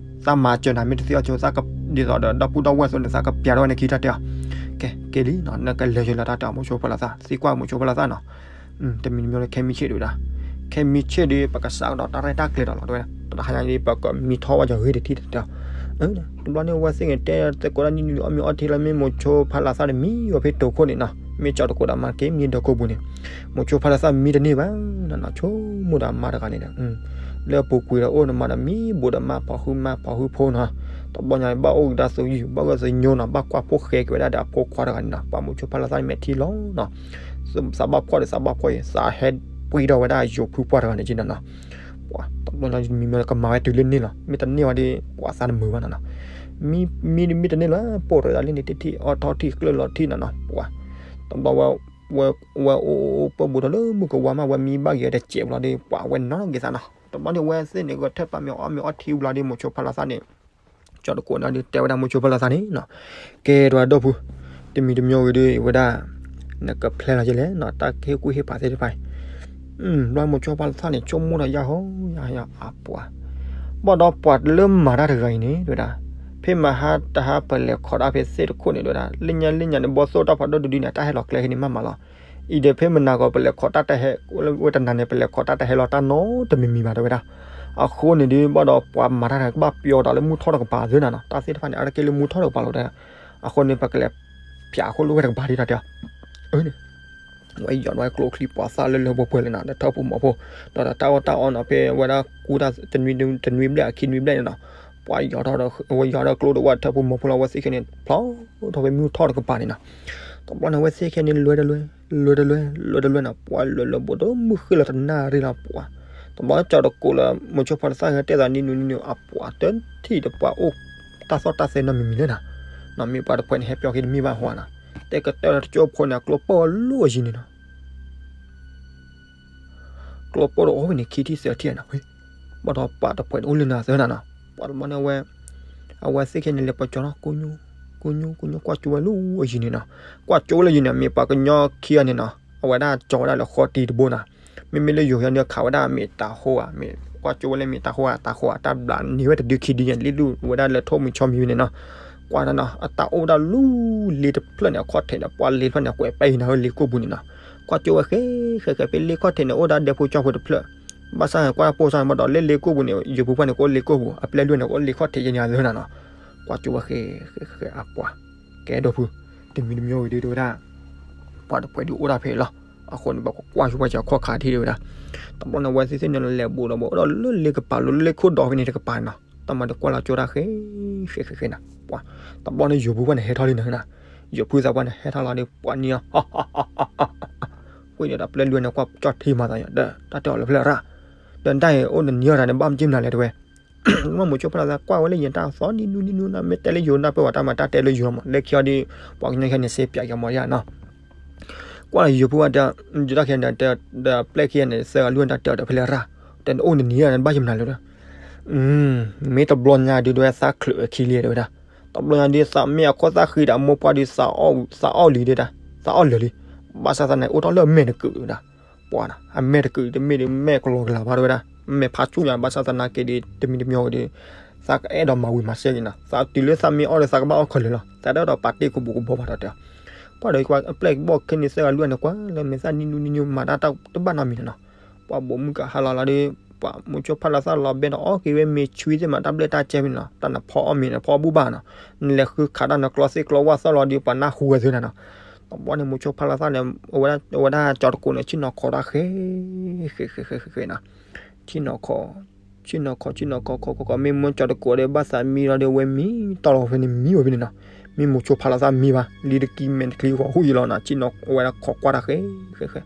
သးမၤစၢၤနၤမ့ၢ်တသ့အီၤဆိ သးကဒ်သိးဒီးဒီပုၢ်ဒီဝဲၢ်အသိးန့ၣ် သးကပၠးထီၣ်ဝဲနခံတၢ်တဲအီၤ. ကဲ က့ၤလံနီၤ, နကလဲၤယိၤလီၤတၢ်တဲအီၤ မိၤဆိဖါလၢသး, သံကွၢ်မိၤဆိဖါလၢသးနီၤ. တမံၤတမံၤလၢခဲမံဆ့ၣ်တဲဝဲဒၣ်, ခဲမံဆ့ၣ်ဒီး ပကစးကဒီးတၢ်ရဲၣ်တၢ်ကျဲၤဒီးလီၤတဲဝဲ, တဟါညါဒီး ပကမံထီၣ်ဝဲယဂ့ၢ်တထံၣ်တဲအီၤ. တဘျီန့ၣ် ဝဲသ့ၣ်ကတဲသကိးတၢ်နံၣ်နံၣ်အီၣ်မ့ၤအီထံလၢမ့ၢ်မိၤဆိဖါလၢသးန့ၣ် မံဝဲဖဲတိၤခိၣ်န့ၣ်နီၤ, မ့ၢ်ကၠီၤတကိးဒီးမါက့ၤမံဒီးကိၢ်ပူၤန့ၣ်, မိၤဆိဖါလၢသးမံတန့ၢ်ဘၣ်နီၤ, ဆိကမိၣ်ဒီးအမါတဂၤန့ၣ်ဒီး လၢအပူၤကွံာ်ဒီးအိၣ်နမါဒီးမံဘူးဒီးမါဖီၣ်ဟုမါဖီၣ်ဟုဖိနီၤ, တဘျီညါဘၣ်အိၣ်ကဒါသုးယုၢ် ဘၣ်ဂၢၢ်သုးညိနီၤ, ဘၣ်ကွၢ်ဖိၣ်ဃဲက့ၤဝဲဒၣ်ဒီးအဖိခွါတဂၤန့ၣ်နီၤ, ပှၤမိၤဆိဖါလၢသးန့ၣ်မဲာ်ထံလီၤနီၤ, သးဘၣ်ဖှီၣ်ဒီးသးဘၣ်ဖှီၣ်အံၤ သးဟဲပှံထီၣ်ဝဲဒၣ်ယိၤဖုပှၢ်တဂၤန့ၣ်က့နီၤနီၤ, ပှၤတဘျီညါမံမ့ၢ်ကမၤဝဲတုၤလၢန့ၣ်လီၤ, မ့ၢ်တန့ၢ်ဝဲဒီး ပှၤသးတမုာ်ဘၣ်နီၤနီၤ, မံမံမ့ၢ်တန့ၢ်လၢ ပိၢ်တဂၤလၢန့ၣ် တထံၣ်အီထီၣ်ထံၣ်ကျၢၢ်လီၤထံၣ်နီၤနီၤ, ပှၤ တဘျီဝဲ ဝဲအိၣ်အိၣ်ပၢၢ်ဘူးထီၣ်လၢမုၢ်ကဝါမး ဝဲမံဘၣ်က့ၤဝဲတစဲးဘျီဒီး ပှၤဝဲနီၣ်က့ၤသးနီၤ, တဘျီန့ၣ်ဝဲသ့ၣ်န့ၣ် ဂဲၤထၢၣ်ပာ်မ့ၤအီၣ်မ့ၤအီထံဘျီဒီး မိၤဆိဖါလၢသးန့ၣ် ကၠီၤတကိးန့ၣ်ဒီး တဲဝဲဒၣ်မိၤဆိဖါလၢသးန့ၣ်နီၤ, ကဲဒိၣ်ဖု တမံၤတမံၤဝံၤဒီး ဝဲဒၣ် နကဖျဲလီၤကလဲၣ်နီၤ, တၢ်ကဟ့ၣ်ကူၣ်ဟ့ၣ်ဖးသ့ၣ်တဖၣ်အံၤ ဘျီမိၤဆိဖါလၢသးန့ၣ် ဆိကမိၣ်ဒီးယၢ်ဟီယၢ်ဟီအပှၤ, ဘၣ်ဒီးပှၤလၢမၤတၢ်တဂၤအံၤန့ၣ် တဲဝဲဒၣ်, ဖဲမဟါတဟါပလဲၤခိးတၢ်ဖဲသ့ၣ်တခိၣ်န့ၣ် တဲဝဲဒၣ်, လၢညါလၢညါန့ၣ် ဘီသိၣ်တၢ်ဖးဒိၣ်တဒုန့ၣ် တၢ်ဟဲလီၤကျဲဟံးန့ၣ်မးမးလီၤ, အံၤဒီးဖဲမနၤကီး ပလဲၤခိးတၢ်တဟဲ ဝဲတနၤန့ၣ် ပလဲၤခိးတၢ်တဟဲလီၤတၢ်နီတမံၤမံၤဘၣ် တဲဝဲဒၣ်, အဃိန့ၣ်ဒီး ဘၣ်ဒီးပှၤမၤတၢ်တဂၤကဘၣ်ပျီတၢ်လၢမုၢ်ထီၣ်တကပၤသ့နီၤနီၤ, တၢ်သ့ၣ်တဖၣ်န့ၣ် အါတက့ၢ်လၢမုၢ်ထီၣ်တကပၤလီၤတဲ, အဃိန့ၣ် ပကလဲၤဖၠးအခိၣ်လိၣ်ဝဲတကပၤဒ်တၢ်တဲအီၤ အၢန့ၣ် ဝဲယီၤဒီးဝဲကျိချံပှၤသၣ်လၢလၢပှဲၤပှဲၤလၢနီၤ ဒီးထၢၣ်ဖိမီၤဖိ, ဒီးတၢ်အီၣ်တၢ်အီနီၤ ဖဲဝဲဒၣ်ကူတၢ်တနွံဘျဲၣ်အခံနွံဘျဲၣ်န့ၣ်နီၤ, ပှၤယီၤထီၣ်ဒီး ဝဲယီၤဒီးကျိဒီးဝဲထၢၣ်ဖိမီၤဖိလီၤ ဝဲသ့ၣ်ခဲန့ၣ် ဖျီထီၣ်ဖဲမုၢ်ထီၣ်တကပၤန့ၣ်နီၤ, တဘျီန့ၣ် ဝဲသ့ၣ်ခဲန့ၣ် လွဲတလွဲ လွဲတလွဲ လွဲတလွဲနီၤ, ပှၤလွဲလၢဘိးဒီးမုၢ်ဃ့ၢ်လီၤတနၣ်ရံၣ်လီၤပှၤ, တဘျီကၠီၤတကိးလၢ မိၤဆိဖါလၢသၣ်ဟဲတဲသးနံၣ်နွံနံၣ်အပှၤ တထံၣ်ဒီးပှၤအိၣ်တၢ်သီၣ်တၢ်သဲနီတမံၤမံၤလၢနီၤ, နီၤမ့ၢ်ပှၤတဖှဲးန့ၣ် ဟဲပျီက့ၤတမ့ၢ်ဘၣ်ဟီနီၤ, တဲကတၢၢ်လီၤတကၠိဖိန့ၣ် အကျိပိၢ်လိၣ်အယံၤန့ၣ်နီၤ ကျိပိၢ်ဒီးအိၣ်ဝဲန့ၣ် ခံထံၣ်သၢထံၣ်နီၤ, ဘၣ်ဒီးပှၤတဖှဲးန့ၣ်အိၣ်လၢနၤသၢနၤနီၤ, ပှၤတဘျီန့ၣ်ဝဲ အဝဲသ့ၣ်ခဲန့ၣ် လဲၤပှၤကၠီၤနီၤ ကိညိ ကိညိ ကိညိ ကွၢ်ကၠိဝဲလၢအယံၤန့ၣ်နီၤ, ကွၢ်ကၠိဝဲလၢယံၤန့ၣ် မ့ၢ်ပှၤကညီခံဂၤန့ၣ်နီၤ, အဝဲဒၣ်ကၠီၤဝဲဒၣ်လၢဃီတံၤတဘိနီၤ, မ့မ့ၢ်လၢယိၤဟဲန့ၣ် ခးဝဲဒၣ်မ့ၢ်တၤဟိဧါ, မ့ၢ်ကွၢ်ကၠိဝဲလၢမ့ၢ်တၤဟိဧါ တၤဟိဧါ တၢ်ဘျးန့ၢ်ဝဲတဒုခံဒုညါ လံၣ်လူၢ်ဝဲဒၣ်လၢထိၣ်မုၢ်ဆီမံၤဝဲန့ၣ်နီၤ, ကွၢ်နီၤနီၤ အတၢ်အိၣ်ဝဲဒၣ်လူလ့တဖျၢၣ်န့ၣ် အခီၣ်ထံးန့ၣ် ပှၤလ့တဖျၢၣ်န့ၣ် ကွဲးပဲဟံးနၤလၢလ့ကိၢ်ပူၤန့ၣ်နီၤ, ကွၢ်ကၠိဝဲဃဲ ဃဲ ဃဲ ဖဲလ့ခီၣ်ထံးန့ၣ် အိၣ်ဒၣ်ဒဲဖိကၠီဖိတဖျၢၣ်, ဘၣ်ဆၣ်ကွၢ်ပိာ်စၢ်န့ၣ် ဘၣ်ဒီးလၢလ့ကိၢ်ပူၤန့ၣ် ယိၤပူၤဖၣ်န့ၣ် ကအိၣ်လ့ကိၢ်ပူၤ အပျဲၢ်လွံၢ်န့ၣ် ကအိၣ်လ့ခီၣ်ထံးယဲၢ်ညါသၢနၤနီၤ, ကွၢ်ကၠိဝဲဃဲ ဃဲ ဃဲ အပှၤ ကဲဒိၣ်ဖု, တမံၤတမံၤဝံၤဒုးတဲဝဲဒၣ် ပှၤတပှဲၤဒုးအိၣ်တၢ်ဖဲအံၤလီၤ. အဃိန့ၣ် ပှၤကကွၢ်ဆူပှၤစၢၤခီၣ်ခါထံၣ်တဲဝဲဒၣ်. တဘျီန့ၣ် အဝဲသ့ၣ်သ့ၣ်န့ၣ်လဲၤဘူးဒီး အိၣ်ဒီးလၢလ့ကပၤလိၤလၢလ့ခိၣ်ဒီဖဲန့ၣ်တကပၤန့ၣ်နီၤ. တၢ်မၤဒီးကွၢ်လီၤကၠိတၢ်ဃဲ ဃဲဃဲဃဲနီၤ. ပှၤ တဘျီန့ၣ် ယိၤဖုပှၢ်န့ၣ်ဟဲထီၣ်လံနီၤ. ယိၤဖုသးပှၢ်န့ၣ်ဟဲထီၣ်လီၤဒီး ပှၤန့ၣ် ဃုာ်ဒီးတၢ်ပျဲၢ်လွံၢ်န့ၣ် ကွၢ်ကၠီၣ်ထံမၤသးယီၤဒီး တၢ်တဲအီၤလၢဖဲလဲၣ်ရၣ်, ဒီးတၢ်အံၤအိၣ်နနံၤအီၤတၢ်န့ၣ် ဘၣ်မ့ၢ်က့မနုၤလဲၣ်တဲဝဲ. မိၢ်မိၤဆိဖးလီၤသးကွၢ်ဝဲလၢယတၢ်သီနံၣ်နူနံၣ်နူနၤ မ့ၢ်တဲလၢယိၤနၢ်ပၢၢ်ဝဲတၢ်မၤတၢ်တဲလၢယိၤလီၤ မး လၢခံအီၤဒီး ပှၤကညီခဲန့ၣ် စ့ပၠးကမီၤယါနီၤ. ကွၢ်လီၤယိၤဖုဝဲဒီး ယတၢ်ခဲန့ၣ် ဒီးပျဲၢ်ခံဂၤန့ၣ် သၢဂၤလွံၢ်န့ၣ် တၢ်တဲအီၤဒီးဖဲလဲၣ်ရၣ်, တဲနအိၣ်နနံၤအီၤတၢ်န့ၣ် ဘၣ်က့မနုၤလဲၣ်ဒီး မ့ၢ်တဘျီညါဒုးတဲဝဲသးချုးဝဲခံလံတဲဝဲဒၣ်. တဘျီညါဒုးသးမ့ၢ်အခိၣ်သၣ်ဃံဒီးအမိၢ်ပှၢ်ဒုး သးအီၣ်လံဒၣ်, သးအီၣ်လၢာ်လံ. ဘၣ်ဆၣ်သနာ်က့အိၣ်ထီၣ်လၢအမဲာ်တကုာ်ဝဲဒၣ်. ပှၤနီၤ အမဲာ်တကုာ်တမ့ၢ်ဒုးမဲာ်ကလီကလီဘၣ်တဲဝဲဒၣ်, မဲာ်ဖးဆူၣ်ညါ ဘၣ်ဆၣ်သနာ်က့ဒုး တမံၤတမံၤဝံၤဒီး သးကအဲၣ်ဒိးမၤဝံၤမၤစဲးက့ၤနီၤ. သးတုၤလၢသးမ့ၢ်အီၣ်ဒီးသးကဘၣ်အီၣ်ခဲလၢာ်လီၤ. သးတအဲၣ်ဒိးပာ်တ့ၢ်ကဘူးကဘီဘၣ်ဒီးတဲ ပှၤဒီးပျဲၢ်ကဘီၣ်ခဲန့ၣ် သၢဂၤလွံၢ်န့ၣ် ကွၢ်လၢမဲာ်သၣ်နံၣ်နူနံၣ်နူ မၤတၢ်တဘၣ်နီတမံၤန့ၣ်နီၤ. ပှၤဘိးမုၢ်ကဟါလီၤလီၤဒီး ပှၤမိၤဆိဖးလီၤသးလီၤဘဲဒီးအီၣ်က့ၤဝဲမ့ၤဆွံသ့ၣ်မး တၢ်ဘျဲၣ်တၢ်ကဲဖဲန့ၣ်လီၤ. တၢ်နဖီအီၣ်မ့ၤန့ၣ် ဖီဘူၣ်ဘၣ်နီၤ. နလဲၤဃုခးတၢ်နကျီသ့ၣ်ကျီဝၣ်သီၣ်လီၤဒီး ပှၤနၢ်ဟူဝဲသ့ၣ်န့ၣ်နီၤ. တဘျီန့ၣ် မိၤဆိဖးလီၤသးန့ၣ် အဝဲဒၣ်ကၠီၤတကိးန့ၣ် ဆ့ၣ်နီၤခီတၢ်ဃဲ ဃဲဃဲဃဲဃဲနီၤ. ဆ့ၣ်နီၤခီ ဆ့ၣ်နီၤခီ ဆ့ၣ်နီၤခီခီခီခီ မ့ၢ်မိၢ်ကၠီၤတကိးဒီး ဘၣ်သးမံလီၤဒီး ဝဲမံတီၢ်လီၤဖဲန့ၣ် မံဝဲဖဲန့ၣ်နီၤ. မ့ၢ်မိၤဆိဖးလီၤသးမံဘၣ် လံတကံမဲာ်တချံဂီၤဟူၣ်ယံၤလီၤနီၤ. ဆ့ၣ်နီၤအဝဲဒၣ်ခီကွၢ်တၢ်ဃဲ ဃဲဃဲ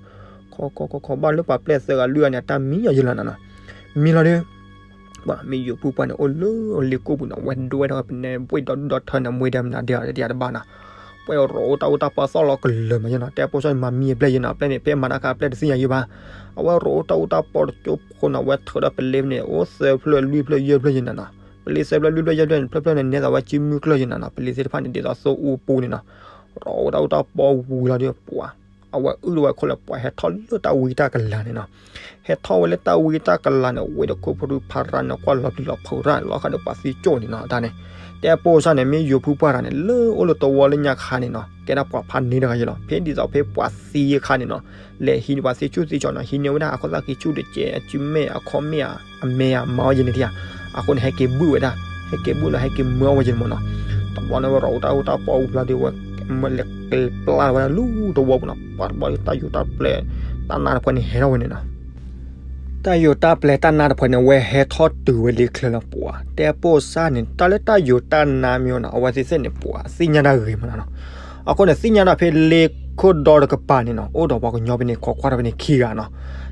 ခီခီခီခီ ဘၣ်လၢပှၤပျဲၢ်သၢဂၤလွံၢ်ဂၤန့ၣ် အတၢ်မံအီၤယံၤလီၤနီၤနီၤ. မံလီၤဒီး ပှၤမ့ၢ်ယိၤဖုပှၢ်န့ၣ် အိၣ်လၢအလ့ကိၣ်ပူၤနီၤ ဝဲဒွဲထီၣ်ပနဲ ဘှ့ၣ်ဒီဒူၣ်ဒီထၢန့ၣ် မွ့ဒဲမနုၤဒဲအီၤတယၤတဘၣ်နီၤ. ပှၤရိးအူတၢ်အူတၢ်ပီသီၣ်လီၤကလၢာ်မးယဲနီၤ တဲပိၢ်စၢ်န့ၣ် မၤမံအပျဲၢ်ယဲနီၤ အပျဲၢ်န့ၣ်ဖဲမၤတၢ်ခါအပျဲၢ်တသ့ၣ်ညါယံၤဘၣ်. အဝဲရိးအူတၢ်အူတၢ်ပီတကၠိဖိနီၤ အဝဲထုးဒီးပလ့န့ၣ် အိၣ်သၢဖျၢၣ်လွံၢ်ဖျၢၣ်ယဲၢ်ဖျၢၣ်ယဲနီၤနီၤ. ပလ့သၢဖျၢၣ်လွံၢ်ဖျၢၣ်ယဲၢ်ဖျၢၣ်န့ၣ် ဖျၢၣ်ဖျၢၣ်န့ၣ် နဲသးဝဲစုမုၢ်ကျၢၢ်ယဲနီၤနီၤ ပလ့သ့ၣ်တဖၣ်န့ၣ် ဒ်သိးသိအူအပူၤန့ၣ်နီၤ. ရိးအူတၢ်အူတၢ်ပီဝံၤလီၤဒီးပှၤ အဝဲအုၣ်လီၤဝဲခိၣ်လၢပှၤဟဲထီၣ်လၢတၢ်ဝံတၢ်ကလၤန့ၣ်နီၤ. ဟဲထီၣ်ဝဲလၢတၢ်ဝံတၢ်ကလၤန့ၣ် ဝဲဒီးခိၣ်ဖရူဖရါန့ၣ် ကွၢ်လီၤပျံၤလီၤဖုးရၣ်လီၤဃးဒီးပှၤသံကၠိၣ်န့ၣ်နီၤ တၢ်န့ၣ်. တဲပိၢ်စၢ်န့ၣ် မ့ၢ်ယိၤဖုပှၢ်တဂၤန့ၣ် လၢအိၣ်လၢတဝီလၢညါခါန့ၣ်နီၤ ကဲဒၣ်ပှၤဖးန့ၢ်တဂၤယဲလီၤ ဖဲဒ်သိးဖဲပှၤသံအခါန့ၣ်နီၤ လဲၤဟံးန့ၢ်ပှၤသံဆူၣ်သံကၠီနီၤ ဟံးန့ၢ်ဝဲဒၣ်အခိၣ်သၣ်ခံဆူၣ်တကဲး အစုမဲာ်အခီၣ်မဲာ်ဧါ အမဲာ်ဧါ မၤဝဲယဲန့ၣ်ထံဧါ. အဃိန့ၣ် ဟဲက့ၤဘုၣ်ဝဲဒၣ် ဟဲက့ၤဘုၣ်လီၤ ဟဲက့ၤမၢအီၣ်ဝဲယဲန့ၣ်မးနီၤ. တဘျီန့ၣ်ဝဲရိးအူတၢ်အူတၢ်ပီဝံၤလီၤဒီး ဝဲမၢလဲၤက့ၤပျၢ်ဝဲဒၣ်လၢတဝီပူၤနီၤ ပှၤတဘျီတၢ်ယိၤတၢ်ပျဲၢ်တၢ်နါတဖၣ်န့ၣ် ဟဲထီၣ်ဝဲန့ၣ်နီၤ. တၢ်ယိၤတၢ်ပျဲၢ်တၢ်နါတဖၣ်န့ၣ် ဝဲဟဲထီၣ်တုၤဝဲလၢချၢလီၤပှၤ တဲပိၢ်စၢ်န့ၣ် တၢ်လၢတၢ်ယိၤတၢ်နါမ့ၢ်နီၤ အဝဲသ့ၣ်သ့ၣ်န့ၣ် ပှၤသ့ၣ်ညါတၢ်ဂ့ၤမးနီၤနီၤ. အဃိန့ၣ် သ့ၣ်ညါတၢ်ဖဲလ့ခိၣ်ဒီတကပၤန့ၣ်နီၤ အိၣ်ဒီးပှၤကညီဖဲန့ၣ် ခိးကွၢ်ထီၣ်ဖဲန့ၣ်ခံဂၤနီၤ.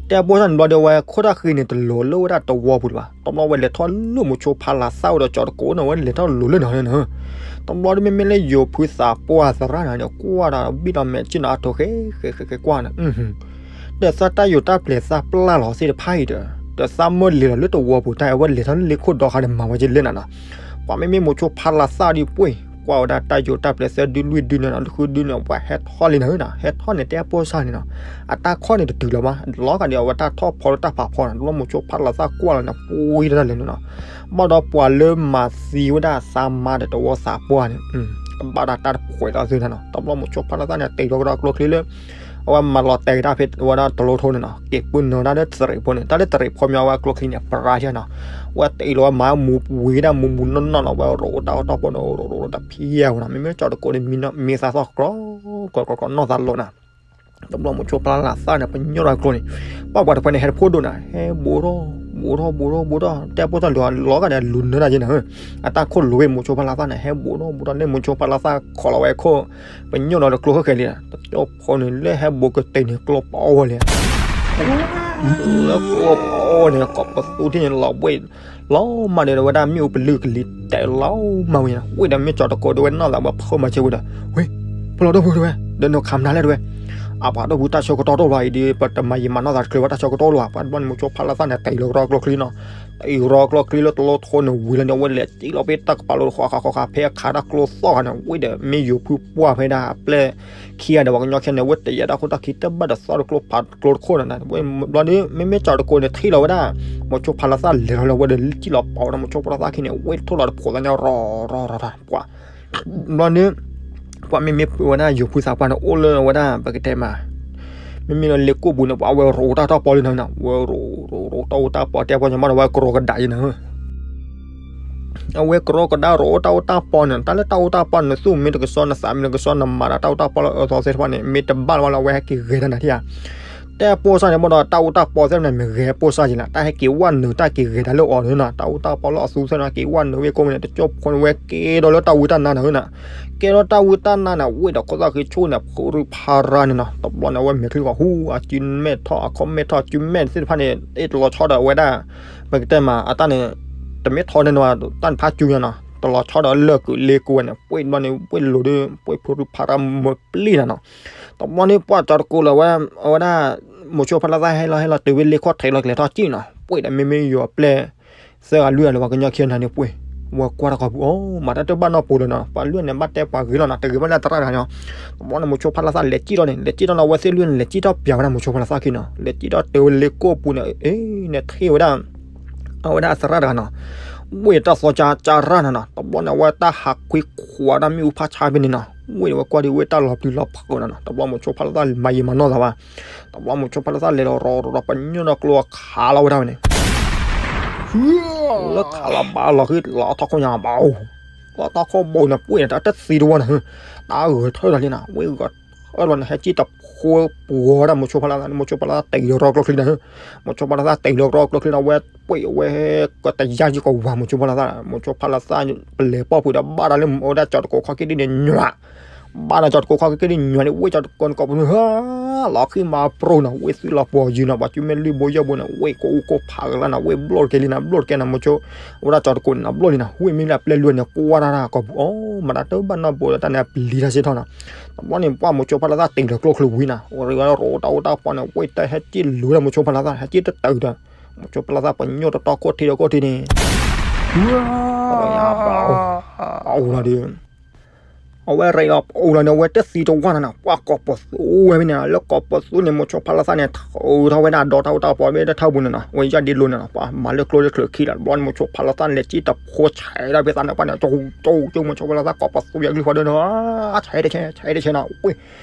တဲပိၢ်စၢ်န့ၣ်ဘျီဒီး ဝဲခိၣ်တၢ်ဃံန့ၣ် တလိၤလၢဝဲဒၣ်တဝီပူၤလၢၤဘၣ်. တဘျီဝဲလဲၤထီၣ်လၢမိၤဆိဖးလီၤသးဝဲဒီးကၠီၤတကိးန့ၣ် ဝဲလဲၤထီၣ်လိၤလၢန့ၣ်န့ၣ် တဘျီဒီး မ့မ့ၢ်လၢယိၤဖုသးပှၢ်သရၣ်န့ၣ် ကွၢ်ဒီးဘံၣ်ဒီးမဲာ်ကၠံၣ်နီၤအထိးဃဲဃဲဃဲဃဲကွၢ်န့ၣ် ဒီးသးတၢ်ယိၤတၢ်ပျဲၢ်သးပျၢ်လီၤသ့ၣ်တဖၣ်အံၤဒီး ဒီးသးမၢလဲၤလီၤလၢတဝီပူၤတၢ် အဝဲလဲၤထီၣ်လၢလ့ခိၣ်ဒီခါဒီးမၤဝဲက့ၤလၢနၤနီၤ. ပှၤမ့မ့ၢ်မိၤဆိဖးလီၤသးဒီးပှ့ၤ ကွၢ်ဝဲဒၣ်တၢ်ယိၤတၢ်ပျဲၢ်သၢဒုလွံၢ်ဒုန့ၣ်နီၤ တဃုဒုန့ၣ် ပှၤဟဲထီၣ်လံနၤဧၢနီၤ ဟဲထီၣ်န့ၣ် တဲပိၢ်စၢ်န့ၣ်နီၤ အတၢ်ခီၣ်န့ၣ်တတုၤလီၤဘၣ် လီၤဂာ်ဒီးအဝဲတၢ်ထီၣ်ဖီလၢတၢ်ဖးဖီန့ၣ် တဘျီမိၤဆိဖးလီၤသးကွၢ်လီၤန့ၣ် ပှ့ၤတၢ်လဲၤန့ၣ်နီၤ. ဘၣ်ဒီးပှၤလၢမၤသံဝဲဒၣ်သးမါဒီးတဝီသးပှၢ်န့ၣ် ကဘၣ်တၢ်တပှဲၤတၢ်သုန့ၣ်နီၤ တဘျီမိၤဆိဖးလီၤသးန့ၣ် တ့ၢ်လီၤကဒီးကျိချံလၢ အဝဲမၤလီၤတဲာ်ကဒါဖဲဝဲဒၣ်တလိထိန့ၣ်နီၤ က့ၤပုၢ်နုာ်ဒၣ်လၢတရံးဖိန့ၣ် တၢ်လၢတရံးဖိမ့ၢ်အဝဲကျိချံန့ၣ် ပရၢ်ယဲနီၤ ဝဲတ့ၢ်လီၤဝဲမၤမူဝံၤကဒါမူမူနီၢ်နီၢ်နီၤ ဝဲရိးတၢ်အူတၢ်ပီန့ၣ် ရိးရိးတဖံးယဲဝဲနီၤ မ့မ့ၢ်ကၠီၤတကိးန့ၣ် မံသးသီၣ်ကြီကြီကြီ နီၢ်သးလိၤနီၤ တဘျီမိၤဆိဖးလီၤသးန့ၣ် ပညိၣ်ဒီးကျိန့ၣ် ပှၤပှၤတဖၣ်န့ၣ် ဟဲတဖိဒိၣ်နၤ ဟဲဘူးထီၣ် ဘူးထီၣ် ဘူးထီၣ် ဘူးထီၣ် တဲပိၢ်စၢ်လီၤဂာ်ဒီးလူၤနၢၤဒၣ်ယဲနီၤ အတၢ်ခိၣ်လိၤဝဲမိၤဆိဖးလီၤသးန့ၣ် ဟဲဘူးထီၣ် ဘူးထီၣ် လၢမိၤဆိဖးလီၤသးခိးလီၤဝဲခိၣ် ပညိၣ်ဒီးကျိဃဲဃဲလံ တကၠီဖိန့ၣ် လၢဟဲဘူးကတ့ၢ်န့ၣ် ကျိပအီၣ်ဝဲလံ လၢကျိပအီၣ်န့ၣ် ကိးပသူထံၣ်န့ၣ် လီၤဘှံး လီၤမၢ်ဒီးဝဲဒၣ်မ့ၣ်အူပလုၢ်ကလံၤတဲလီၤမၢ်ဝဲန့ၣ် ဝံၤဒီးမ့ၢ်ကၠီၤတကိးဒီးဝဲနီၢ်သးဝဲဖၢမၤစၢၤဝံၤဒီး ဝ့ၢ် ဖဲလီၤဒီပုၢ်တဲဝဲ ဒီးနခးမနုၤလဲၣ်တဲဝဲ အပှၤဒီပုၢ်တၢ်ဆၢကတီၢ်တအိၣ်လီၤအံၤဒီး ပတမၤယံာ်မၤနီၢ်သးတချုးဝဲတၢ်ဆၢကတီၢ်လီၤ ပှၤတဘျီန့ၣ်မိၤဆိဖးလီၤသးန့ၣ် တ့ၢ်လီၤကဒီးကျိချံနီၤ တ့ၢ်လီၤကဒီးကျိချံလၢတလိထိန့ၣ်ဝံၤလီၤန့ၣ် အဝဲလဲၤစံၣ်လီၤဖဲတၢ်ကပၤလိၤတဃီခါဃီခါ ဖဲအခးတၢ်ကျိသီၣ်ခါန့ၣ် ဝံၤဒီးမ့ၢ်ယိၤဖုပှၢ်ဖဲဒၣ်အပျဲၢ်ခံဂၤဒီးပှၤကညီခဲန့ၣ် ဝဲတယာ်တၢ်ခိၣ်တၢ်ခံတဘၣ်ဒီးသီတကျိဖးကျိတခိၣ်န့ၣ် ဘျီဒီး မ့မ့ၢ်ကၠီၤတကိးန့ၣ်ထံၣ်လီၤဝဲဒၣ် မိၤဆိဖးလီၤသးလဲၤလီၤလၢဝဲဒီး စံၣ်လီၤပာ်ဝဲဒၣ်မိၤဆိဖးလီၤသးခံန့ၣ် ဝဲထိၣ်လီၤတဖိးသးညီရီၤရီၤရီၤ ပှၤ ဘျီန့ၣ် ပှၤမ့မ့ၢ်ဝဲဒၣ်ယိၤဖုသးပှၢ်န့ၣ် အိၣ်လၢဝဲဒၣ် ပကတဲမး မ့မ့ၢ်လၢလ့ကိၣ်ပူၤန့ၣ် ပှၤဝဲရိးတၢ်တၢ်ပီလံနီၤ ဝဲရိးရိးရိးတၢ်အိၣ်တၢ်ပီ တဲပှၤညီမးဒီးဝဲကရီကဒးယဲနီၤ အဝဲကရီကဒါရိအိၣ်တၢ်အိၣ်တၢ်ပီန့ၣ် တၢ်လၢတၢ်အိၣ်တၢ်ပီန့ၣ် သူၣ်မ့ၢ်တကစီၣ် နသးမ့ၢ်တကစီၣ် နမၤတၢ်တၢ်အိၣ်တၢ်ပီလၢအၢသီသ့ၣ်တဖၣ်န့ၣ် မ့ၢ်တဘၣ်လီၤဘၣ်လီၤ အဝဲဟဲက့ၤဂဲၤတၢ်နၤထံၣ်ဧါ. တဲပိၢ်စၢ်န့ၣ် ဘၣ်ဒီးတၢ်အိၣ်တၢ်ပီသ့ၣ်တဖၣ်န့ၣ် မ့ၢ်ဂဲၤပိၢ်စၢ်က့ၤလီၤ တၢ်ဟဲက့ၤဝဲနုာ် တၢ်က့ၤဂဲၤတၢ်လၢအီၤန့ၣ်နီၤ တၢ်အိၣ်တၢ်ပီလၢအသူသ့ၣ်တဖၣ် က့ၤဝဲနုာ်ဝဲကိးမံၤန့ၣ် တကၠိဖိန့ၣ် ဝဲကဲဒီးလၢတၢ်ဝံတၢ်နါန့ၣ်နီၤ ကဲဒီးတၢ်ဝံတၢ်နါန့ၣ် ဝ့ၢ်ဒီးခိၣ်သၣ်ဃံဆူၣ်န့ၣ် ဖုရူဖးရါန့ၣ်နီၤ တဘျီန့ၣ် အဝဲမဲာ်ချံဂီၤဟူ အစုမဲာ်ထီၣ် အခီၣ်မဲာ်ထီၣ် အစုမဲာ်သ့ၣ်တဖၣ်န့ၣ် အ့ၣ်တလီၤဆီဒီးအဝဲဒၣ် ပကတဲမး အတၢ်န့ၣ် တမ့ၢ်ထီန့ၣ်နီၤ တၢ်န့ၣ်ဖးစုညါနီၤ တလီၤဆီဒီးလၢၢ်ကုာ်လ့ကိးဝဲန့ၣ် ပှ့ၢ်တဘျီန့ၣ် ပှ့ၢ်လိၤဒီး ပှ့ၢ်ဖုရူဖးရါမၢပျံၤနီၤနီၤ တဘျီန့ၣ် ပှၤကၠီတကိးလၢဝဲ အဝဲဒၣ် မိၤဆိဖါလၢသၣ်ဟဲလီၤဟဲလီၤတုၤဝဲလ့ခိၣ်ထံးလီၤကလဲၤထီၣ်စံၣ်နီၤ ပှ့ၢ်ဒီးမ့မ့ၢ်ယိၤပျဲၢ် သၢဂၤလွံၢ်ဂၤလၢပှၤကညီခံဂၤန့ၣ်ပှ့ၢ် ဝဲကွၢ်တၢ်ကီၢ်ပူၤ အိ မၤတၢ်တဘၣ်နီတပူၤလၢၤနီၤ ပှၤလွံၢ်ဂၤန့ၣ် ဘၣ်တဲပှၤဂ့ၤလီၤနီၤ တဂ့ၤဘၣ်လၢသရၣ်တဂၤနီၤ တဘျီန့ၣ် မိၤဆိဖါလၢသၣ်လဲၤစံၣ်ထီၣ်န့ၣ် လဲၤစံၣ်ထီၣ်လီၤ အဝဲသ့ၣ်လွံၢ်ဂၤန့ၣ် လဲၤစံၣ်ထီၣ်ပျးဝဲဒၣ်မိၤဆိဖါလၢသၣ်ခံနီၤ လဲၤစံၣ်ထီၣ်တုၤဝဲလ့ကိၣ်ပူၤန့ၣ် အ့ န့ၣ်ထံၣ်ဝဲဒၣ် အဝဲဒၣ်အသရၣ်တဂၤနီၤ ဝ့ၢ်တၢ်သီကၢ်ကၢ်ရၣ်နီၤနီၤ တဘျီန့ၣ် အဝဲတၢ်ဟးခွံခွးဒၣ်မ့ၣ်အူဖးဆါဖဲန့ၣ်နီၤ ဝ့ၢ်ဒီးဝဲကွၢ်ဒံးဝ့ၢ်တၢ်လီၤပျံၤလီၤဖုးနီၤနီၤ တဘျီမိၤဆိဖါလၢသၣ်မၤယံာ်မၤနီၢ်သးဘၣ် တဘျီမိၤဆိဖါလၢသၣ်လဲၤလီၤရီၤရီၤပညိၣ်ဒီးကျိခးလီၤဝဲဒၣ်ဝဲန့ၣ် လၢခးလီၤဘၣ်လီၤဃံလီၤထီၣ်ခိၣ်ညါဘၣ်အိၣ် လီၤထီၣ်ခိၣ်ဘိန့ၣ် ပှ့ၢ်န့ၣ် တၢ်တသံတဝီန့ၣ် တၢ်ဂၢၢ်ထၢၣ်လီၤလံနီၤ ဝ့ၢ်ဂီၤထၢၣ်လီၤန့ၣ် ဟဲစံၣ်တဖိပှီၤဒၣ်မိၤဆိဖါလၢသၣ်န့ၣ် မိၤဆိဖါလၢသၣ်တ့ၢ်လီၤရီကျိချံနီၤ မိၤဆိဖါလၢသၣ်တ့ၢ်လီၤရီကျိချံနီၤ ဝဲပှ့ၢ်ဝဲ ကတယါယကဝၤမိၤဆိဖါလၢသၣ် မိၤဆိဖါလၢသၣ် ပလဲၤပိာ်ဖုးဒီးဘၣ်တၢ်လၢအဝဲဒၣ်ကၠီတကိးခီၣ်က့ဒံၣ်န့ၣ်ညွး ဘၣ်ဒီးကၠီတကိးခီၣ်က့ဒံၣ်ညွးန့ၣ် ဝ့ၢ်ကၠီတကိးန့ၣ်ကိးပူၤန့ၣ် လီၤဃံမၤပြိၤနီၤ ဝ့ၢ်သုးလီၤပှီၤယုာ်နီၤ ပှၤစုမ့ၢ်လွံၢ်ဘိယဲၢ်ဘိန့ၣ် ဝ့ၢ်ကိးအူကိးဖးကလါနီၤ ဝ့ၢ်ဘျီၣ်တကဲလံနီၤ ဘျီၣ်တကဲနီၤ မိၤဆိ အဝဲဒၣ်ကၠီတကိးန့ၣ်နီၤ ဘျီၣ်လံနီၤ ဝ့ၢ်မ့ၢ်လၢအပျဲၢ်လွံၢ်န့ၣ် ကွၢ်တၢ်တၢ်ကီၢ်ပူၤ အိ မၤတၢ်တဘၣ်နီတပူၤလၢတၢ်န့ၣ် အပျံၤတၢ်စ့ၢ်ထီၣ်နီၤ တဘျီန့ၣ် ပှၢ်မိၤဆိဖါလၢသၣ်တ့ၢ်လီၤကျိချံဝံၤနီၤ အိၣ်ရ့ဝဲရိၤတၢ်အိၣ်တၢ်ပီန့ၣ် ဝ့ၢ်တၢ်ဟဲစံၣ်လိၤဒၣ်မိၤဆိဖါလၢသၣ် ဟဲစံၣ်တတုၤဒီး မိၤဆိဖါလၢသၣ်ပညိၣ်တတီခိၣ်ထံးဒီးခိၣ်ထံးန့ၣ် ပအိၣ်လီၤဒီး အဝဲရ့ဒီးပအိၣ်လီၤန့ၣ် အဝဲတသံတဝါနီၤနီၤ ပှၢ်ကီးပသူဝဲဖဲန့ၣ် လၢကီးပသူန့ၣ် မိၤဆိဖါလၢသၣ်န့ၣ် ထုးထီၣ်ဝဲဒၣ်ဒီတၢ်အိၣ်တၢ်ပီ မ့ၢ်တထၢပူၤန့ၣ်နီၤ ဝဲယၣ်ဒ့လိၤန့ၣ်နီၤ ပှၤမၤလၢကျိလၢချၢခံလီၤ တဘျီန့ၣ် မိၤဆိဖါလၢသၣ်န့ၣ် လဲၤစံၣ်တဖိဆဲးဒၣ်ဖဲသးန့ၣ် ပှၢ်န့ၣ် ကၠိကၠိကၠိ မိၤဆိဖါလၢသၣ်ကီးပသူယၤကလုၢ်ဖးဒိၣ်န့ၣ် ဆဲးတဆဲး ဆဲးတဆဲးနီၤ ဝ့ၢ်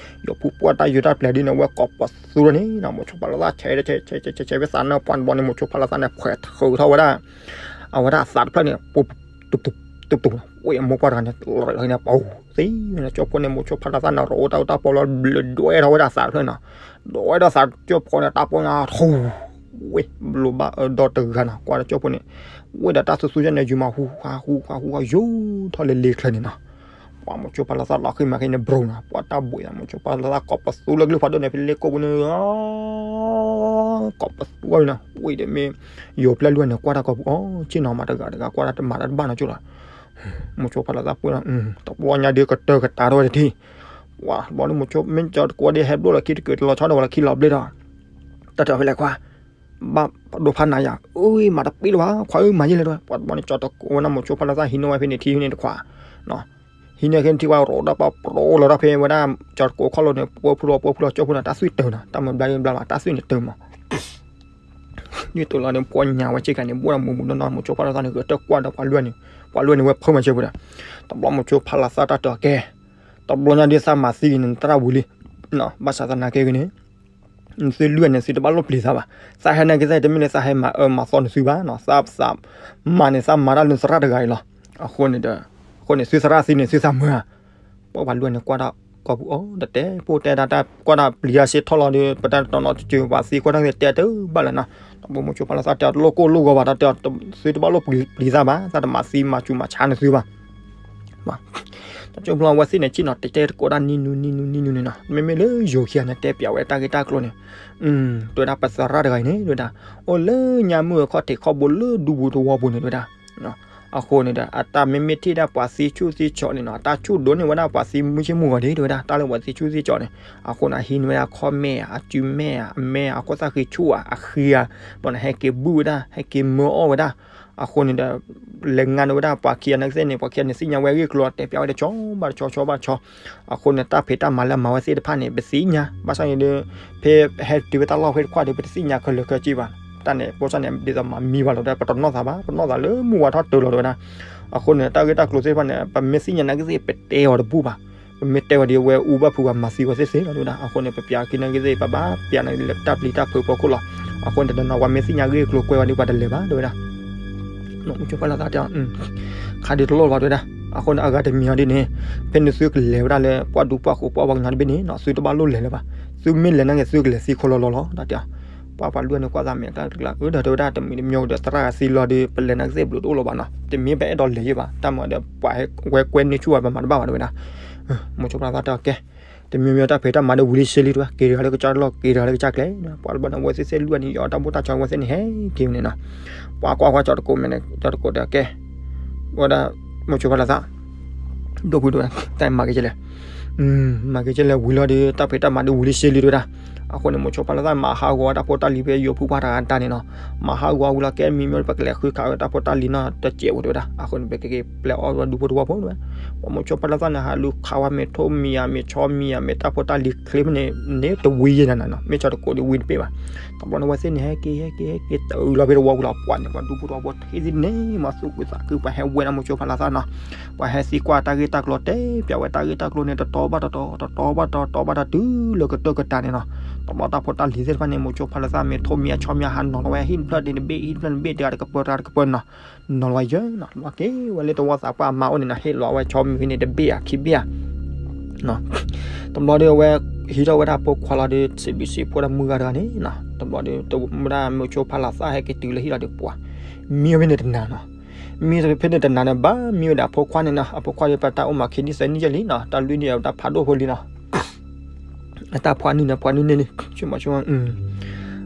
ယီၤဖူပှၢ်တၢ်ယိၤတၢ်ပျဲၤဒ်န့ၣ် ဝဲကီးပသူလီၤန့ၣ်နီၤ မိၤဆိဖါလၢသၣ်ဆဲးတဆဲး ဆဲးဆဲးဆဲးဆဲးဖဲသးန့ၣ် ပှၢ်တဘျီန့ၣ် မိၤဆိဖါလၢသၣ်န့ၣ် ခွဲးထုးထီၣ်ဝဲဒၣ် အဝဲဒၣ်အသးတဖျၢၣ်န့ၣ် ပူ တုၤတုၤတုၤတုၤ ဝ့ၢ်အမိၢ်ပှၢ်တဂၤန့ၣ် လီၤန့ၣ်ပူၤသ့န့ၣ် ကၠိဖိန့ၣ် မိၤဆိဖါလၢသၣ်န့ၣ် ရိၤတၢ်အိၣ်တၢ်ပီလီၤ ဘျုးဒွဲၣ်ထီၣ်ဝဲဒၣ်အသးတဖျၢၣ်နီၤ ဒွဲၣ်ထီၣ်သးကၠိဖိန့ၣ် တၢ်ပီညါထူ ဝ့ၢ်ဘျိးဘၣ်အၢဒီတဂၤနီၤ ကွၢ်ဒီးကၠိဖိန့ၣ် ဝ့ၢ်ဒီးတၢ်သူသူယဲၢ်န့ၣ် ယုာ်မးဟူဟါဟူဟါဟူဟါ ယိာ်ထီၣ်လၢလ့ချၢန့ၣ်နီၤ ပှၢ်မိၤဆိဖါလၢသၣ်လီၤဃံမၤဃံန့ၣ် ဘြိၤနီၤ ပှၢ်တၢ်ဘှံးနီၤ မိၤဆိဖါလၢသၣ်ကီးပသူလၢကလုၢ်ဖးဒိၣ်န့ၣ် ဖဲလ့ကိးပူၤန့ၣ် ကီးပသူဝဲနီၤ ဝ့ၢ်ဒီးမ့ၢ် ယိၤပျဲၢ်လွံၢ်န့ၣ် ကွၢ်တၢ်ကီးပူၤ အိ ဆ့ၣ်နီၤမးတဂၤတဂၤ ကွၢ်တၢ်တမၤတၢ်တဘၣ်နီၤကၠိလီၤ မိၤဆိဖါလၢသၣ်ပှ့ၤနီၤ တဘျီညါဒ်ကတၢၢ်ကတၢၢ်ထီၣ်ဝဲတထံၣ် ပှၢ်တဘျီဒ်မိၤဆိ မ့ၢ်ကၠီတကိးဒ်ဟဲဘျိၣ်လီၤခံတကုာ်တလီၤဆီဒီးဝဲလီၤခံလီၤဘျ့ထီၣ် တၢ်တဲအီၤဖဲလဲၣ်ခွါ ဘၣ်ဒိဖးနၤယၤ အၢ မၤတပ့ၢ်လၢၤဘၣ် ခွါဧၢ မၤယဲလဲၣ်တဝဲ ပှၢ်တဘျီန့ၣ် ကၠီတကိးဝဲဒၣ်မိၤဆိဖါလၢသၣ်ဟံးန့ၢ်ဝဲဖဲန့ၣ်ထံန့ၣ်တခွး ဟံးန့ၢ်ခဲန့ၣ်ထံဝဲ ရိၤဒီးပှၢ်ပြိလီၤဒီးဖဲဝဲဒၣ် ကၠီတကိးခီၣ်လိၤန့ၣ် ပှၢ်ဖုလီၤ ပှၢ်ဖုလီၤ ကၠိဖိန့ၣ် တၢ်သွံၣ်တၢၤနီၤ တၢ်မၤဘျါဘျါလီၤ တၢ်သွံၣ်န့ၣ်တၢၤမး ဒ်သိးလီၤန့ၣ် ပှၢ်ညါဝဲဆ့ကၤန့ၣ် ဘိၣ်ဒီးမူးမူးနီၢ်နီၢ် မိၤဆိဖါလၢသၣ်န့ၣ် ဂဲၤတၢၢ်ကွၢ်ဒီးပှၢ်လွံၢ်န့ၣ် ပှၢ်လွံၢ်န့ၣ် ဝဲဖၢမၤစၢၤပူၤဒီး တဘျီမိၤဆိဖါလၢသၣ်တၢ်တဲအီၤကဲ တဘျီညါဒ်သးမၤသံန့ၣ် တၢ်ဝံၤလံ ဘၣ်ဆၣ်သနာ်က့ဂ့ၤန့ၣ် သုလွံၢ်န့ၣ် သုတဘၣ်လိၣ်ပျံၤသးဘၣ် သးဟဲနာ်က့သ့ၣ်တမ့ၢ်လၢသးဟဲမၤအၢမၤသီန့ၢ်သုဘၣ်နီၤ သး သးမၤန့ၣ် သးမၤတၢ်လၢသရၣ်တဂၤအံၤလီၤ အဃိန့ၣ်ဒီး အဃိန့ၣ် သုသရၣ်သံန့ၣ် သုသးမၢဧါ ပှၢ်ပှၤလွံၢ်န့ၣ် ကွၢ်တၢ်ကီၢ်ပူၤအီၤ တတဲပိၢ်တဲတၢ် တၢ်ကွၢ်တၢ်ပျံၤတၢ်စ့ၢ်ထီၣ်လီၤဒီး ပတၢ်တနီၤနီၤတစၢၤ ပှၤသံကွၢ်တၢ်သ့ၣ်တဲတၢ်ဘၣ်လၢၤနီၤ တဘျီမိၤဆိဖါလၢသၣ်တဲအီၤတလိၣ်ကိၢ်လိၣ်ဂီၤဘၣ် တၢ်တဲအီၤ သုတဘၣ်လိၣ်ပျံၤသးဘၣ် သးတမၤသံမၤစူၤမၤဆါန့ၢ်သုဘၣ် တၢ်ကၠိဖိလီၤ အဝဲသ့ၣ်န့ၣ် စ့ၢ်နီၤ တဲတဲတကိးဒၣ်နံၤနုၤနံၤနုၤနံၤနုၤန့ၣ်နီၤ မ့မ့ၢ်လၢယိၤခံဂၤန့ၣ် တဲပျးဝဲတၢ်ဂ့ၢ်တၢ်ကျိၤန့ၣ် တဲဝဲဒၣ်ပသရၣ်တဂၤအံၤန့ၣ် တဲဝဲဒၣ် အိၣ်လၢညါမုၢ်အခီၣ်ထံးခီၣ်ဘိလၢဒူပူၤသဝီပူၤန့ၣ် တဲဝဲဒၣ် အဃိန့ၣ်ဒီး အတၢ်မ့မ့ၢ်ထံၣ်ဒၣ်ပှၤသံဆူၣ်သံစီၤန့ၣ်နီၤ အတၢ်ဆူၣ်ဒိၣ်န့ၢ်ဝဲဒၣ်ပှၤသံမုၢ်ဆ့ၣ်မုၢ်ဂီၤဒံး တဲဝဲဒၣ် တၢ်လၢပှၤသံဆူၣ်သံစီၤန့ၣ် အဃိန့ၣ် အဟံးန့ၢ်ဝဲဒၣ်ခီၣ်မဲာ်ဧါ အစုမဲာ်ဧါ အမဲာ်ဧါ အခိၣ်သၣ်ဃံဆူၣ်ဧါ အဃံဧါ ဘၣ်န့ၣ် ဟဲက့ၤဘုၣ်ဝဲဒၣ် ဟဲက့ၤမၢအီၣ်ဝဲဒၣ် အဃိန့ၣ်ဒီး လဲၤငါန့ၢ်ဝဲဒၣ်ပှၤခံဂၤန့ၣ်ကသ့ၣ်န့ၣ် ပှၤခံဂၤန့ၣ်သ့ၣ်ညါဝဲအဂ့ၢ်အကျိၤ တဲပျးဝဲဒၣ်ဆီဘၣ်တဆီ ဆီဘၣ်တဆီ အဃိန့ၣ် တၢ်ဖံးတၢ်မၤလၢအမၤဝဲသ့ၣ်တဖၣ်န့ၣ် ပသ့ၣ်ညါ ဘၣ်ဆၣ်န့ၣ်ဒီး ဖဲဟဲတုၤဝဲတၢ်လီၢ်ဖဲတခွးဒီး ပတသ့ၣ်ညါခဲလၢာ်ခဲဆ့ဘၣ် တၢ်န့ၣ် ပိစၢ်န့ၣ် ဒ်သိးမၤမံဘၣ်လီၤဒီး ပတနီၣ်သးဘၣ် ပနီၣ်သးလၢမုၢ်ဝါထီၣ်တုၤလီၤတဲဝဲဒၣ် အဃိန့ၣ် တၢ်ဂ့ၢ်တၢ်ကျိၤသ့ၣ်တဖၣ်န့ၣ် ပမ့ၢ်သ့ၣ်ညါနာ်က့သ့ၣ် ပတဲအီၤတဘူၣ်ဘၣ် ပမ့ၢ်တဲဝဲဒ်အဝဲအူဘၣ်ဖုးဝဲမၤသံဝဲသ့ၣ်သ့ၣ်လီၤတဲဝဲဒၣ် အဃိန့ၣ် ပပျးခံနာ်က့သ့ၣ် ပဘၣ်ပျးန့ၣ်လၢတၢ်ပျံၤတၢ်ဖုးဖီခိၣ်လီၤ အဃိန့ၣ် တနီၤနီၤ ပှၤမ့ၢ်သ့ၣ်ညါဂ့ၢ်ကျိၤကွဲဝဲဒ်ပှၤတလဲၤဘၣ်တဲဝဲဒၣ် မိၤဆိဖါလၢ်သၣ်တဲအီၤ, ခါဒုးတလိၣ်လၢၤဘၣ်တဲဝဲဒၣ်. အဃိန့ၣ် အဂၤတမံၤအီၤဒ်န့ၣ်, ဖဲန့ၣ်သုကလဲၤဝဲဒၣ်လၢပှၢ်ဒူပှၢ်ဃိးပှၢ်ဝါကညီတဘ့ၣ်န့ၣ်နီၤ, သုတဘၣ်လိၣ်လဲၤလၢၤဘၣ်. သုမ့ၢ်လဲၤနာ်က့ သုကလဲၤသံခိၣ်လီၤလီၤလီၤ တၢ်တဲအီၤ. ပှၤပှၤလွံၢ်န့ၣ်ကွၢ်သးမဲာ်တၢ်တကျါ, အၢ ဒီးတဲဝဲဒၣ်တမံၤတမံၤဒီး သရၣ်သံလီၤဒီး ပလဲၤနာ်က့သ့ၣ်ဘျုးတအိၣ်လၢၤဘၣ်နီၤ, တမ့ၢ်ပအဲၣ်ဒိးလဲၤယံၤဘၣ်, တၢ်မၤဒီးပှၤဟဲဝဲကွဲန့ၢ်ဆူၣ်ဝဲ ပမၤတဘၣ်ဘၣ်တဲဝဲဒၣ်. မိၤဆိဖါလၢ်သၣ်တဲအီၤကဲ တမံၤမံၤတၢ်ဖံးတၢ်မၤဒီးဝံၤလံဆ့လံတဲဝဲ, က့ၤတဂၤလၢကစၢ်လီၢ် က့ၤတဂၤလၢကစၢ်ကျဲ, ပှၤတဘျီန့ၣ် အဝဲသ့ၣ်သ့ၣ်လွံၢ်န့ၣ် ယီၤတၢ်ဘူၣ်တၢ်ဆီဝဲသ့ၣ်န့ၣ် ဟဲက့ၤဝဲန့ၣ်နီၤ. ပှၤကွၢ်ကွၢ်ကၠီတကိးမဲာ်န့ၣ် ကၠီတကိးတဲကဲ, ဝဲဒၣ် မိၤဆိဖါလၢ်သၣ် ဒိၣ်ဖုတဲဝဲဒၣ် တၢ်မၤက့ၤကဲလဲၣ်, မၤက့ၤကဲလဲၣ်ဝံၤလီၤဒီး တၢ်ဖံးတၢ်မၤဒီးဝံၤလံဆ့လံတဲဝဲဒၣ်. အဃိန့ၣ် မိၤဆိဖါလၢ်သၣ်မၤဟးဂီၤတၢ်ဖိတၢ်လံၤဖဲယိၤဖုပှၢ်တဂၤတၢ်န့ၣ်နီၤ, မၤဟးဂီၤဝံၤလီၤ ကဲမံၤမံၤပကလဲၤဃုခးဝဲတၢ်ဖိတၢ်လံၤနီၤ တစဲးဝဲတဲဝဲဒၣ်. အဃိန့ၣ် ပကက့ၤပျဲအီၣ်ဝဲဒူဖိတဝီဖိဝဲ, ပှၤမိၤဆိဖါလၢ်သၣ်န့ၣ် ဟးလူၤခးဝဲမ့ၢ်ထိၣ်မံၤဧါ မ့ၢ်ဆီမံၤဧါ မ့ၢ်တၢ်ဖိတၢ်လံၤချ့ဖဲန့ၣ်န့ၣ် တဝံၤယဲၢ်နၤနီၤ, မ့ၢ်ကၠီတကိးဒီးဝံၤတဘ့ၣ်ဘၣ်. တဘျီန့ၣ် အဝဲသ့ၣ်န့ၣ် ဟဲက့ၤ ဟဲက့ၤ ဟဲက့ၤ တအုးလီၤဖဲတဝီဝံၤလီၤ ပှၤန့ၣ် ပှၤဒူဖိတဝီဖိထံၣ်သ့ၣ်န့ၣ် မၤသူၣ်ခုသးခု ပှၤဟဲဝဲဒၣ်မိၤဆိဖါလၢ်သၣ်နီၤ, ပှၤဟဲသံကွၢ်တၢ်ဂ့ၢ်တၢ်ကျိၤ တဲပျးဝဲတၢ်ဂ့ၢ်တၢ်ကျိၤန့ၣ် တတီၤဘၣ်တတီၤ တတီၤဘၣ်တတီၤ တတီၤဘၣ်တတီၤ တုၤလၢကတၢၢ်ကတၢၢ်န့ၣ်နီၤ. တဘျီတၢ်ဖိတၢ်လံၤသ့ၣ်တဖၣ်န့ၣ် မိၤဆိဖါလၢ်သၣ်မ့ၢ်ထိၣ်မံၤဧါ ဆီမံၤဧါ ဟးနီၤလီၤဝဲ ဟံၣ်တဖျၢၣ်န့ၣ်တဘ့ၣ် ဟံၣ်တဖျၢၣ်တဘ့ၣ် တဂၤတကပၢၤ တဂၤတကပၢၤနီၤ, နီၤလီၤဝဲယဲၢ်နီၤ. တဘျီက့ၤဝဲလၢတဝီသးပှၢ်အမါအိၣ်န့ၣ်နီၤ ဟ့ၣ်လီၤဝဲဆီမံၤဖဲန့ၣ် တဘ့ၣ်ဧါခံဘ့ၣ်ဧါ တဘျီဒီးအဝဲ ဟံးထီၣ်ဝဲဒၣ်ဖိခွါလီၤဒီး စံးဘျုးစံးဖှိၣ်တၢ်မုၢ်ဂၤတဂၤန့ၣ်နီၤ. တဘျီဒီး ဝဲဒၣ်မိၤဆိဖါလၢ်သၣ်ဟဲက့ၤတုၤလၢဟံၣ်လီၤဒီးပှၤ မံဝဲဖဲန့ၣ်တနၤနီၤ, မံဖဲန့ၣ်တနၤန့ၣ် ဘၣ်မံဝဲဒၣ်အဖိခွါန့ၣ်နီၤ. အဖိခွါဒီးပတၢ်အိၣ်မးခံနံၣ်သၢနံၣ်ယဲၢ်လံနီၤ, တၢ်လွံၢ်နံၣ်အတၢ်ဖးဒိၣ်ဖိလံနီၤ. အတၢ်ဖှါနုၢ်န့ၣ် ဖှါနုၢ်န့ၣ်လံ ဆိကမိၣ်ဆိက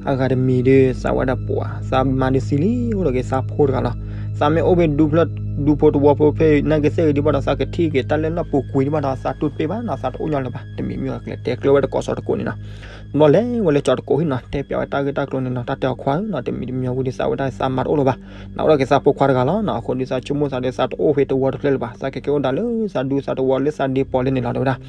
အဂၤတမံၤဒီး သးဝဲဒၣ်ပှၤ သးမါဒီးသံလံ အိၣ်ဒီးက့ၤသးဖိတဂၤလီၤ. သးမ့ၢ်အိၣ်ဖဲဒူဖျၢၣ် ဒူဖိတဝီဖိဖဲ နာ်က့သ့ၣ်ဂ့ၤဒံးဘၣ်ဒီး သးကထံၣ်က့ၤတၢ်လၢလီၢ်ပူၤကွံာ်ဒံးဘၣ်ဒီး သးတူၢ်တပ့ၢ်ဘၣ်နီၤ, သးတအိၣ်ညီလၢၤဘၣ်. တမံၤမံၤကျဲတဲကျၢၤဝဲတကိးစီၤတကိးန့ၣ်နီၤ. တဘျီလဲၤဝဲလၢကၠီတကိးဟံၣ်နီၤ တဲပျးဝဲတၢ်ဂ့ၢ်တၢ်ကျိၤန့ၣ်နီၤ, တၢ်တဲအီၤခွါဧၢနီၤ, တမံၤတမံၤဝံၤဒီး သးဝဲဒၣ်သးမါတအိၣ်လၢၤဘၣ်, နအိၣ်ဒီးက့ၤသးဖိခွါတဂၤလီၤနီၤ. အဃိဒီးသးဆိကမိၣ်သးဒီး သးတအိၣ်ဖဲတဝီတဖျၢၣ်လၢၤဘၣ်, သးကကဲအိၣ်ဒၣ်လၢသးဒူသးတဝီလၢသးဒ့ပီၤလၢန့ၣ်လီၤ တဲဝဲဒၣ်.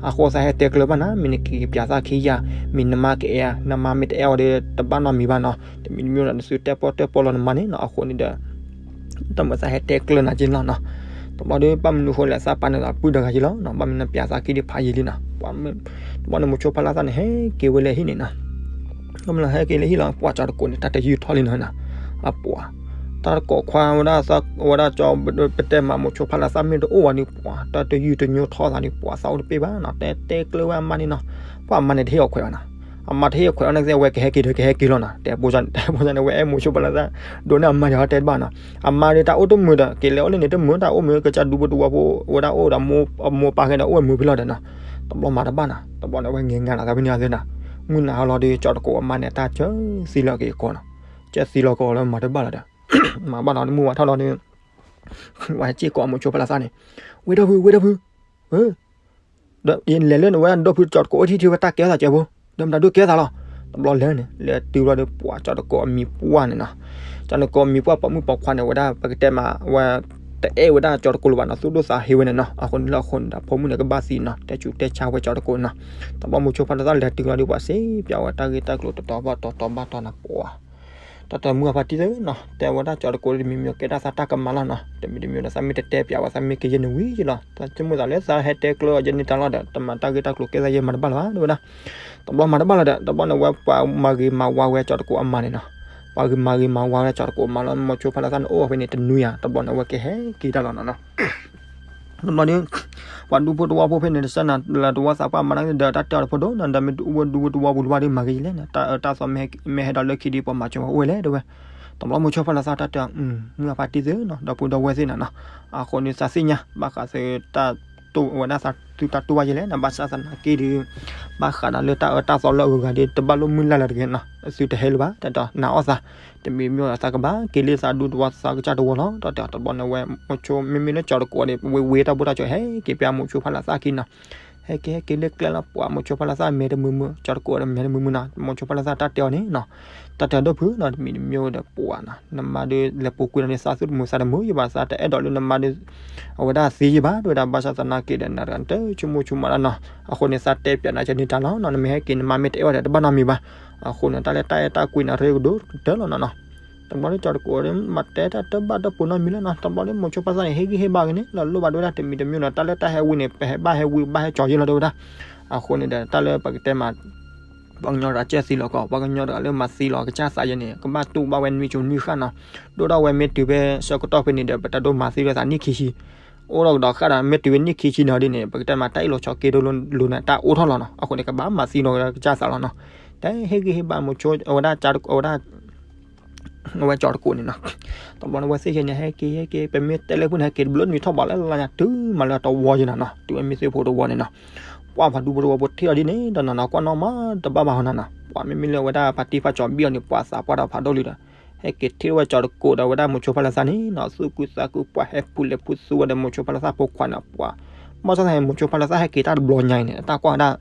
အဃိသးဟဲတဲကျၢၤဘၣ်နၤ, မ့ၢ်နက့ၤပျးသးခံယၤ, မ့ၢ်နမါကအဲၣ်ဧါ, နမါမ့ၢ်တအဲၣ်အီၤဒီး တဘၣ်နီတမံၤဘၣ်နီၤ, တမံၤတမံၤဒီး နသုတဲပီၢ်တဲပီၢ်လီၤနမါန့ၣ်နီၤ. အဃိန့ၣ်ဒီး တၢ်မၤသးဟဲတဲကျၢၤနၤက့ၤလီၤနီၤ. တဘျီဒီး ဘၣ်မနုၤဃိလဲၣ် သးပာ်န့ၢ်သးပုၢ်တဂၤက့ၤလီၤ, ဘၣ်မနုၤနပျးသးခံဒီးဖးယံာ်လံနီၤ. တဘျီန့ၣ် မိၤဆိဖါလၢ်သၣ်န့ၣ် ဟဲက့ၤဝဲလၢဟံၣ်န့ၣ်နီၤ. ကမျၢၢ်ဟဲက့ၤလၢဟံၣ်လီၤ ပှၤကၠီတကိးန့ၣ် တၢ်တယုၢ်ထီၣ်လံနီၤ, အပှၤ တၢ်တကိးခွါဝဲဒၣ်သးဝဲဒၣ်ကၠီ ပတဲမး မိၤဆိဖါလၢ်သၣ်မ့ၢ်တအိၣ်ဝဲန့ၣ် ပှၤ တၢ်တယုၢ်တညိထီၣ်သးန့ၣ် ပှၤသးအိၣ်တပ့ၢ်ဘၣ်နီၤ, တဲတဲကျၢၤဝဲအမါန့ၣ်နီၤ. ပှၤအမါန့ၣ်တဟ့ၣ်အီၤခွဲးဘၣ်နီၤ, အမါတဟ့ၣ်အီၤခွဲးအီၤနာ်က့ အဝဲကဟဲက့ၤဒီးကဟဲက့ၤလီၤနီၤ, တဲဖိန့ၣ်ဝဲအဲၣ်မိၤဆိဖါလၢ်သၣ် ဒိးန့ၢ်အမါဒီးတဲတဘၣ်နီၤ. အမါဒီးတၢ်အိၣ်တမုာ်ဒီး က့ၤလဲၤအိၣ်လၢန့ၣ်တမုာ် တၢ်အိၣ်မုာ်ကစၢ်ဒူဖိတဝီဖိ ဝဲဒၣ်အိၣ်ဒီးအမိၢ်ပၢ်ဃဲဒီးအိၣ်ဝဲမုာ်ဖဲလီၤဒီးနီၤ. တဘျီမၤတဘၣ်နီၤ, တဘျီန့ၣ် အဝဲငဲၤငါလီၤသးဖဲန့ၣ်သ့နီၤ, မုၢ်နၤဟါလီၤဒီး ကၠီတကိးအမါန့ၣ် တၢ်စၢသံလီၤက့ၤကီးနီၤ, စၢသံလီၤကီးလၢမၤတဘၣ်လီၤဒီး မၤဘၣ်လီၤ မုၢ်ဝါထီၣ်လီၤဒီး ဝဲစ့ၢ်ကီးမိၤဆိဖါလၢ်သၣ်န့ၣ် ဝ့ၢ်ဒီဖု ဝ့ၢ်ဒီဖု ဒီးယလဲၤလၢနဝဲဒၣ်ဒီဖုကၠီတကိးအိၣ်ထံၣ်ထံၣ်ဝဲတၢ်ကဲထီၣ်သးကဲဖိ, ဒီးမတၤဒိၣ်ကဲထီၣ်သးလီၤ. တဘျီလဲၤန့ၣ် လဲၤတုၤဘျီဒီးပှၤကၠီတကိးအမံၤပှၢ်န့ၣ်နီၤ, ကၠီတကိးအမံၤပှၢ်ပိာ်မုၣ်ပိာ်ခွါန့ၣ် ဝဲဒၣ်ပကတဲမးဝဲ တအဲၣ်ဝဲဒၣ်ကၠီတကိးလၢၤဘၣ်နီၤ, သူၣ်ဒိၣ်သးဟ့ဝဲန့ၣ်နီၤ. အဃိန့ၣ်လၢအဃိန့ၣ်ဒီး ဖိမုၣ်န့ၣ်ကဘၣ်သံနီၤ, တဲဆူးတဲဆါဝဲကၠီတကိးနီၤ. တဘျီမိၤဆိဖါလၢ်သၣ်လဲၤတုၤလီၤဒီးပှၤစံးပျးဝဲတၢ်ဂ့ၢ်တၢ်ကျိၤတတီၤဘၣ်တတီၤ တတီၤဘၣ်တတီၤန့ၣ်ပှၤ တၢ်တမုၢ်အဖါတံၢ်သ့နီၤ, တဲဝဲဒၣ်ကၠီတကိးတမံၤမံၤကဲဒၣ်သးတၢ်ကမၣ်လီၤနီၤ, တမံၤတမံၤဒီးသးမ့ၢ်တတဲပျးဝဲ သးမ့ၢ်ကယဲၢ်န့ၣ်ဝံၤလီၤ, သးဆိကမိၣ်သးလၢသးဟဲတဲကျၢၤအီၤယဲၢ်န့ၣ်တၢ်လီၤဒီး တမၤတၢ်ဂ့ၢ်တၢ်ကျိၤကဲသးယဲၢ်မၤတဘၣ်လၢၤဘၣ် တဲဝဲဒၣ်. တဘျီမၤတဘၣ်လီၤဒီး တဘျီန့ၣ်ဝဲပှၤမၤဂ့ၤမၤဝါဝဲကၠီတကိးအမါန့ၣ်နီၤ, ပှၤဂ့ၤမၤဂ့ၤမၤဝါဝဲကၠီတကိးအမါလီၤ, မိၤဆိဖါလၢ်သၣ်န့ၣ်အိၣ်ဝဲဖဲန့ၣ်တနွံဧါ, တဘျီန့ၣ်အဝဲကဟဲက့ၤတၢ်လီၤနီၤနီၤ. တဘျီဒီး ပှၤဒူဖိတဝီဖိဖဲန့ၣ်တစဲးနီၤ လၢတဝီသးပှၢ်မၤန့ၣ်ဒီးတၢ်တဲအီၤတဖိဒိၣ်နီၤ, ဒီးမ့ၢ်အိၣ်ဝဲဒူဖိတဝီပူၤလၢၤဘၣ်ဒီးမၤဂ့ၤလဲၣ်နီၤ, တၢ်အၢတၢ်သီမ့ၢ်ဟဲဒီးလၢခံဒီးပှၤမၤစၢၤဝဲအိၣ်ဝဲလဲၣ်တဲဝဲ. တဘျီမိၤဆိဖါလၢ်သၣ်တၢ်တဲအီၤ မုၢ်အဖါတံၢ်သ့နီၤ ဒီပုၢ်ဒီဝဲၢ်သ့ၣ်နီၤနီၤ, အဃိန့ၣ်သးသ့ၣ်ညါ ဘၣ်ဃးသုတၢ်တိၢ်ဝဲဒၣ်သးသုတၢ်တိၢ်ဘၣ်ယဲၢ်လဲၣ်နီၤ, ဘၣ်ဆၣ်သနာ်က့ဒီး ဘၣ်ဃးဒီးလၢတၢ်အၢတၢ်သီလၢအဂၤဒီး တဘၣ်လိၣ်မုၢ်လၢ်လၢၤတဂ့ၤနီၤ, သုတဟဲလၢၤဘၣ် တၢ်တဲအီၤ နာ်အီၣ်သး တမံၤမံၤဒီးသးကဘၣ်က့ၤလၢသးဒူတဝီသးကစၢ်တဝီလီၤ, တၢ်တဲအီၤ တဘျီန့ၣ်ဝဲ မိၤဆိမ့မ့ၢ်လၢကၠီတကိးဒီး ဝ့ၤဝ့ၤတၢ်ဘူၣ်တၢ်စၢၤဟဲက့ၤပျးမိၤဆိဖါလၢ်သၣ်ခံနီၤ, ဟဲက့ၤဟဲက့ၤလၢကျဲလီၤပှၤမိၤဆိဖါလၢ်သၣ်မဲာ်တမုာ်မုာ် ကၠီတကိးဒီးမဲာ်တမုာ်မုာ်နီၤ, မိၤဆိဖါလၢ်သၣ်တၢ်တဲအီၤန့ၣ်နီၤ, တၢ်တဲအီၤဒီပုၢ်နီၤ တမံၤတမံၤဒီးပှၤနီၤ နမါဒီးလဲၤပူၤကွံာ်ဒီးန့ၣ် သးသူၣ်တမုာ်သးတမုာ်ယံၤဘၣ် သးတအဲၣ်ဒိးလၢနမါဒီး အဝဲဒၣ်သံယံၤဘၣ် တဲဝဲဒၣ် ဘၣ်ဆၣ်သနာ်က့ဒီး နတဂၤတဆိကမိၣ်ဆိကမးလၢနီၤ, အဃိန့ၣ် သးတဲပျးနၤကန့ၢ်တၢ်လီၤနီၤ, နမ့ၢ်ဟဲက့ၤနမါမ့ၢ်တအဲၣ်ဝဲဒီးတဘၣ်နီတမံၤဘၣ်, အဃိန့ၣ် တၢ်လၢတၢ်အဲၣ်တၢ်ကွံန့ၣ် ရ့ကဒိၣ်ကတၢၢ်လီၤနီၤနီၤ. တဘျီဒီးကၠီတကိးဒီး မၤတဲတၢ်တဘၣ်တပိၤနီတမံၤလၢနီၤ, တဘျီဒီးမိၤဆိဖါလၢ်သၣ်န့ၣ် ဟ့ၣ်ဂံၢ်ဟ့ၣ်ဘါက့ၤန့ၣ် လီၤလိၣ်ဘၣ်ဒိဝဲဒၣ်တမံၤတမံၤနီၤ, တၢ်လၢတၢ်ဟဲဝံၤန့ၣ် ပဟဲဘၣ်ဟဲဝံၤဘၣ်ဟဲကၠီယံၤလီၤဒိဝဲဒၣ်, အဃိန့ၣ်ဒီး တၢ်လၢပကတဲမး ပှၤကညီတဂၤကဲသံလီၤကီး, ပှၤကညီတဂၤလၢမၤသံလီၤကစၢ်သးယဲန့ၣ် ကဘၣ်တူၢ်ဘၣ်ဝဲနွံကၠိနွံဃၣ်နီၤ. ဒိၣ်ထီၣ်ဝဲမ့ၢ်တုၤဖဲဆၢကတီၢ်ဖဲန့ၣ်ဒီး ပတၢ်ဒိၣ်မၤသံလီၤသးနံၣ်ခံဆံ, အိၣ်ထီၣ်ကဒီးဃၣ်ဒီး မ့ၢ်တုၤဝဲနံၣ်ခံဆံန့ၣ်ဒ်န့ၣ် ပကတဲမၤတၢ်အ့ၣ်လိာ်ဆိးက့ဒိၣ်လိာ်န့ၣ် တၢ်အိၣ်ထီၣ်လီၤနီၤ. အဃိန့ၣ် ကဘၣ်မၤသံလီၤကစၢ်သးလီၤနီၤ. တဟ့ၣ်ဂံၢ်ဟ့ၣ်ဘါမိၤဆိ အဝဲဒၣ် အဝဲဒၣ် အဝဲကၠီၤတကိးန့ၣ်နီၤ. တဘျီန့ၣ် ဝဲသ့ၣ်ယဲန့ၣ် ဟဲက့ၤဟဲက့ၤ ပမ့ၢ်တဲလၢဖုန့ၣ် ဟဲက့ၤတဘျီနွံထီၣ်ဘးလၢလၢညါ တုၤမၤလၢတဝီယဲနီၤနီၤ, တုၤဝဲမ့ၢ်သ့ၣ်ဖိတဝီန့ၣ်နီၤ. ပှၤဖးဒူဖိတဝီဖိထံၣ်အီၤဒ်န့ၣ်ဒီးနီၤနီၤ ကွၢ်နီၣ်မးတဘၣ်ဘၣ်ဟီနီၤနီၤ. ပှၤမ့မ့ၢ်လၢအဝဲဒၣ်ဖါတံၢ်ဖါကၠီၤဘံၣ်အီၤန့ၣ် ပှၤသးပှၢ်ဒီးဖးဒိၣ်လံဒီး ဟဲက့ၤထံၣ်ဝဲကၠီၤတကိးဒီးဝဲဒၣ်မိၤဆိဖါလၢသၣ်န့ၣ်နီၤ သူၣ်ခုသးခု ပှၤဟဲဖူလဲၤဖူသူဝဲဒီးမိၤဆိဖါလၢသၣ်ဖိခွါန့ၣ် ပှၤ ဘၣ်ဆၣ်သနာ်က့ မိၤဆိဖါလၢသၣ်ဟဲက့ၤတၢ်တဘျီညါအံၤန့ၣ် အတၢ်ကွၢ်ဝဲဒၣ်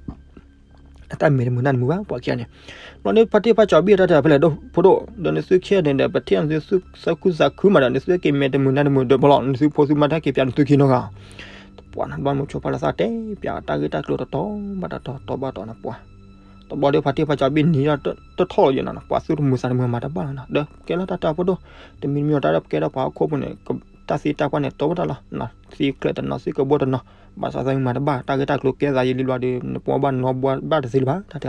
အတၢ်မဲာ်တမုာ်နၢ်တမုာ်ဘၣ် ပှၤခံဂၤန့ၣ်. ဘျီန့ၣ် ဖါတံၢ်ဖါကၠီၤဘံၣ်အတၢ်တဲဖဲလဲၣ်ဒိၣ်ဖိဒိၣ် ဒီးနသုခံဂၤန့ၣ်ဒီး ပထံၣ်နသုသူၣ်ခုသးခုမးဒီး နသုက့ၤမဲာ်တမုာ်နၢ်တမုာ်ဒီးဘျီလီၤ နသုဖိသုမါတၢ်က့ၤပၠးနသုခံနီတဂၤ. တပှၢ်န့ၣ် ဘျီမိၤဆိဖါလၢသၣ်တဲပၠးတၢ်ဂ့ၢ်တၢ်ကျိၤတတီၤဘၣ်တတီၤ တီၤဘၣ်တီၤန့ၣ်ပှၤ တဘျီဒီးဖါတံၢ်ဖါကၠီၤဘံၣ်နံၤဒီးတထီၣ်လီၤယဲနီၤနီၤ ပှၤသူၣ်တမုာ်သးတမုာ်မၤတဘၣ်လီၤနီၤ ဒီးကဲလၢတၢ်တၢ်ဖိဒိၣ် တမံၤတမံၤအီၤတၢ်ဒီးပကဲဒီးပှၤဟီၣ်ခိၣ်ဖိန့ၣ် တၢ်သံတၢ်ပှၢ်န့ၣ် တီၤဘၣ်တၢ်လီၤနီၤ သံချၢးတနီၤ သံကဘီတနီၤ ဘၣ်ဆၣ်သနာ်က့မၤတဘၣ် တၢ်ဂ့ၢ်တၢ်ကျိၤကဲသးယံာ်လံဘျီဒီး နပှၤဘၣ်နီၤဘှါဘၣ်တသ့လၢၤဘၣ် တၢ်တဲအီၤ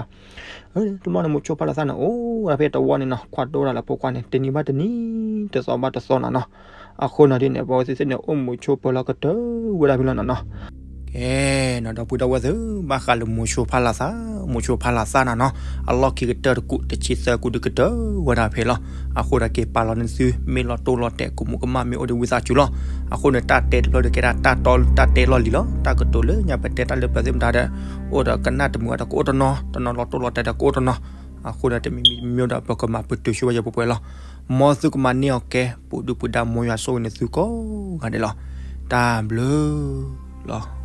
တဘျီန့ၣ် မိၤဆိဖါလၢသၣ်န့ၣ် အိၣ်ဝဲဒၣ်ဖဲတဝီန့ၣ်နီၤ ခွါဒိၣ်ဝဲဒၣ်လၢဖိခွါန့ၣ် တနံၤဘၣ်တနံၤ တသီဘၣ်တသီနီၤနီၤ အဃိနီၤဒ်န့ၣ် ပဝဲသ့ၣ်သ့ၣ်န့ၣ် အိၣ်မိၤဆိပၢၤလီၤကတၢၢ်ဝဲဒၣ်ဖဲလီၤနီၤနီၤ ကဲနီၤ ဒီပုၢ်ဒီဝဲၢ်သ့ၣ် ဘၣ်ဃးလၢမိၤဆိဖါလၢသၣ် မိၤဆိဖါလၢသၣ်နီၤနီၤ အလီၢ်ခံကတၢၢ်တကူာ် တဆံသၢကူာ်ဒုးကတၢၢ်ဝဲဒၣ်ဖဲလီၤ. အဃိဒီးက့ၤပာ်လီၤန့ၢ်သု မ့ၢ်လီၤတိၢ်လီၤတဲာ် ကမူးကမၣ်မ့ၢ်အိၣ်ဒီးဝံသးစူၤလီၤ. အဃိန့ၣ် တၢ်တဲတဖျၢၣ်ဒီးကဲဒၣ်တၢ်တီ တၢ်တဲလီၢ်လံၤလီၤ. တၢ်ကတိၤလၢညါပတဲတၢ်လၢပျၢၤသ့ၣ်မတၤဒီး အိၣ်ဒီးကနၣ်တမုာ်ဒီးကအိၣ်တနီၤ တနီၤလီၤတိၢ်လီၤတဲာ်ဒီးကအိၣ်တနီၤ အဃိဒီးတမံၤမံၤမံၤဒီး ပကမၤပတုာ်ဆိဝဲယဲပှဲၤပှဲၤလီၤ. မ်သုကမၤန့ၢ်အီၤကဲ ပူၤဒုၣ်ပူၤဒါ မ်ယွၤဆိၣ်ဂ့ၤန့ၢ်သုကိးဂၤဒဲးလီၤ. တၢ်ဘျုးလီၤ.